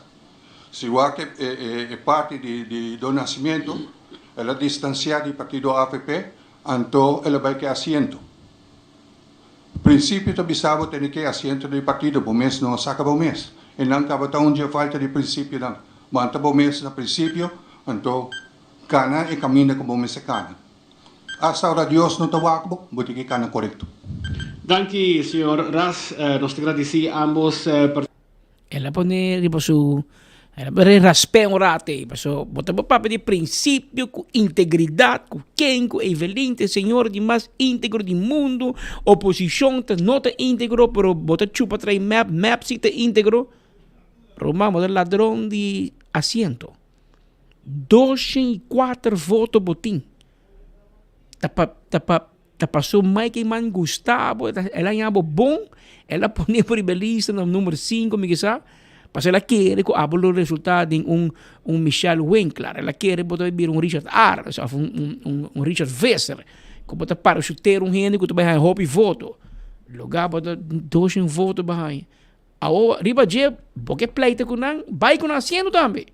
Si wak e parti di Don Nasimiento, el a distansiá di partido avp, anto el a bai ku e asiento. Prinsipio ta bisa bo tene ke asiento den partido, bo mes no a saka bo mes. E nan tabata un dje falta di prinsipionan. Manta bo mes na prinsipio, anto kana e kaminda ku bo mester kana. Asta ora Dios no ta wak bo, bo tin ke kana korekto. Danki, señor Ras. Nos ta gradisí ambos. El a pone riba su, el a pone rasp'é un rato ei, paso bo ta por papia di prinsipio ku integridat, ku ken, ku Evelyn ta e señora di mas íntegro di mundu, oposishon ta no ta íntegro, pero bo ta chupa tra'i mep, mep si ta íntegro. Ruman, bo ta ladron di asiento. 204 voto bo tin. Ta pa, ta pa, ta paso Mike Eman gusta bo, el a haña bo bon, el a pone bo riba e lista na number 5 mi kisa, paso el a kere ku abo lo resulta den un un Michelle Winklaar, el a kere bo ta bira un Richard Arends of un un un Richard Visser, ku bo ta parachutera un hende ku ta bai haña hopi voto, lugar bo ta 200 voto bo haña. Awor riba dje bo ke pleita ku nan, bai ku nan asiento tambe.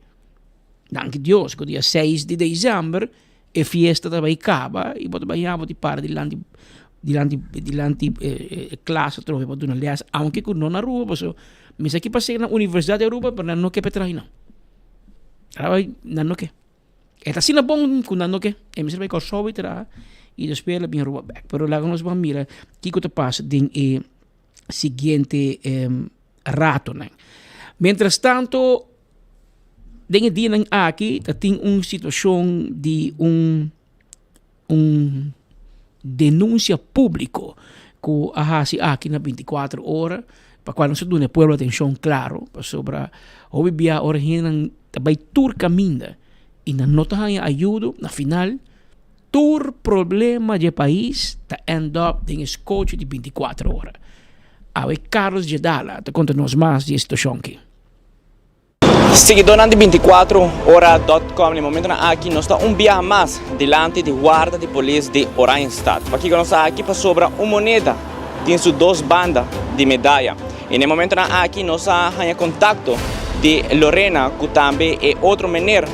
Danki Dios ku dia seis di december e fiesta ta bai kaba i bo ta bai yama bo di para dilanti dilanti dilanti e klas atrobe pa duna les aunke ku no na Aruba paso mi sa ki pas'e na Universidad di Aruba pero nan no ke pa e traha nan. Nan no ke. E ta asina bon ku nan no ke. E mester bai Kòrsou i traha i despues el a bin Aruba bèk. Pero laga nos ban mira kiko ta pasa den e siguiente ratonan. Mientras tanto, den e dianan aki ta tin un situacion di un un denuncia publico cu a haci aki na 24 ora, pa cual nos a duna e pueblo atencion claro, pasobra hopi bia ora hendenan ta bay tur caminda y nan no ta haya ayudo, na final Tur problema dje pais ta end up den e skochi di bintikuater ora. Awe Carlos Jedala ta konta nos mas di e situashon aki. Siguidónan di bintikuater ora dòt kòm, na e momentunan aki nos ta un biaha mas dilanti di warda di polis di Oranjestad. Pakiko nos ta aki? Pasobra un moneda tin su dos banda di medaya. I na e momentunan aki nos a haña kontakto di Lorena ku tambe e otro mener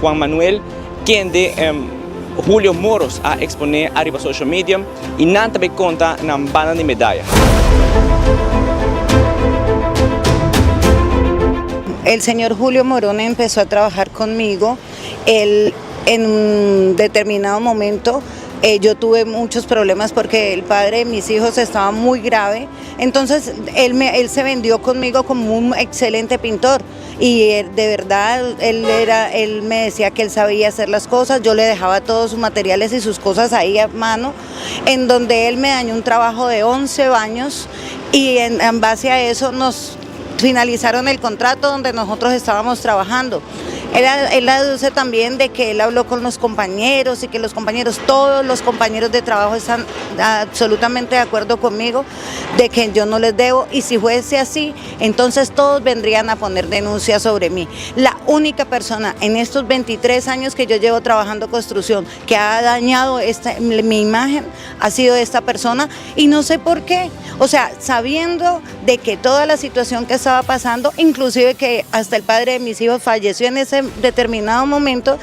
Juan Manuel kende Julio Moros a eksponé ariba social media i nan ta bai konta nan banda di medaya. El señor Julio Morón empezó a trabajar conmigo, él en un determinado momento yo tuve muchos problemas porque el padre de mis hijos estaba muy grave, entonces él, me, él se vendió conmigo como un excelente pintor y de verdad él, era, él me decía que él sabía hacer las cosas, yo le dejaba todos sus materiales y sus cosas ahí a mano, en donde él me dañó un trabajo de 11 años y en, en base a eso nos finalizaron el contrato donde nosotros estábamos trabajando. Él, él aduce también de que él habló con los compañeros y que los compañeros, todos los compañeros de trabajo están absolutamente de acuerdo conmigo de que yo no les debo y si fuese así, entonces todos vendrían a poner denuncia sobre mí. La única persona en estos 23 años que yo llevo trabajando construcción que ha dañado esta, mi imagen ha sido esta persona y no sé por qué. O sea, sabiendo de que toda la situación que estaba pasando, inclusive que hasta el padre de mis hijos falleció en ese determinado momento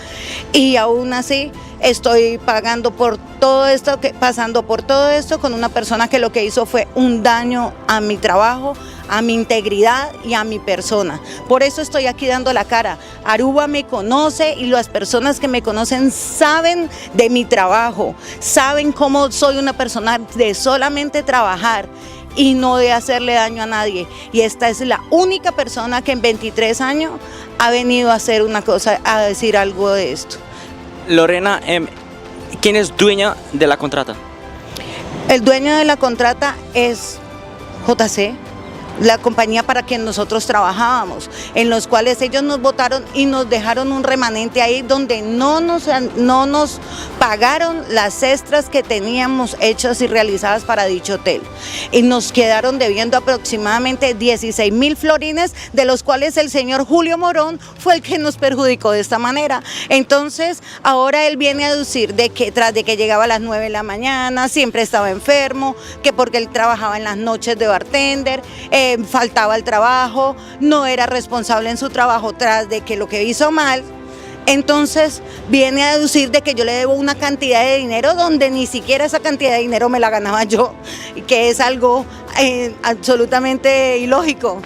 y aún así estoy pagando por todo esto, que, pasando por todo esto con una persona que lo que hizo fue un daño a mi trabajo, a mi integridad y a mi persona. Por eso estoy aquí dando la cara. Aruba me conoce y las personas que me conocen saben de mi trabajo, saben cómo soy una persona de solamente trabajar y no de hacerle daño a nadie. Y esta es la única persona que en 23 años ha venido a hacer una cosa, a decir algo de esto. Lorena, ¿quién es dueña de la contrata? El dueño de la contrata es JC, la compañía para quien nosotros trabajábamos, en los cuales ellos nos botaron y nos dejaron un remanente ahí donde no nos, no nos pagaron las extras que teníamos hechas y realizadas para dicho hotel. Y nos quedaron debiendo aproximadamente 16 mil florines, de los cuales el señor Julio Morón fue el que nos perjudicó de esta manera. Entonces, ahora él viene a decir de que tras de que llegaba a las 9 de la mañana, siempre estaba enfermo, que porque él trabajaba en las noches de bartender, eh, faltaba al trabajo, no era responsable en su trabajo, tras de que lo que hizo mal, entonces viene a deducir de que yo le debo una cantidad de dinero donde ni siquiera esa cantidad de dinero me la ganaba yo, que es algo eh, absolutamente ilógico.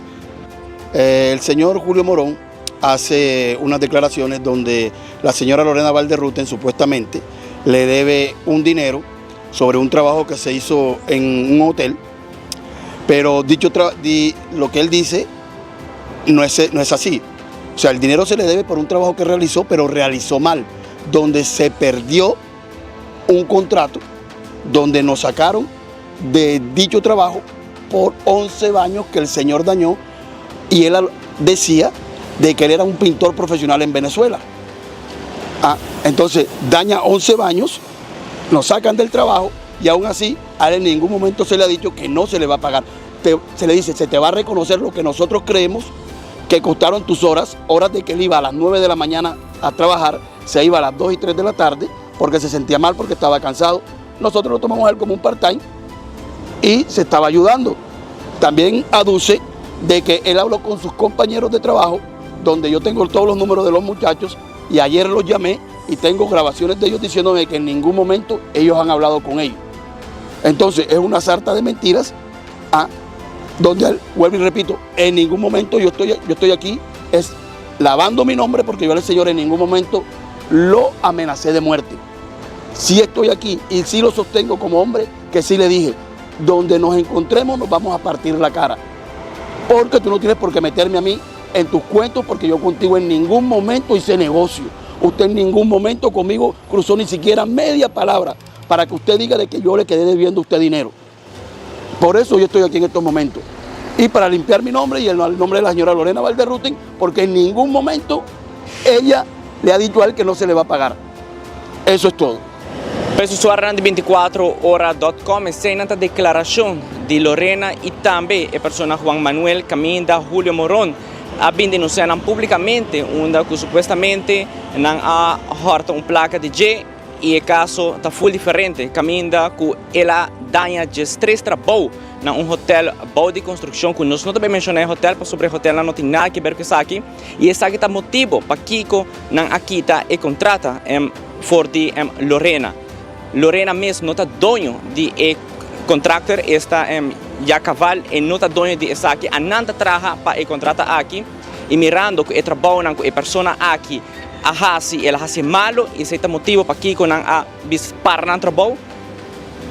Eh, el señor Julio Morón hace unas declaraciones donde la señora Lorena Valderruten supuestamente le debe un dinero sobre un trabajo que se hizo en un hotel, pero dicho lo que él dice no es, no es así. O sea, el dinero se le debe por un trabajo que realizó, pero realizó mal, donde se perdió un contrato, donde nos sacaron de dicho trabajo por 11 baños que el señor dañó y él decía de que él era un pintor profesional en Venezuela. Ah, entonces daña 11 baños, nos sacan del trabajo y aún así a él en ningún momento se le ha dicho que no se le va a pagar. se le dice, se te va a reconocer lo que nosotros creemos que costaron tus horas, horas de que él iba a las 9 de la mañana a trabajar, se iba a las 2 y 3 de la tarde porque se sentía mal, porque estaba cansado. Nosotros lo tomamos a él como un part-time y se estaba ayudando. También aduce de que él habló con sus compañeros de trabajo, donde yo tengo todos los números de los muchachos, y ayer los llamé y tengo grabaciones de ellos diciéndome que en ningún momento ellos han hablado con ellos. Entonces es una sarta de mentiras, ¿ah? donde, vuelvo y repito, en ningún momento yo estoy, yo estoy aquí, es lavando mi nombre porque yo al Señor en ningún momento lo amenacé de muerte. Sí estoy aquí y sí lo sostengo como hombre, que sí le dije, donde nos encontremos nos vamos a partir la cara. Porque tú no tienes por qué meterme a mí en tus cuentos, porque yo contigo en ningún momento hice negocio. Usted en ningún momento conmigo cruzó ni siquiera media palabra para que usted diga de que yo le quedé debiendo a usted dinero. Por eso yo estoy aquí en estos momentos. Y para limpiar mi nombre y el nombre de la señora Lorena Valderrutin, porque en ningún momento ella le ha dicho a él que no se le va a pagar. Eso es todo. Pues usuarionan di 24 ora dot com eseinan ta declaracion di Lorena y tambe e persona Juan Manuel Caminda Julio Moron a bin denuncia nan publicamente unda cu supuestamente nan a horta un placa di dje y e caso ta full diferente caminda cu el a daña djes tres trabou na un hotel bou di construccion cu nos no ta bay menciona e hotel pasobra e hotelnan no tin nada ke ber cu esaki y esaki ta motibo pakico Nan a kita e kontrata for di Lorena. Lorena mes no ta doño di e kontrakter, esta ya kaval e no ta doño di esaki. A nan ta traha pa e kontrata aki i mirando ku e trabounan ku e persona aki a hasi, el a hasi malu i esei ta motibu pakiko nan a bis para nan trabou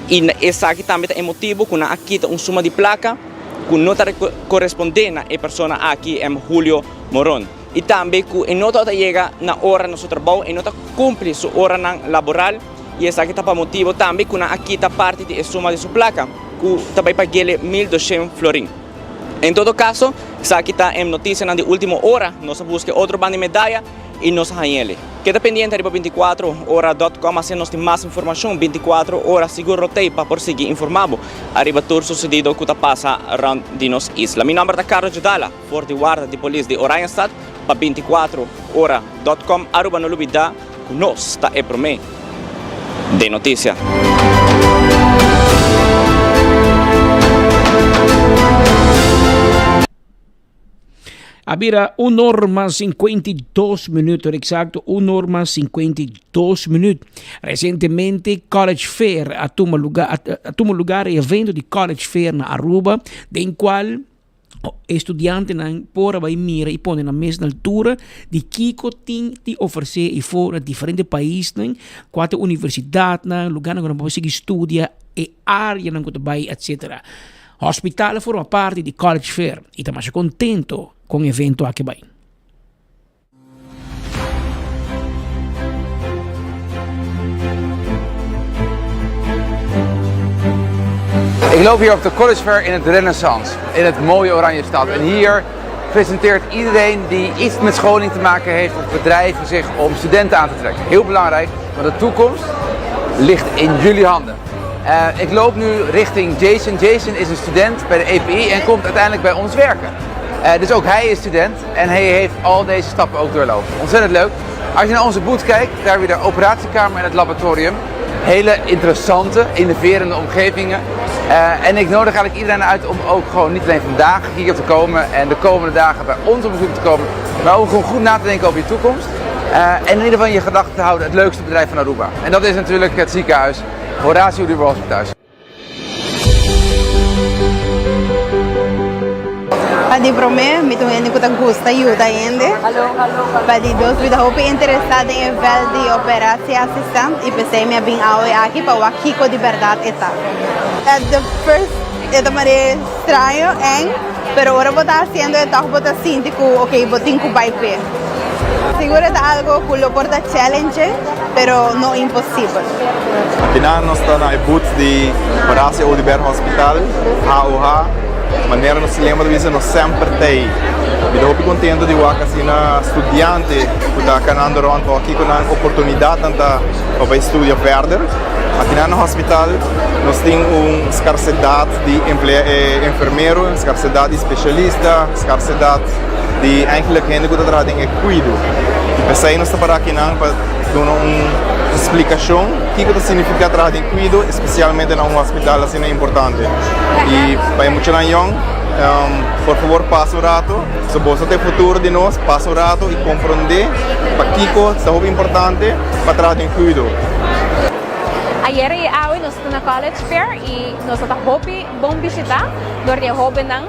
i esaki tambe ta e motibu ku nan a kita un suma di plaka ku no ta korespondé na e persona aki, Julio Moron. i tambe ku e no tabata yega na ora na su trabou, e no ta kumpli su oranan laboral i esaki ta pa motibu tambe ku nan a kita parti di e suma di su plaka ku ta bai pag'el 1200 florin. En todo kaso, esaki ta e notisianan di ultimo ora, nos a buska e otro banda di medaya i nos a hañ'el. Keda pendiente riba 24 ora dot com asina nos tin mas informashon 24 ora sigur lo tei pa por sigui informa bo ariba tur susedido ku ta pasa rònt di nos isla. Mi nòmber ta Carlos Judala. For di warda di polis di Oranjestad pa 24 ora dot com Aruba no lubida cu nos ta e prome den noticia. A bira un or mas 52 minuut, exacto, un or mas 52 minuut. Recientemente College Fair a tuma lugar, a tuma lugar e evento di College Fair na Aruba, den cual E studiantenan por a bai mira i pone nan mes na altura di kiko tin di ofresé i for na diferente paisnan, kua ta e universidatnan, lugarnan ku nan por sigui studia, e áreanan ku ta bai etsetera. Hospital a forma parti di College Fair i ta masha kontento kon e evento aki bai. Ik loop hier op de College Fair in het Renaissance, in het mooie Oranjestad. En hier presenteert iedereen die iets met scholing te maken heeft of bedrijven zich om studenten aan te trekken. Heel belangrijk, want de toekomst ligt in jullie handen. Eh, ik loop nu richting Jason. Jason is een student bij de EPI en komt uiteindelijk bij ons werken. Eh, dus ook hij is student en hij heeft al deze stappen ook doorlopen. Ontzettend leuk. Als je naar onze booth kijkt, daar heb je de operatiekamer en het laboratorium. Hele interessante, innoverende omgevingen. Eh, en ik nodig eigenlijk iedereen uit om ook gewoon niet alleen vandaag hier te komen en de komende dagen bij ons op bezoek te komen, maar ook gewoon goed na te denken over je toekomst. Eh, en in ieder geval in je gedachten te houden het leukste bedrijf van Aruba. En dat is natuurlijk het ziekenhuis Horacio Oduber Hospitaal. Pa di promé, mi ta un hende ku ta gusta yuda hende. Pa di dos, mi ta hopi interesá den e vèlt di operatie assistent i p'esei mi a bin awe aki pa wak kiko di bèrdat e ta. At the first e ta manera straño, eng, pero ora bo ta hasiendo e tòg bo ta sinti ku oke bo tin ku bai p'e. Sigur e ta algo ku lo por ta challenging, pero no imposibel. Akinan nos ta na e booth di Horacio Oduber Hospital, HOH. Manera nos lema ta bisa nos semper t'ei. Mi ta hopi contento di wak asina studiante cu ta canando rond pa wak kico nan oportunidadnan ta pa bay studia verder. Akinan na hospital nos tin un scarcedad di enfermero, scarcedad di specialista, scarcedad di eigenlijk hende cu ta traha den e cuido. Y p'esey nos ta para akinan pa duna un splicacion kico ta significa traha den cuido, especialmente na un hospital asina importante. Y pa e muchanan yong, por favor pasa un rato, so boso ta e futuro di nos, pasa un rato y comprende pakico ta hopi importante pa traha den cuido. Ayera y awe nos ta na College Fair y nos ta hopi bon bishita door di e hobennan.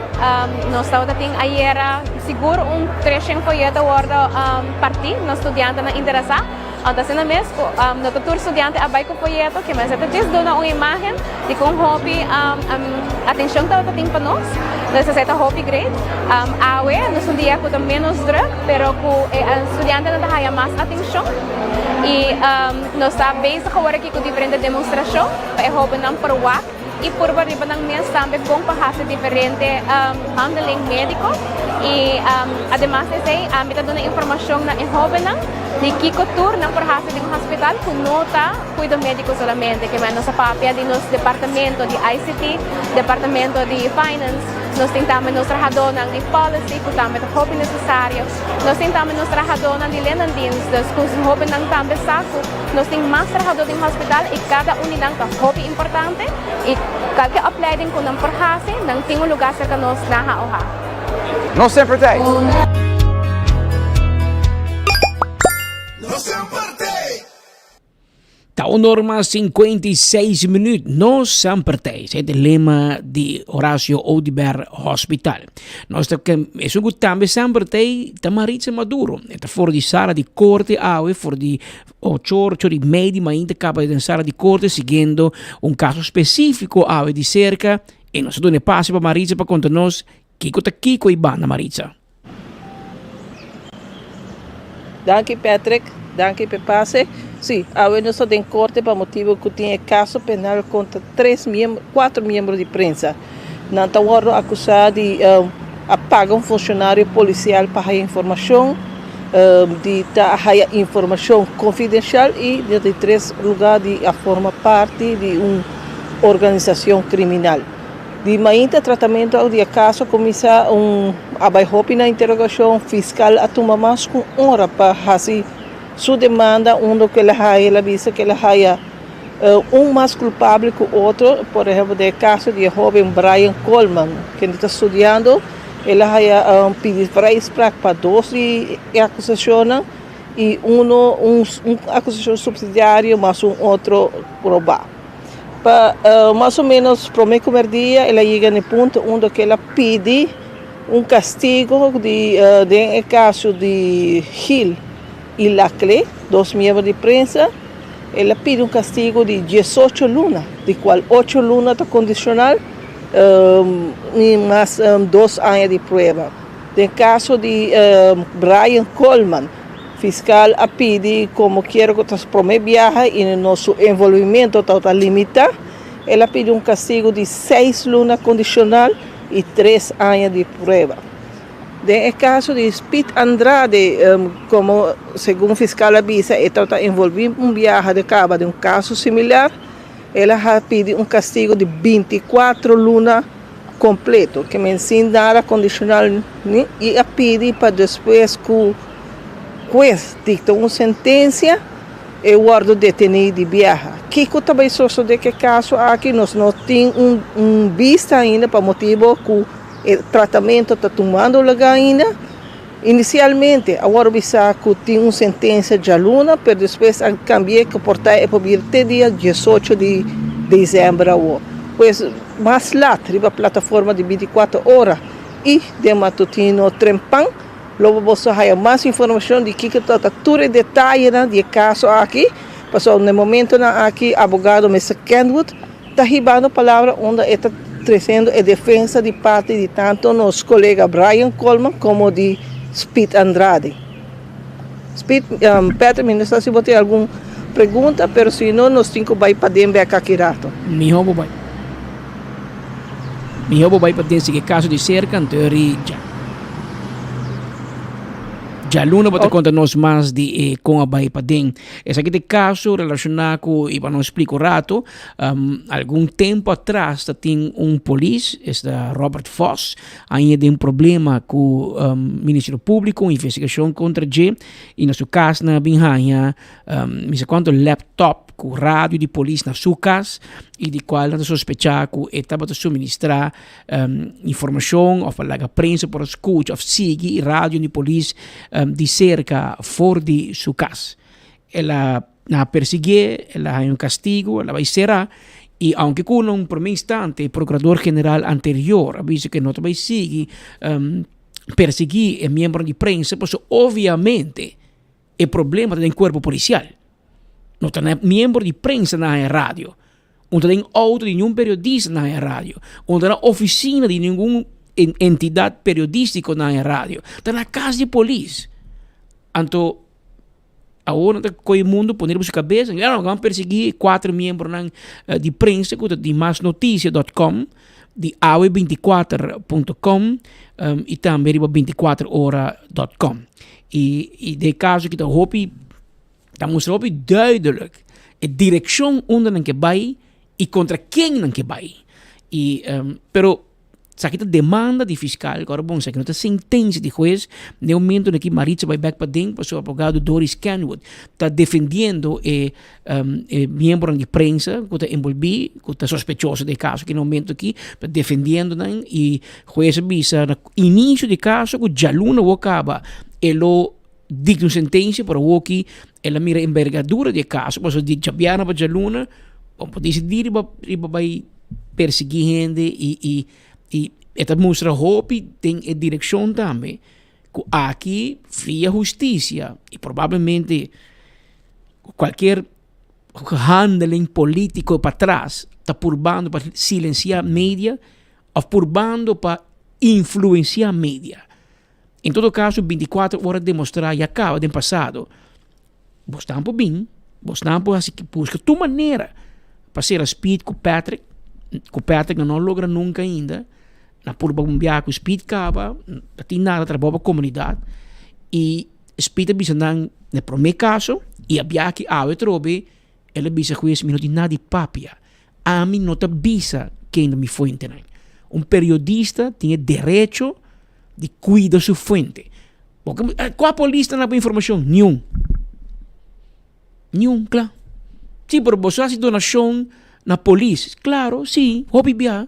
Nos tabata tin ayera sigur un treshen foyeto wordo parti na studiantenan interesa. Anto asina mes ku no ta tur studiante a bai ku foyeto, ke mester ta djis duna un imagen di kon hopi atenshon tabata tin pa nos. Entonces esei ta hopi great. Awe nos un dia ku ta menos druk, pero ku e studiantenan ta haya mas atenshon. I nos ta bezig awor aki ku diferente demostrashon pa e hobennan por wak. y purba riba nan mes tambe con pa haci diferente handeling medico y ademas di esey ami ta duna informacion na e hobennan di kico tur nan por haci den un hospital cu no ta cuido medico solamente ke nos a papia di nos departamento di ICT, departamento di finance, nos tin tambe nos trahadornan di policy cu tambe ta hopi necesario, nos tin tambe nos trahadornan di lenendienst, dus cu hobennan tambe sa cu. Nos tin mas trahadó den hospital i kada un di nan ta hopi importante i kalke opleiding ku nan por hasi, nan tin un lugá serka nos na HOH. Nos semper t'ei! Nos semper t'ei! Ta un or mas 56 minuut. Nos semper t'ei. Esei ta e lema di Horacio Oduber Hospital. Nos ta ke esun ku tambe semper t'ei ta Maritza Maduro. E ta for di sala di korte awe for di ocho or, ocho or i mei di mainta kaba den sala di korte siguiendo un kaso spesifiko awe di serka i nos a duna e pase pa Maritza pa konta nos kiko ta kiko i banda Maritza. Danki Patrick, danki p'e pase. Si, awe nos ta den korte pa motibu ku tin e kaso penal kontra tres miembro, kuater miembro di prensa. Nan ta wòrdu akusá di a paga un funshonario polisial pa haya informashon, di ta haya informashon konfidenshal i di tres lugá di a forma parti di un organisashon kriminal. Di mainta tratamentu di e kaso a kuminsá un a bai hopi na interogashon, fiskal a tuma mas ku un ora pa hasi su demanda unda ku el a haya el a bisa ku el a haya un mas kulpabel ku otro, por ehempel den e kaso di e hoben Brian Coleman kende ta studiando el a haya pidi vrijspraak pa dos di e akusashonnan i uno un akusashon supsidiario mas un otro probá. Pa mas o menos prome ku merdia el a yega na e punto unda ku el a pidi un kastigo di den e kaso di Gil i Laclé, dos miembro di prensa, el a pidi un kastigo di diesocho luna, di kual ocho luna ta kondishonal i mas dos aña di prueba. Den kaso di Brian Coleman, Fiscal a pidi como kier cu ta su prome biaha y no su envolvimento tabata limita, el a pidi un castigo di seis luna condicional y tres aña di prueba. Den e caso di Speed Andrade, como segun fiscal a bisa e tabata envolvi un biaha de caba den un caso similar, el a pidi un castigo di binticuatro luna completo, ke men sin nada condicional ni, y a pidi pa despues cu hues dicta un sentencia e wordo deteni di biaha. Kico ta bay sosode cu e caso aki nos no tin un un bista ainda pa motibo cu e tratamento ta tumando lugar ainda. Inicialmente a wordo bisa cu tin un sentencia djaluna pero despues a cambie cu por ta e por bira te dia diesocho di december awo. Pues mas lat riba plataforma di binticuatro ora y den matutino trempan lo bo boso haya mas informacion di kico ta ta tur e detayenan di e caso aki pasobra na e momentonan aki abogado Mister Kenwood ta hibando palabra unda e ta treciendo e defensa di parti di tanto nos colega Brian Coleman como di Speed Andrade. Speed, Patrick, mi no sa si bo tin algun pregunta, pero si no nos tin cu bay paden bek aki rato. Miho bo bay. Mihó bo bai paden sigui e kaso di serka, anto ri dja. Djaluna bo ta konta nos mas di e kon a bai paden. Esaki ta e kaso relashoná ku, i pa nos splika un rato, algun tempu atras ta tin un polis, esta Robert Vos, a den problema ku Ministerio Públiko, un investigashon kontra dje, i na su kas nan a bin haña mi sa kuantu laptop ku radio di polis na su kas i di kual nan ta sospechá ku e tabata suministrá informashon òf a laga prensa por a skucha òf sigui radio di polis di serka for di su kas. El a nan a persiguié, el a haña un kastigu, el a bai será i ounke ku na un promé instante e prokurador general anterior a bisa ku e no ta bai sigui persiguí e miembronan di prensa pasobra obviamente E problema ta den cuerpo policial. No ta na miembro di prensa na haña radio. No ta den auto di ningun periodista na haña radio. No ta na oficina di ningun entidad periodistico na haña radio. Ta na cas di polis. Anto awor nan ta coge mundo pone riba su cabeza. Ya nan a persegui e cuatro miembronan di prensa cu ta di masnoticia dot com, di awe 24 punto com y tambe riba 24 ora dot com. Y y den caso aki ta hopi ta mustra hopi duidelijk e direccion unda nan ke bay y contra ken nan ke bay. Y pero esaki ta demanda di fiscal ku ora bon esaki no ta sentencia di hues den e momento aki Maritza bay bek paden pasobra abogado Doris Kenwood ta defendiendo e e miembronan di prensa ku ta envolvi ku ta sospechoso den e caso aki na e momento aki ta defendiendo nan y hues a bisa na inicio di caso ku djaluna wou kaba e lo dikta un sentencia pero awoki el a mira envergadura di e caso pasobra di djabièrnè pa djaluna bo por disidí riba riba bai persiguí hende y y y e ta mustra hopi den e direkshon tambe ku aki via hustisia y probablemente Cualkier handeling politico patras ta purbando pa silencia media of purbando pa influencia media. En todo caso 24 ora demostra ya caba den pasado bosnan por bin, bosnan por haci busca tur manera pa cera Speed cu Patrick, cu Patrick nan no logra nunca ainda, nan purba un biaha cu Speed caba, no tin nada trabao pa comunidad y Speed a bisa nan na e prome kaso i a biaha ki awe atrobe el a bisa hues mi no tin nada di papia. Ami no ta bisa ken ta mi fuentenan. Un periodista tin e derecho di kuida su fuente. Kua polis ta na bo informashon? Niun. Niun, kla. Si, pero boso hasi donashon na polis. Klaro, si, hopi biaha.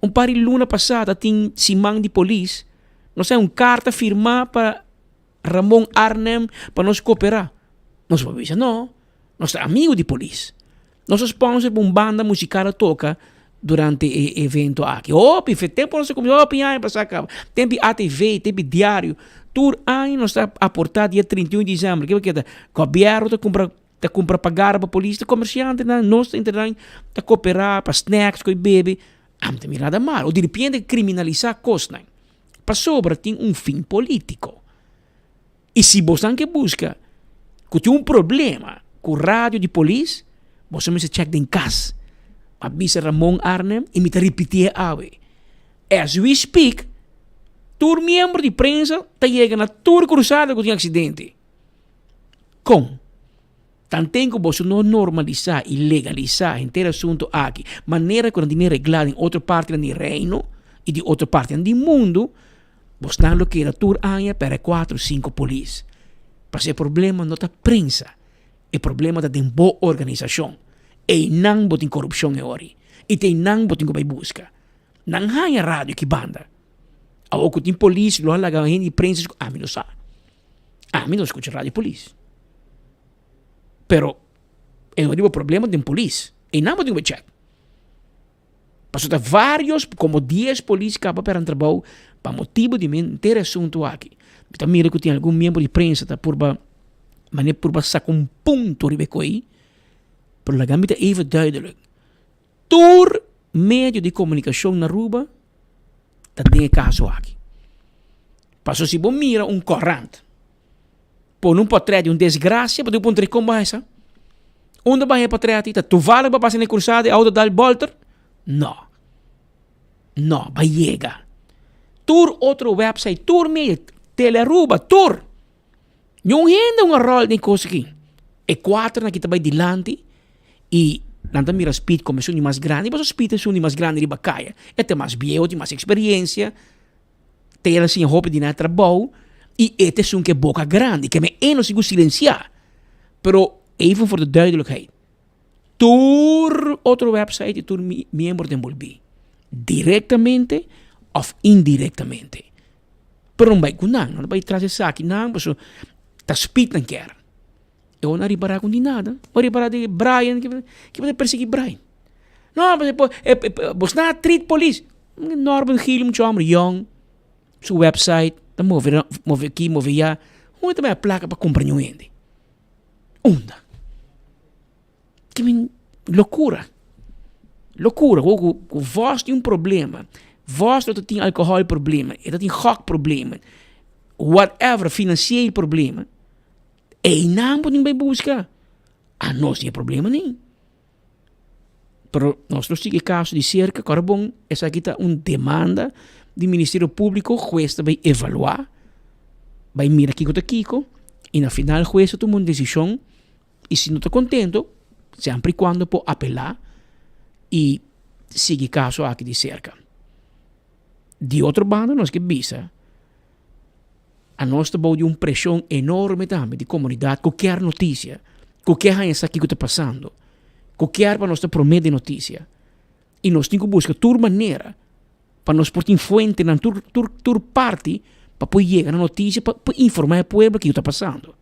Un par di luna pasá ta tin siman di polis, nos hay un karta firmá pa Ramon Arnhem pa nos koperá. Nos por bisa no, nos ta amigu di polis. Nos a sponsor pa un banda musikal a toka durante e evento aki. Hopi, fe tempu nos a kuminsá, hopi aña pasá kaba. Tempu di ATV, tempu di diario, tur aña nos ta aportá dia 31 di disiember. Ke ta? Gobièrnu ta kumpra Ta kumpra pagar pa polis, ta komersiantenan, nos ta entre nan ta koperá pa snacks ku e bebe, ami ta mira nada malo. Diripiente kriminalisá kosnan pasobra tin un fin polítiko. I si bosnan ke buska ku tin un problema ku radio di polis, boso mester chèk den kas. A bisa Ramon Arnhem i mi ta ripitié awe. As we speak, tur miembro di prensa ta yega na tur krusada ku tin aksidente. Kon? Tanten ku boso no normalisá i legalisá henter asuntu aki, manera ku nan tene reglá den otro partinan di Reino i di otro partinan di mundu, bosnan lo keda tur aña pèrdè kuatro sinku polis. Pasobra e problema no ta prensa, e problema ta den bo organisashon. Einan bo tin korupshon e ora ei, i ta einan bo tin ku bai buska. Nan haña radio ki banda. Awor ku tin polis lo a laga hende di prensa, ami no sa. Ami no skucha radio polis. Pero e no riba problema den polis. E nan bo tin ku bai check. Pasobra ta varios, komo dies polis kaba pera nan trabou pa motibu di henter e asuntu aki. Mi ta mira ku tin algun miembro di prensa ta purba manera purba saka un punto riba e koi, pero laga mi ta even duidelijk. Tur medio di komunikashon na Aruba ta den e kaso aki. Pasobra si bo mira un korant pone un portret di un desgrasia, bo tin ku puntra kon bo haña sa? Unda bo haña e portret? Ta toevallig bo a pasa na e krusada e outo dal bolter? No. No, bai yega. Tur otro website, tur media, Telearuba, tur. Niun hende un a ròl den e kos aki. E kuaternan aki ta bai dilanti i nan ta mira Speed komo esun di mas grandi, pasobra Speed ta esun di mas grandi riba kaya. E ta mas bieu, tin mas eksperensia, te el a siña hopi di nan trabou i e ta esun ku e boka grandi, ke men e no sigu silensiá. Pero even voor de duidelijkheid, tur otro website i tur miembro ta enbolbí, direktamente òf indirektamente. Pero no bai ku nan, no bai tras esaki nan, pasobra ta speed nan kier. E ora nan ripará ku di nada, bo ripará di Brian, ke bo ta persiguí Brian? No, bos nan a treat polis. Norman Gil mucha homber yong, su website ta move move aki move ya, unda ta bai a plaka pa kumpra niun hende? Unda? Ki men lokura. Lokura ku ku ku vòs tin un problema, vòs lo ta tin alkohòl problema, e ta tin gòk problema, whatever, finansieel problema, einan bo tin bai buska. Anos tin e problema ni. Pero nos lo sigui e kaso di serka, kòrda bon esaki ta un demanda di Ministerio Públiko, hues ta bai evaluá, bai mira kiko ta kiko, i na final hues ta tuma un desishon. Y si no ta contento, semper y cuando por apela y sigui caso aki di cerca. Di otro banda nos ke bisa, anos ta bou di un presion enorme tambe di comunidad cu kier noticia, cu kier haña sa kico ta pasando, cu kier pa nos ta prome den noticia. Y nos tin cu busca tur manera pa nos por tin fuentenan tur tur tur parti pa por yega na noticia pa por informa e pueblo kico ta pasando.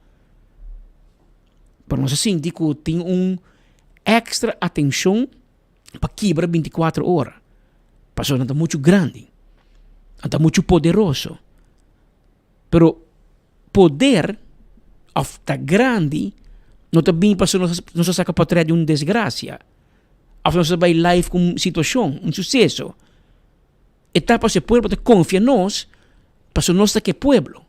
Pero nos a sinti cu tin un extra atencion pa kibra binticuatro ora, pasobra nan ta mucho grandi, nan ta mucho poderoso. Pero poder of ta grandi no ta bin pasobra nos a saca potret di un desgracia of nos a bay live cu un situacion, un suceso. E ta pasobra e pueblo ta confia nos pasobra nos ta ke pueblo.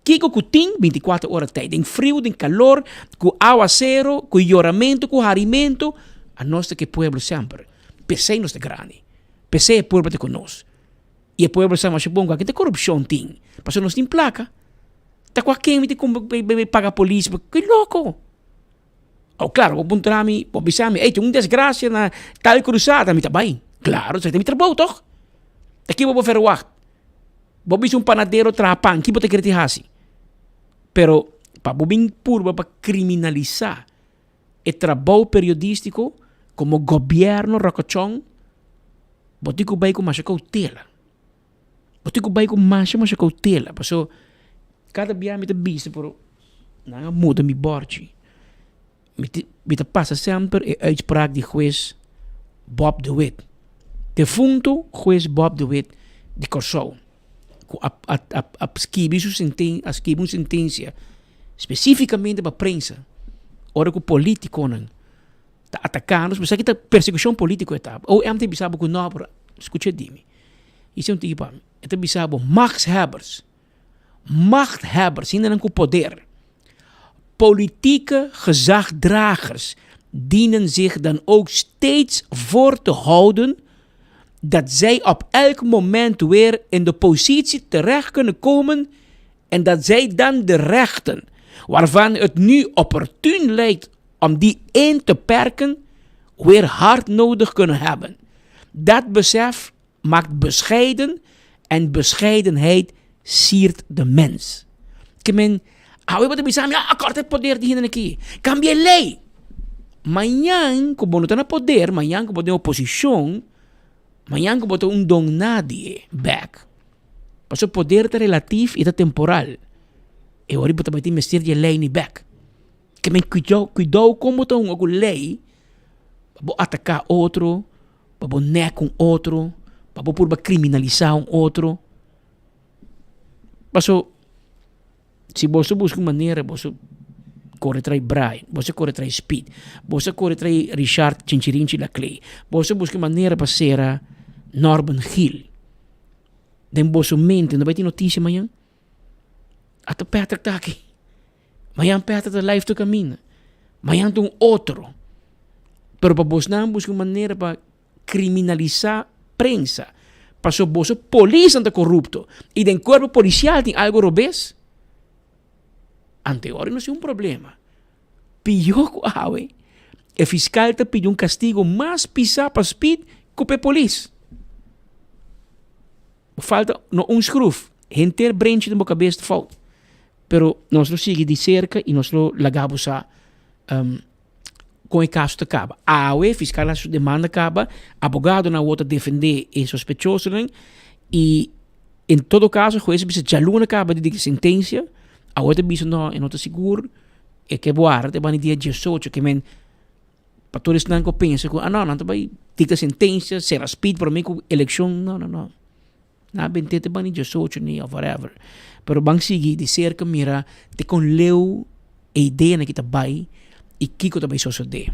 Kiko ku tin bintikuater ora tei, den friu, den kalor, ku awasero, ku yoramentu, ku harimentu, anos ta ku e pueblo semper. P'esei nos ta grandi. P'esei e pueblo ta ku nos. I e pueblo sa masha bon ku aki ta korupshon tin, pasobra nos tin plaka. Ta kua ken mi ta bai paga polis? Ke loko! Aw klaro, bo puntra mi, bo bisa mi, ey tin un desgrasia na tal krusada, mi ta bai. Klaro, esaki ta mi trabou tòg. Ta ki bo por verwagt? Bo bisa un panadero traha pan, ki bo ta kere tin hasi? Pero pa bo bin purba pa kriminalisá e trabou periodístiko komo gobièrnu ròkòchòn, bo tin ku bai ku masha koutela. Bo tin ku bai ku masha masha koutela paso kada bia mi ta bisa pero nan a muda mi bòrchi. Mi ta mi ta pasa semper e uitspraak di hues Bob de Wit, defunto hues Bob de Wit di Kòrsou, ku a a a a skibi su senten a skibi un sentensia spesífikamente pa prensa ora ku polítikonan ta ataká nos, esaki ta persekushon polítiko e ta. OM ta bisa bo ku nò, pero skucha di mi, i un tiki pa mi, e ta bisa bo machthebbers. Machthebbers, hendenan ku poder. Politieke gezagdragers dienen zich dan ook steeds voor te houden dat zij op elk moment weer in de positie terecht kunnen komen en dat zij dan de rechten waarvan het nu opportuun lijkt om die in te perken, weer hard nodig kunnen hebben. Dat besef maakt bescheiden en bescheidenheid siert de mens. Ke men, awe bo ta bisa mi, ah, korta e poder di hende aki, kambia e lei. Mañan ku bo no ta na poder, mañan ku bo ta den oposishon, mañan ku bo ta un don nadie bèk. Pasobra poder ta relatif i ta temporal. E ora bo ta bai tin mester di e lei ni bèk. Ke men kuidou, kuidou kon bo ta hunga ku lei pa bo ataká otro. Pa bo nek un otro, pa bo purba kriminalisá un otro. Paso, si boso buska un manera, boso kore trai Brian, boso kore trai Speed, boso kore trai Richard Chinchirinchi Laclay, boso buska un manera pa sera Norman Gil. Den boso mente no bai tin notisia mañan? Ata Patrick ta aki. Mañan Peter ta live tur kaminda. Mañan ta un otro. Pero pa bosnan buska un manera pa kriminalisá. prensa paso boso polisnan ta korupto i den kuerpo polisial tin algo robes, anteori no si un problema. Pió ku awe, e fiskal ta pidi un kastigo mas pisá pa Speed ku pa e polis. Bo falta no un skruf, henter brenchi den bo kabes ta fout. Pero nos lo sigui di serka i nos lo laga bo sa kon e kaso ta kaba. Awe fiskal a hasi su demanda kaba, abogadonan awor ta defendé e sospechosonan i en todo kaso hues a bisa djaluna kaba di dikta sentensia, awor ta bisa no e no ta sigur. E ke warda te bani dia diesocho ke men pa tur esnan ku pensa ku ah no nan ta bai dikta sentensia sera speed prome ku elekshon no no no nan a bent'é te bani diesocho ni of whatever pero ban sigui di serka mira te kon leu e ideanan aki ta bai i kiko ta bai sosodé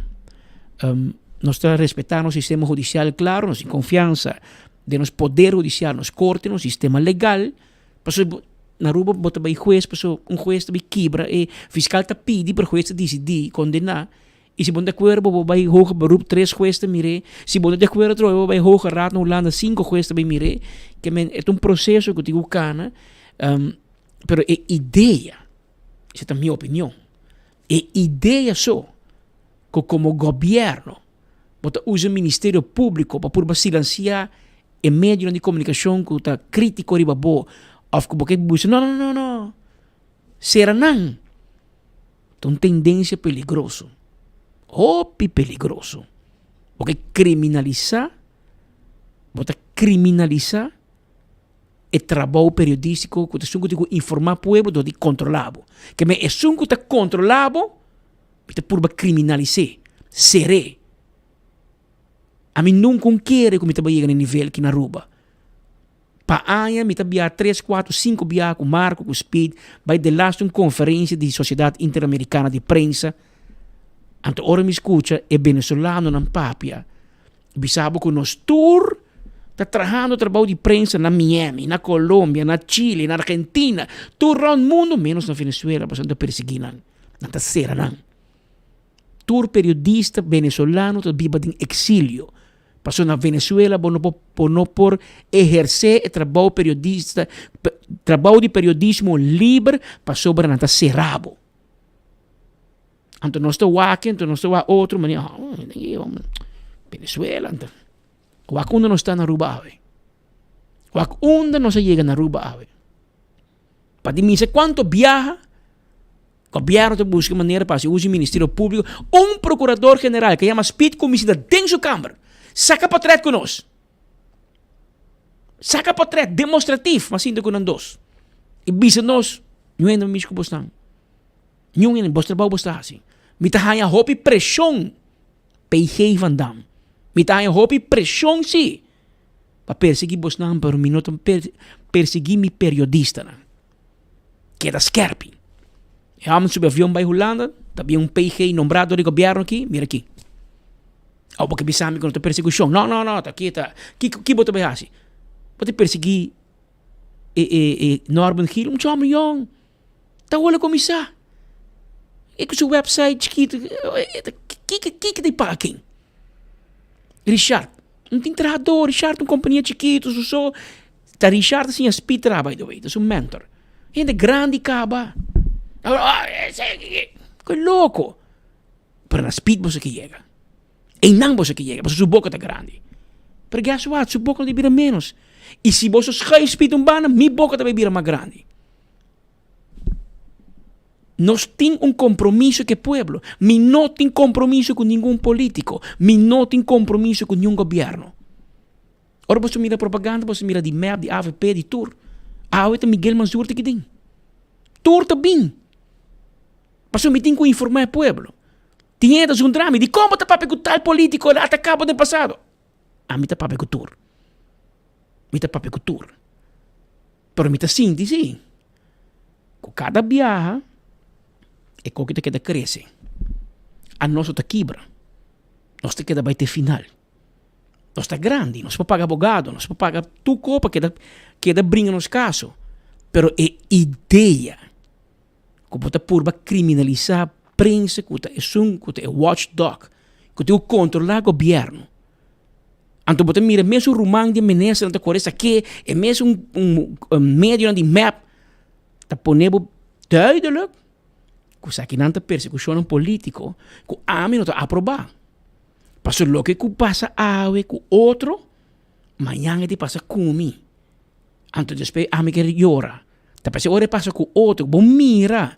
nos ta respetá nos sistema hudisial klaro nos tin konfiansa den nos poder hudisial nos korte nos sistema legal. Pasobra na Aruba bo ta bay hues pasobra un hues ta bay kibra e fiscal ta pidi pero hues ta dicidi condena y si bo no ta di acuerdo bo bay hoger beroep tres hues ta mire si bo no ta di acuerdo atrobe bo bay hoger raad na Hulanda cinco hues ta bay mire ke men e ta un proceso cu tin cu cana pero e idea esey ta mi opinion e idea so cu como gobierno bo ta usa ministerio publico pa purba silencia e medionan di komunikashon ku ta krítiko riba bo òf ku bo ke buska no no no no sera nan ta un tendensia peligroso hopi peligroso bo ke kriminalisá bo ta kriminalisá e trabou periodístiko ku ta esun ku tin ku informá pueblo dor di kontrolá bo ke men esun ku ta kontrolá bo mi ta purba kriminalis'é ser'é. Ami nunca un kere cu mi ta bay yega na e nivel aki na Aruba. Pa aña mi ta biaha tres, cuatro, cinco biaha cu Marco, cu Speed, bay delaste un conferencia di Sociedad Interamericana di Prensa. Anto ora mi scucha e Venezolanonan papia, bisa bo cu nos tur ta trahando trabou di prensa na Miami, na Colombia, na Chile, na Argentina, tur rond mundo menos na Venezuela pasobra nan ta persegui nan, nan ta cera nan. Tur periodista venezolano ta biba den exilio. Pasobra na Venezuela bo no por bo no por ehercé e trabou periodista trabou di periodismo liber pasobra nan ta cera bo. Anto nos ta wak anto nos ta wak otro manera Venezuela anto wak unda nos ta na Aruba awe. Wak unda nos a yega na Aruba awe. Pa di misa cuanto biaha Gobierno ta busca manera pa haci uso di Ministerio Publico. Un Procurador General ke yama Speed Commissioner den su kamber. Saca potret cu nos. Saca potret demostratief, ma sinta cu nan dos. Y bisa nos, Ñu hende mi mishi cu bosnan. Ñu hende, bos trabao bos ta haci. Mi ta haya hopi presion, PG van Dam. Mi ta haya hopi presion si, pa persegui bosnan, pero mi no ta persegui mi periodistanan. Keda skerpi. E hòmber subi avion bai Hulanda, ta bin un PG nombrá dor di gobièrnu aki, mira aki. Awo bo ke bisa mi ku no ta persekushon. No, no, no, ta aki ta. Kiko, ki bo ta bai hasi? Bo ta persiguí e, e, e Norman Gil, un chòmber yòn. Ta wòrdu kuminsá. E ku su website chikitu, kiko, kiko ta e paga ken? Richard, no tin trahadó, Richard un kompania chikitu, su so. Ta Richard a siña Speed traha by the way, ta su mentor. Hende grandi kaba. Ke loko. Pero na Speed boso ke yega. Einan boso ke yega, pasobra su boka ta grandi. Pero guess what, su boka no ta bira menos. I si boso schuif Speed un banda, mi boka ta bai bira mas grandi. Nos tin un compromiso cu e pueblo. Mi no tin compromiso cu ningun politico. Mi no tin compromiso cu niun gobierno. Ora boso mira propaganda, boso mira di mep, di avp, di tur. Awe ta Miguel Mansur ta kidin. Tur ta bin. Pasobra mi tin cu informa e pueblo. Tin hende ta zundra mi, dicon bo ta papia cu tal politico el a ataca bo den pasado? Ami ta papia cu tur. Mi ta papia cu tur. Pero mi ta sinti si, cu cada biaha e koki ta keda crece. Anos no ta kibra. Nos ta keda bai te final. Nos ta grandi, nos por paga abogado, nos por paga tur cos pa keda keda bringa nos caso. Pero e idea cu bo ta purba criminalisa prensa cu ta esun cu ta e watchdog cu tin cu controla gobierno. Anto bo ta mira mesun ruman di e ministernan ta kore sak'é, e mesun medionan di mep ta pone bo duidelijk ku esakinan ta persekushonnan polítiko ku ami no ta aprobá. Pasobra loke ku pasa awe ku otro, mañan e ta pasa ku mi. Anto despues ami ke yora. Ta p'esei ora e pasa ku otro, bo mira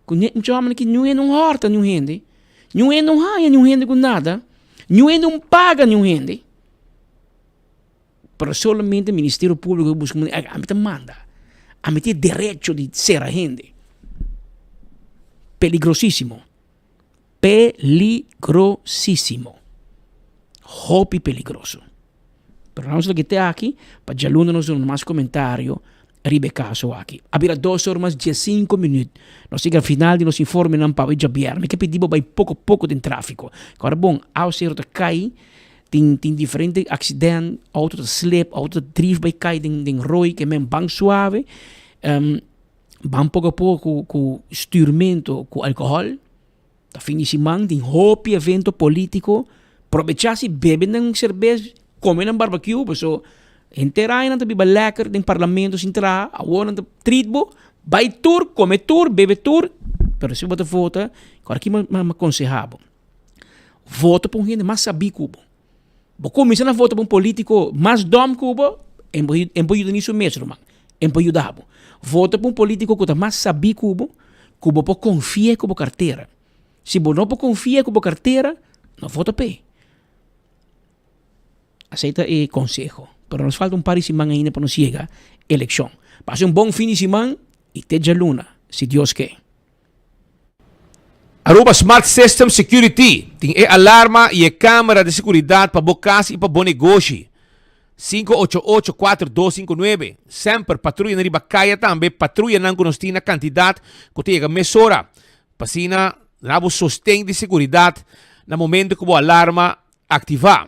ku mucha hòmber aki niun hende no hòrta niun hende, niun hende no haña niun hende ku nada, niun hende no paga niun hende. Pero solamente Ministerio Públiko a buska manera, ami ta manda, ami tin e derecho di sera hende. Peligrosísimo, peligrosísimo, hopi peligroso. Pero nos lo kite aki pa djaluna nos duna mas komentario riba e kaso aki. A bira dos or mas diesinko minüt. Nos yega final di nos informenan pa awe djabièrnè. Mi ke pidi bo bai poko poko den tráfiko. Kòrda bon, awaseru ta kai, tin tin diferente aksident, outo ta slip, outo ta drif bai kai den den roi, ke men ban suave, ban poko poko ku ku stürmento ku alkohòl. Ta fin di siman tin hopi evento politico, probecha si bebe nan serbes, come nan barbecue, paso henter aña nan ta biba lekker den parlamento sin traha, awor nan ta treat bo, bay tur, come tur, bebe tur, pero si bo ta vota, kor aki mi a conseha bo, vota pa un hende mas sabi ku bo, bo cuminsa na vota pa un politico mas dom ku bo, en por yuda ni su mes ruman, en por yuda bo, vota pa un politico ku ta mas sabi ku bo, ku bo por konfia ku bo kartera. Si bo no por konfia ku bo kartera, no vota p'e. Asei ta e konseho. Pero nos falta un par di siman ainda pa nos yega elekshon. Pasa un bon fin di siman i te djaluna, si Dios ke. Aruba Smart System Security tin e alarma y e camera di seguridad pa bo cas y pa bo negoshi. 588-4259. Semper patruyanan riba kaya tambe, patruyanan ku nos tin na kantidat ku ta yega mesora pa asina na bo sosten di seguridat na momento ku bo alarma aktivá.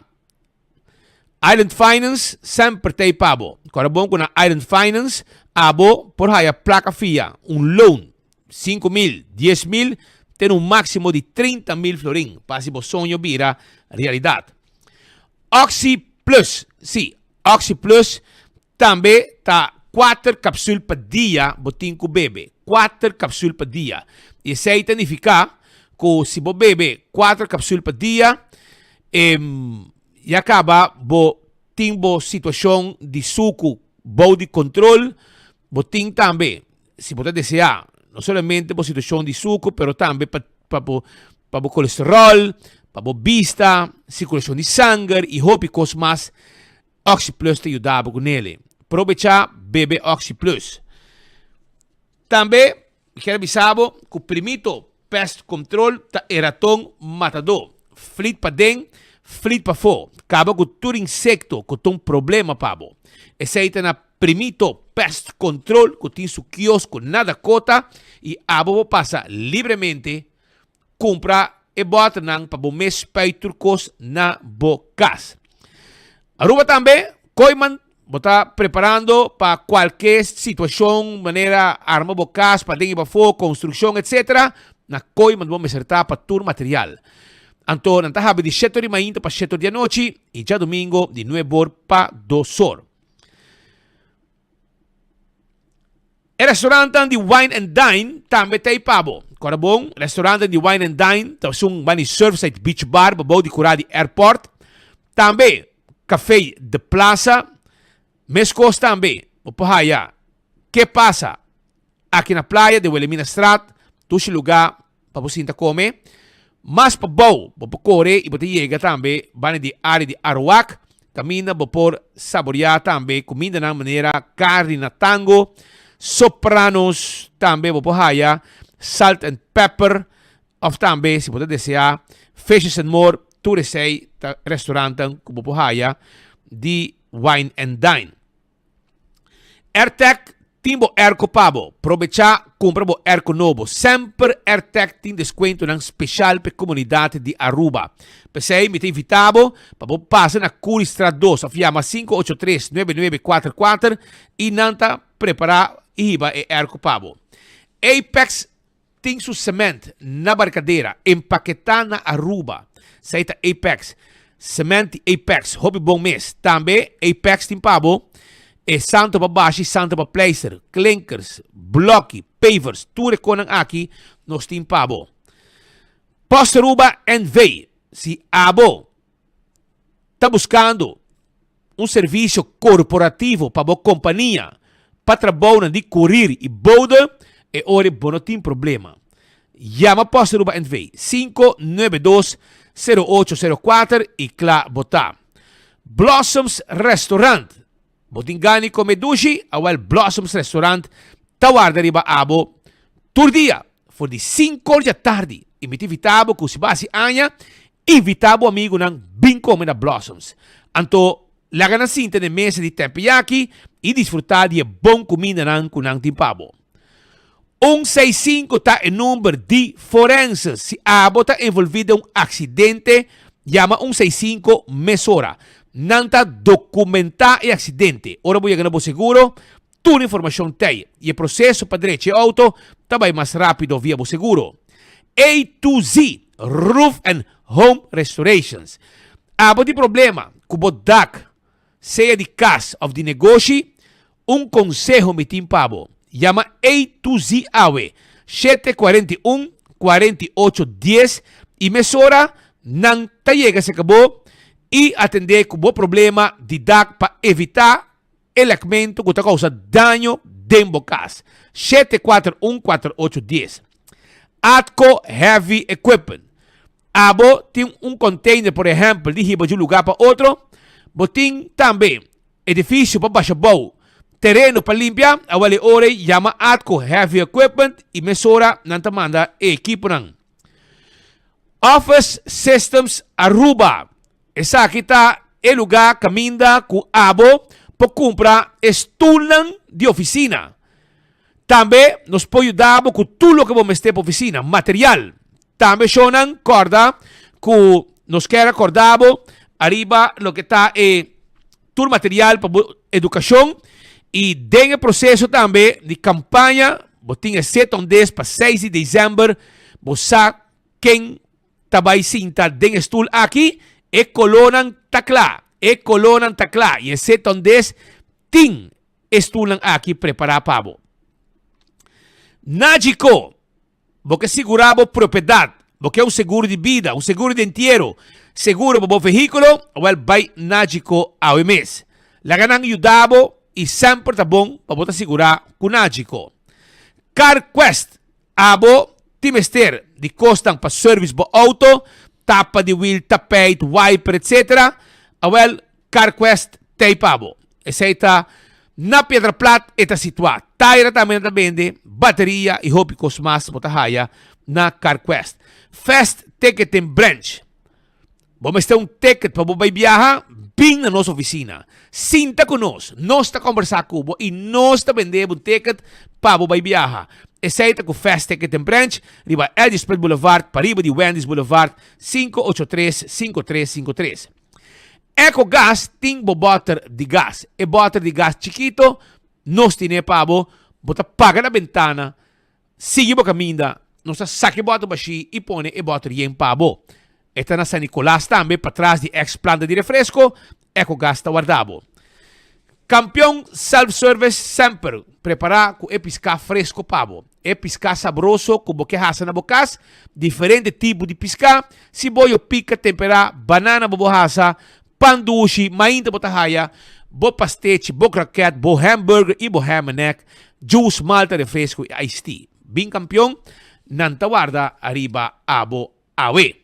Island Finance semper ta ei pa bo. Kòrda bon ku na Island Finance abo por haya plaka fia, un loan, 5000, 10000 te na un máksimo di 30000 florin pa hasi bo soño bira realidat. Oxi Plus, sí, Oxi Plus tambe ta kuater kapsul pa dia bo tin ku bebe, kuater kapsul pa dia. I esei ta nifiká ku si bo bebe kuater kapsul pa dia, ya kaba bo tin bo situashon di suku bou di kontrol, bo tin tambe, si bo ta deseá, no solamente bo situashon di suku, pero tambe pa pa bo pa bo kolesterol, pa bo bista, sirkulashon di sanger i hopi kos mas, OxyPlus ta yuda bo ku nele. Probecha bebe OxyPlus. Tambe mi kier a bisa bo ku Primito Pest Control ta e raton matadó. Flit paden, flit pafó. Kaba ku tur insekto ku ta un problema pa bo. Esei ta na Primito Pest Control ku tin su kiosko na Dakota i abo por pasa libremente kumpra e bòternan pa bo mes spuit tur kos na bo kas. Aruba tambe, Kooiman bo ta preparando pa kualke situashon manera arma bo kas paden i pafó, konstrukshon etc. Na Kooiman bo mester ta pa tur material. Anto nan ta habri di shete or di mainta pa shete or di anochi i djadumingo di nuebe or pa dos or. E restaurantan di Wine and Dine tambe ta ei pa bo. Kòrda bon, restaurantan di Wine and Dine ta esun banda di Surfside Beach Bar bou di kurá di airport. Tambe Café The Plaza. Meskos tambe bo por haya Ke Pasa aki na playa den Wilhelminastraat, dushi lugá pa bo sinta kome. Mas pa bou bo por kore i bo ta yega tambe banda di área di Aruak, kaminda bo por saboriá tambe kumindanan manera karni na tango, sopranos, tambe bo por haya salt and pepper òf tambe si bo ta deseá fishes and more, tur esei ta restorantan ku bo por haya di Wine and Dine. Airtec tin bo airco pa bo. Probecha cumpra bo airco nobo. Semper Airtec tin descuentonan special p'e comunidad di Aruba. P'esey mi ta invita bo pa bo pasa na Curiestraat dos of yama 583 9944 y nan ta prepara y hiba e airco pa bo. Apex tin su cement na Barcadera, empaketá na Aruba. Esei ta Apex. Cement di Apex, hopi bon mes. Tambe Apex tin pa bo e santo pa bashi y santo pa pleister, klinkers, bloki, pavers, tur e konan aki nos tin pa bo. Post Aruba NV, si abo ta buskando un servisio korporativo pa bo kompania pa trabounan di kurir i bode, e ora bo no tin problema. Yama Post Aruba NV, 592 0804 i kla bo ta. Blossoms Restaurant, Bo tin gana di kome dushi? Awel Blossoms Restaurant ta warda riba abo tur dia for di sinku or djatardi. I mi ta invita bo ku si bo hasi aña, invita bo amigunan bin kome na Blossoms. Anto laga nan sinta na e mesa di teppiyaki i disfruta di e bon kumindanan ku nan tin pa bo. Un seis sinku ta e number di forense. Si abo ta envolvi den un aksidente, yama un seis sinku mesora. Nan ta dokumentá e aksidente. Ora bo yega na bo seguro, tur informashon t'ei i e proseso pa drecha e outo ta bai mas rápido via bo seguro. A to Z Roof and Home Restorations. Abo tin problema ku bo dak, sea di kas òf di negoshi? Un konseho mi tin pa bo, yama A to Z awe, 7 41 48 10 i mesora nan ta yega serka bo i atendé ku bo problema di dak pa evitá e lèkmentu ku ta kousa daño den bo kas. 7 4 1 4 8 10. Atco Heavy Equipment. Abo tin un container por ehempel di hiba di un lugar pa otro, bo tin tambe edificio pa basha bou, tereno pa limpia, awel e ora ei yama Atco Heavy Equipment y mesora nan ta manda e ekiponan. Office Systems Aruba, esaki ta e lugar caminda cu abo por cumpra e stoelnan di oficina. Tambe nos por yuda bo cu tur loke bo mester pa oficina, material. Tambe shownan corda cu nos kier a corda bo ariba loke ta e tur material pa bo educacion y den e proceso tambe di campaña bo tin e set on des pa seis di december bo sa ken ta bay sinta den e stoel aki e colornan ta cla e colornan ta cla y e set on des tin e stoelnan aki prepara pa bo. Nagico. Bo ke sigurá bo propiedat, bo ke un seguro di bida, un seguro di entiero, seguro pa bo vehíkulo, awèl bai Nagico awe mes. Laga nan yuda bo i semper ta bon pa bo ta sigurá ku Nagico. CarQuest, Abo tin mester di kosnan pa service bo outo, tapa di wiel, tapijt, wiper etc. Awèl CarQuest t'ei pa bo. Esei ta na Piedra Plat e ta situá. Taira tambe nan ta bende, bateria i hopi kos mas bo ta haya na CarQuest. Fast Ticketing Branch. Bo mester un ticket pa bo bai biaha? Bin na nos ofisina. Sinta ku nos. Nos ta kombersá ku bo i nos ta bende bo un ticket pa bo bai biaha. Esei ta ku Fast Ticketing Branch riba Eddie Split Boulevard pariba di Wendy's Boulevard, 583 5353. Ecogas tin bo bòter di gas. E bòter di gas chikito, nos tine pa bo. Bo ta paga na bentana, sigui bo kaminda, nos ta saka e bòter bashí i pone e bòter yen pa bo. E ta na San Nicolas tambe, patras di ex planta di refresco, Ecogas ta warda bo. Kampion Self Service semper prepará ku e piská fresko pa bo. E piská sabroso ku bo ke hasa na bo kas, diferente tipo di piská, siboyo pika temperá, banana bo bo hasa, pan dushi, mainta bo ta haya, bo pastechi, bo kroket, bo hamburger i bo ham-en-egg, juice, malta, refresco i iced tea. Bin Kampion, nan ta warda ariba abo awe.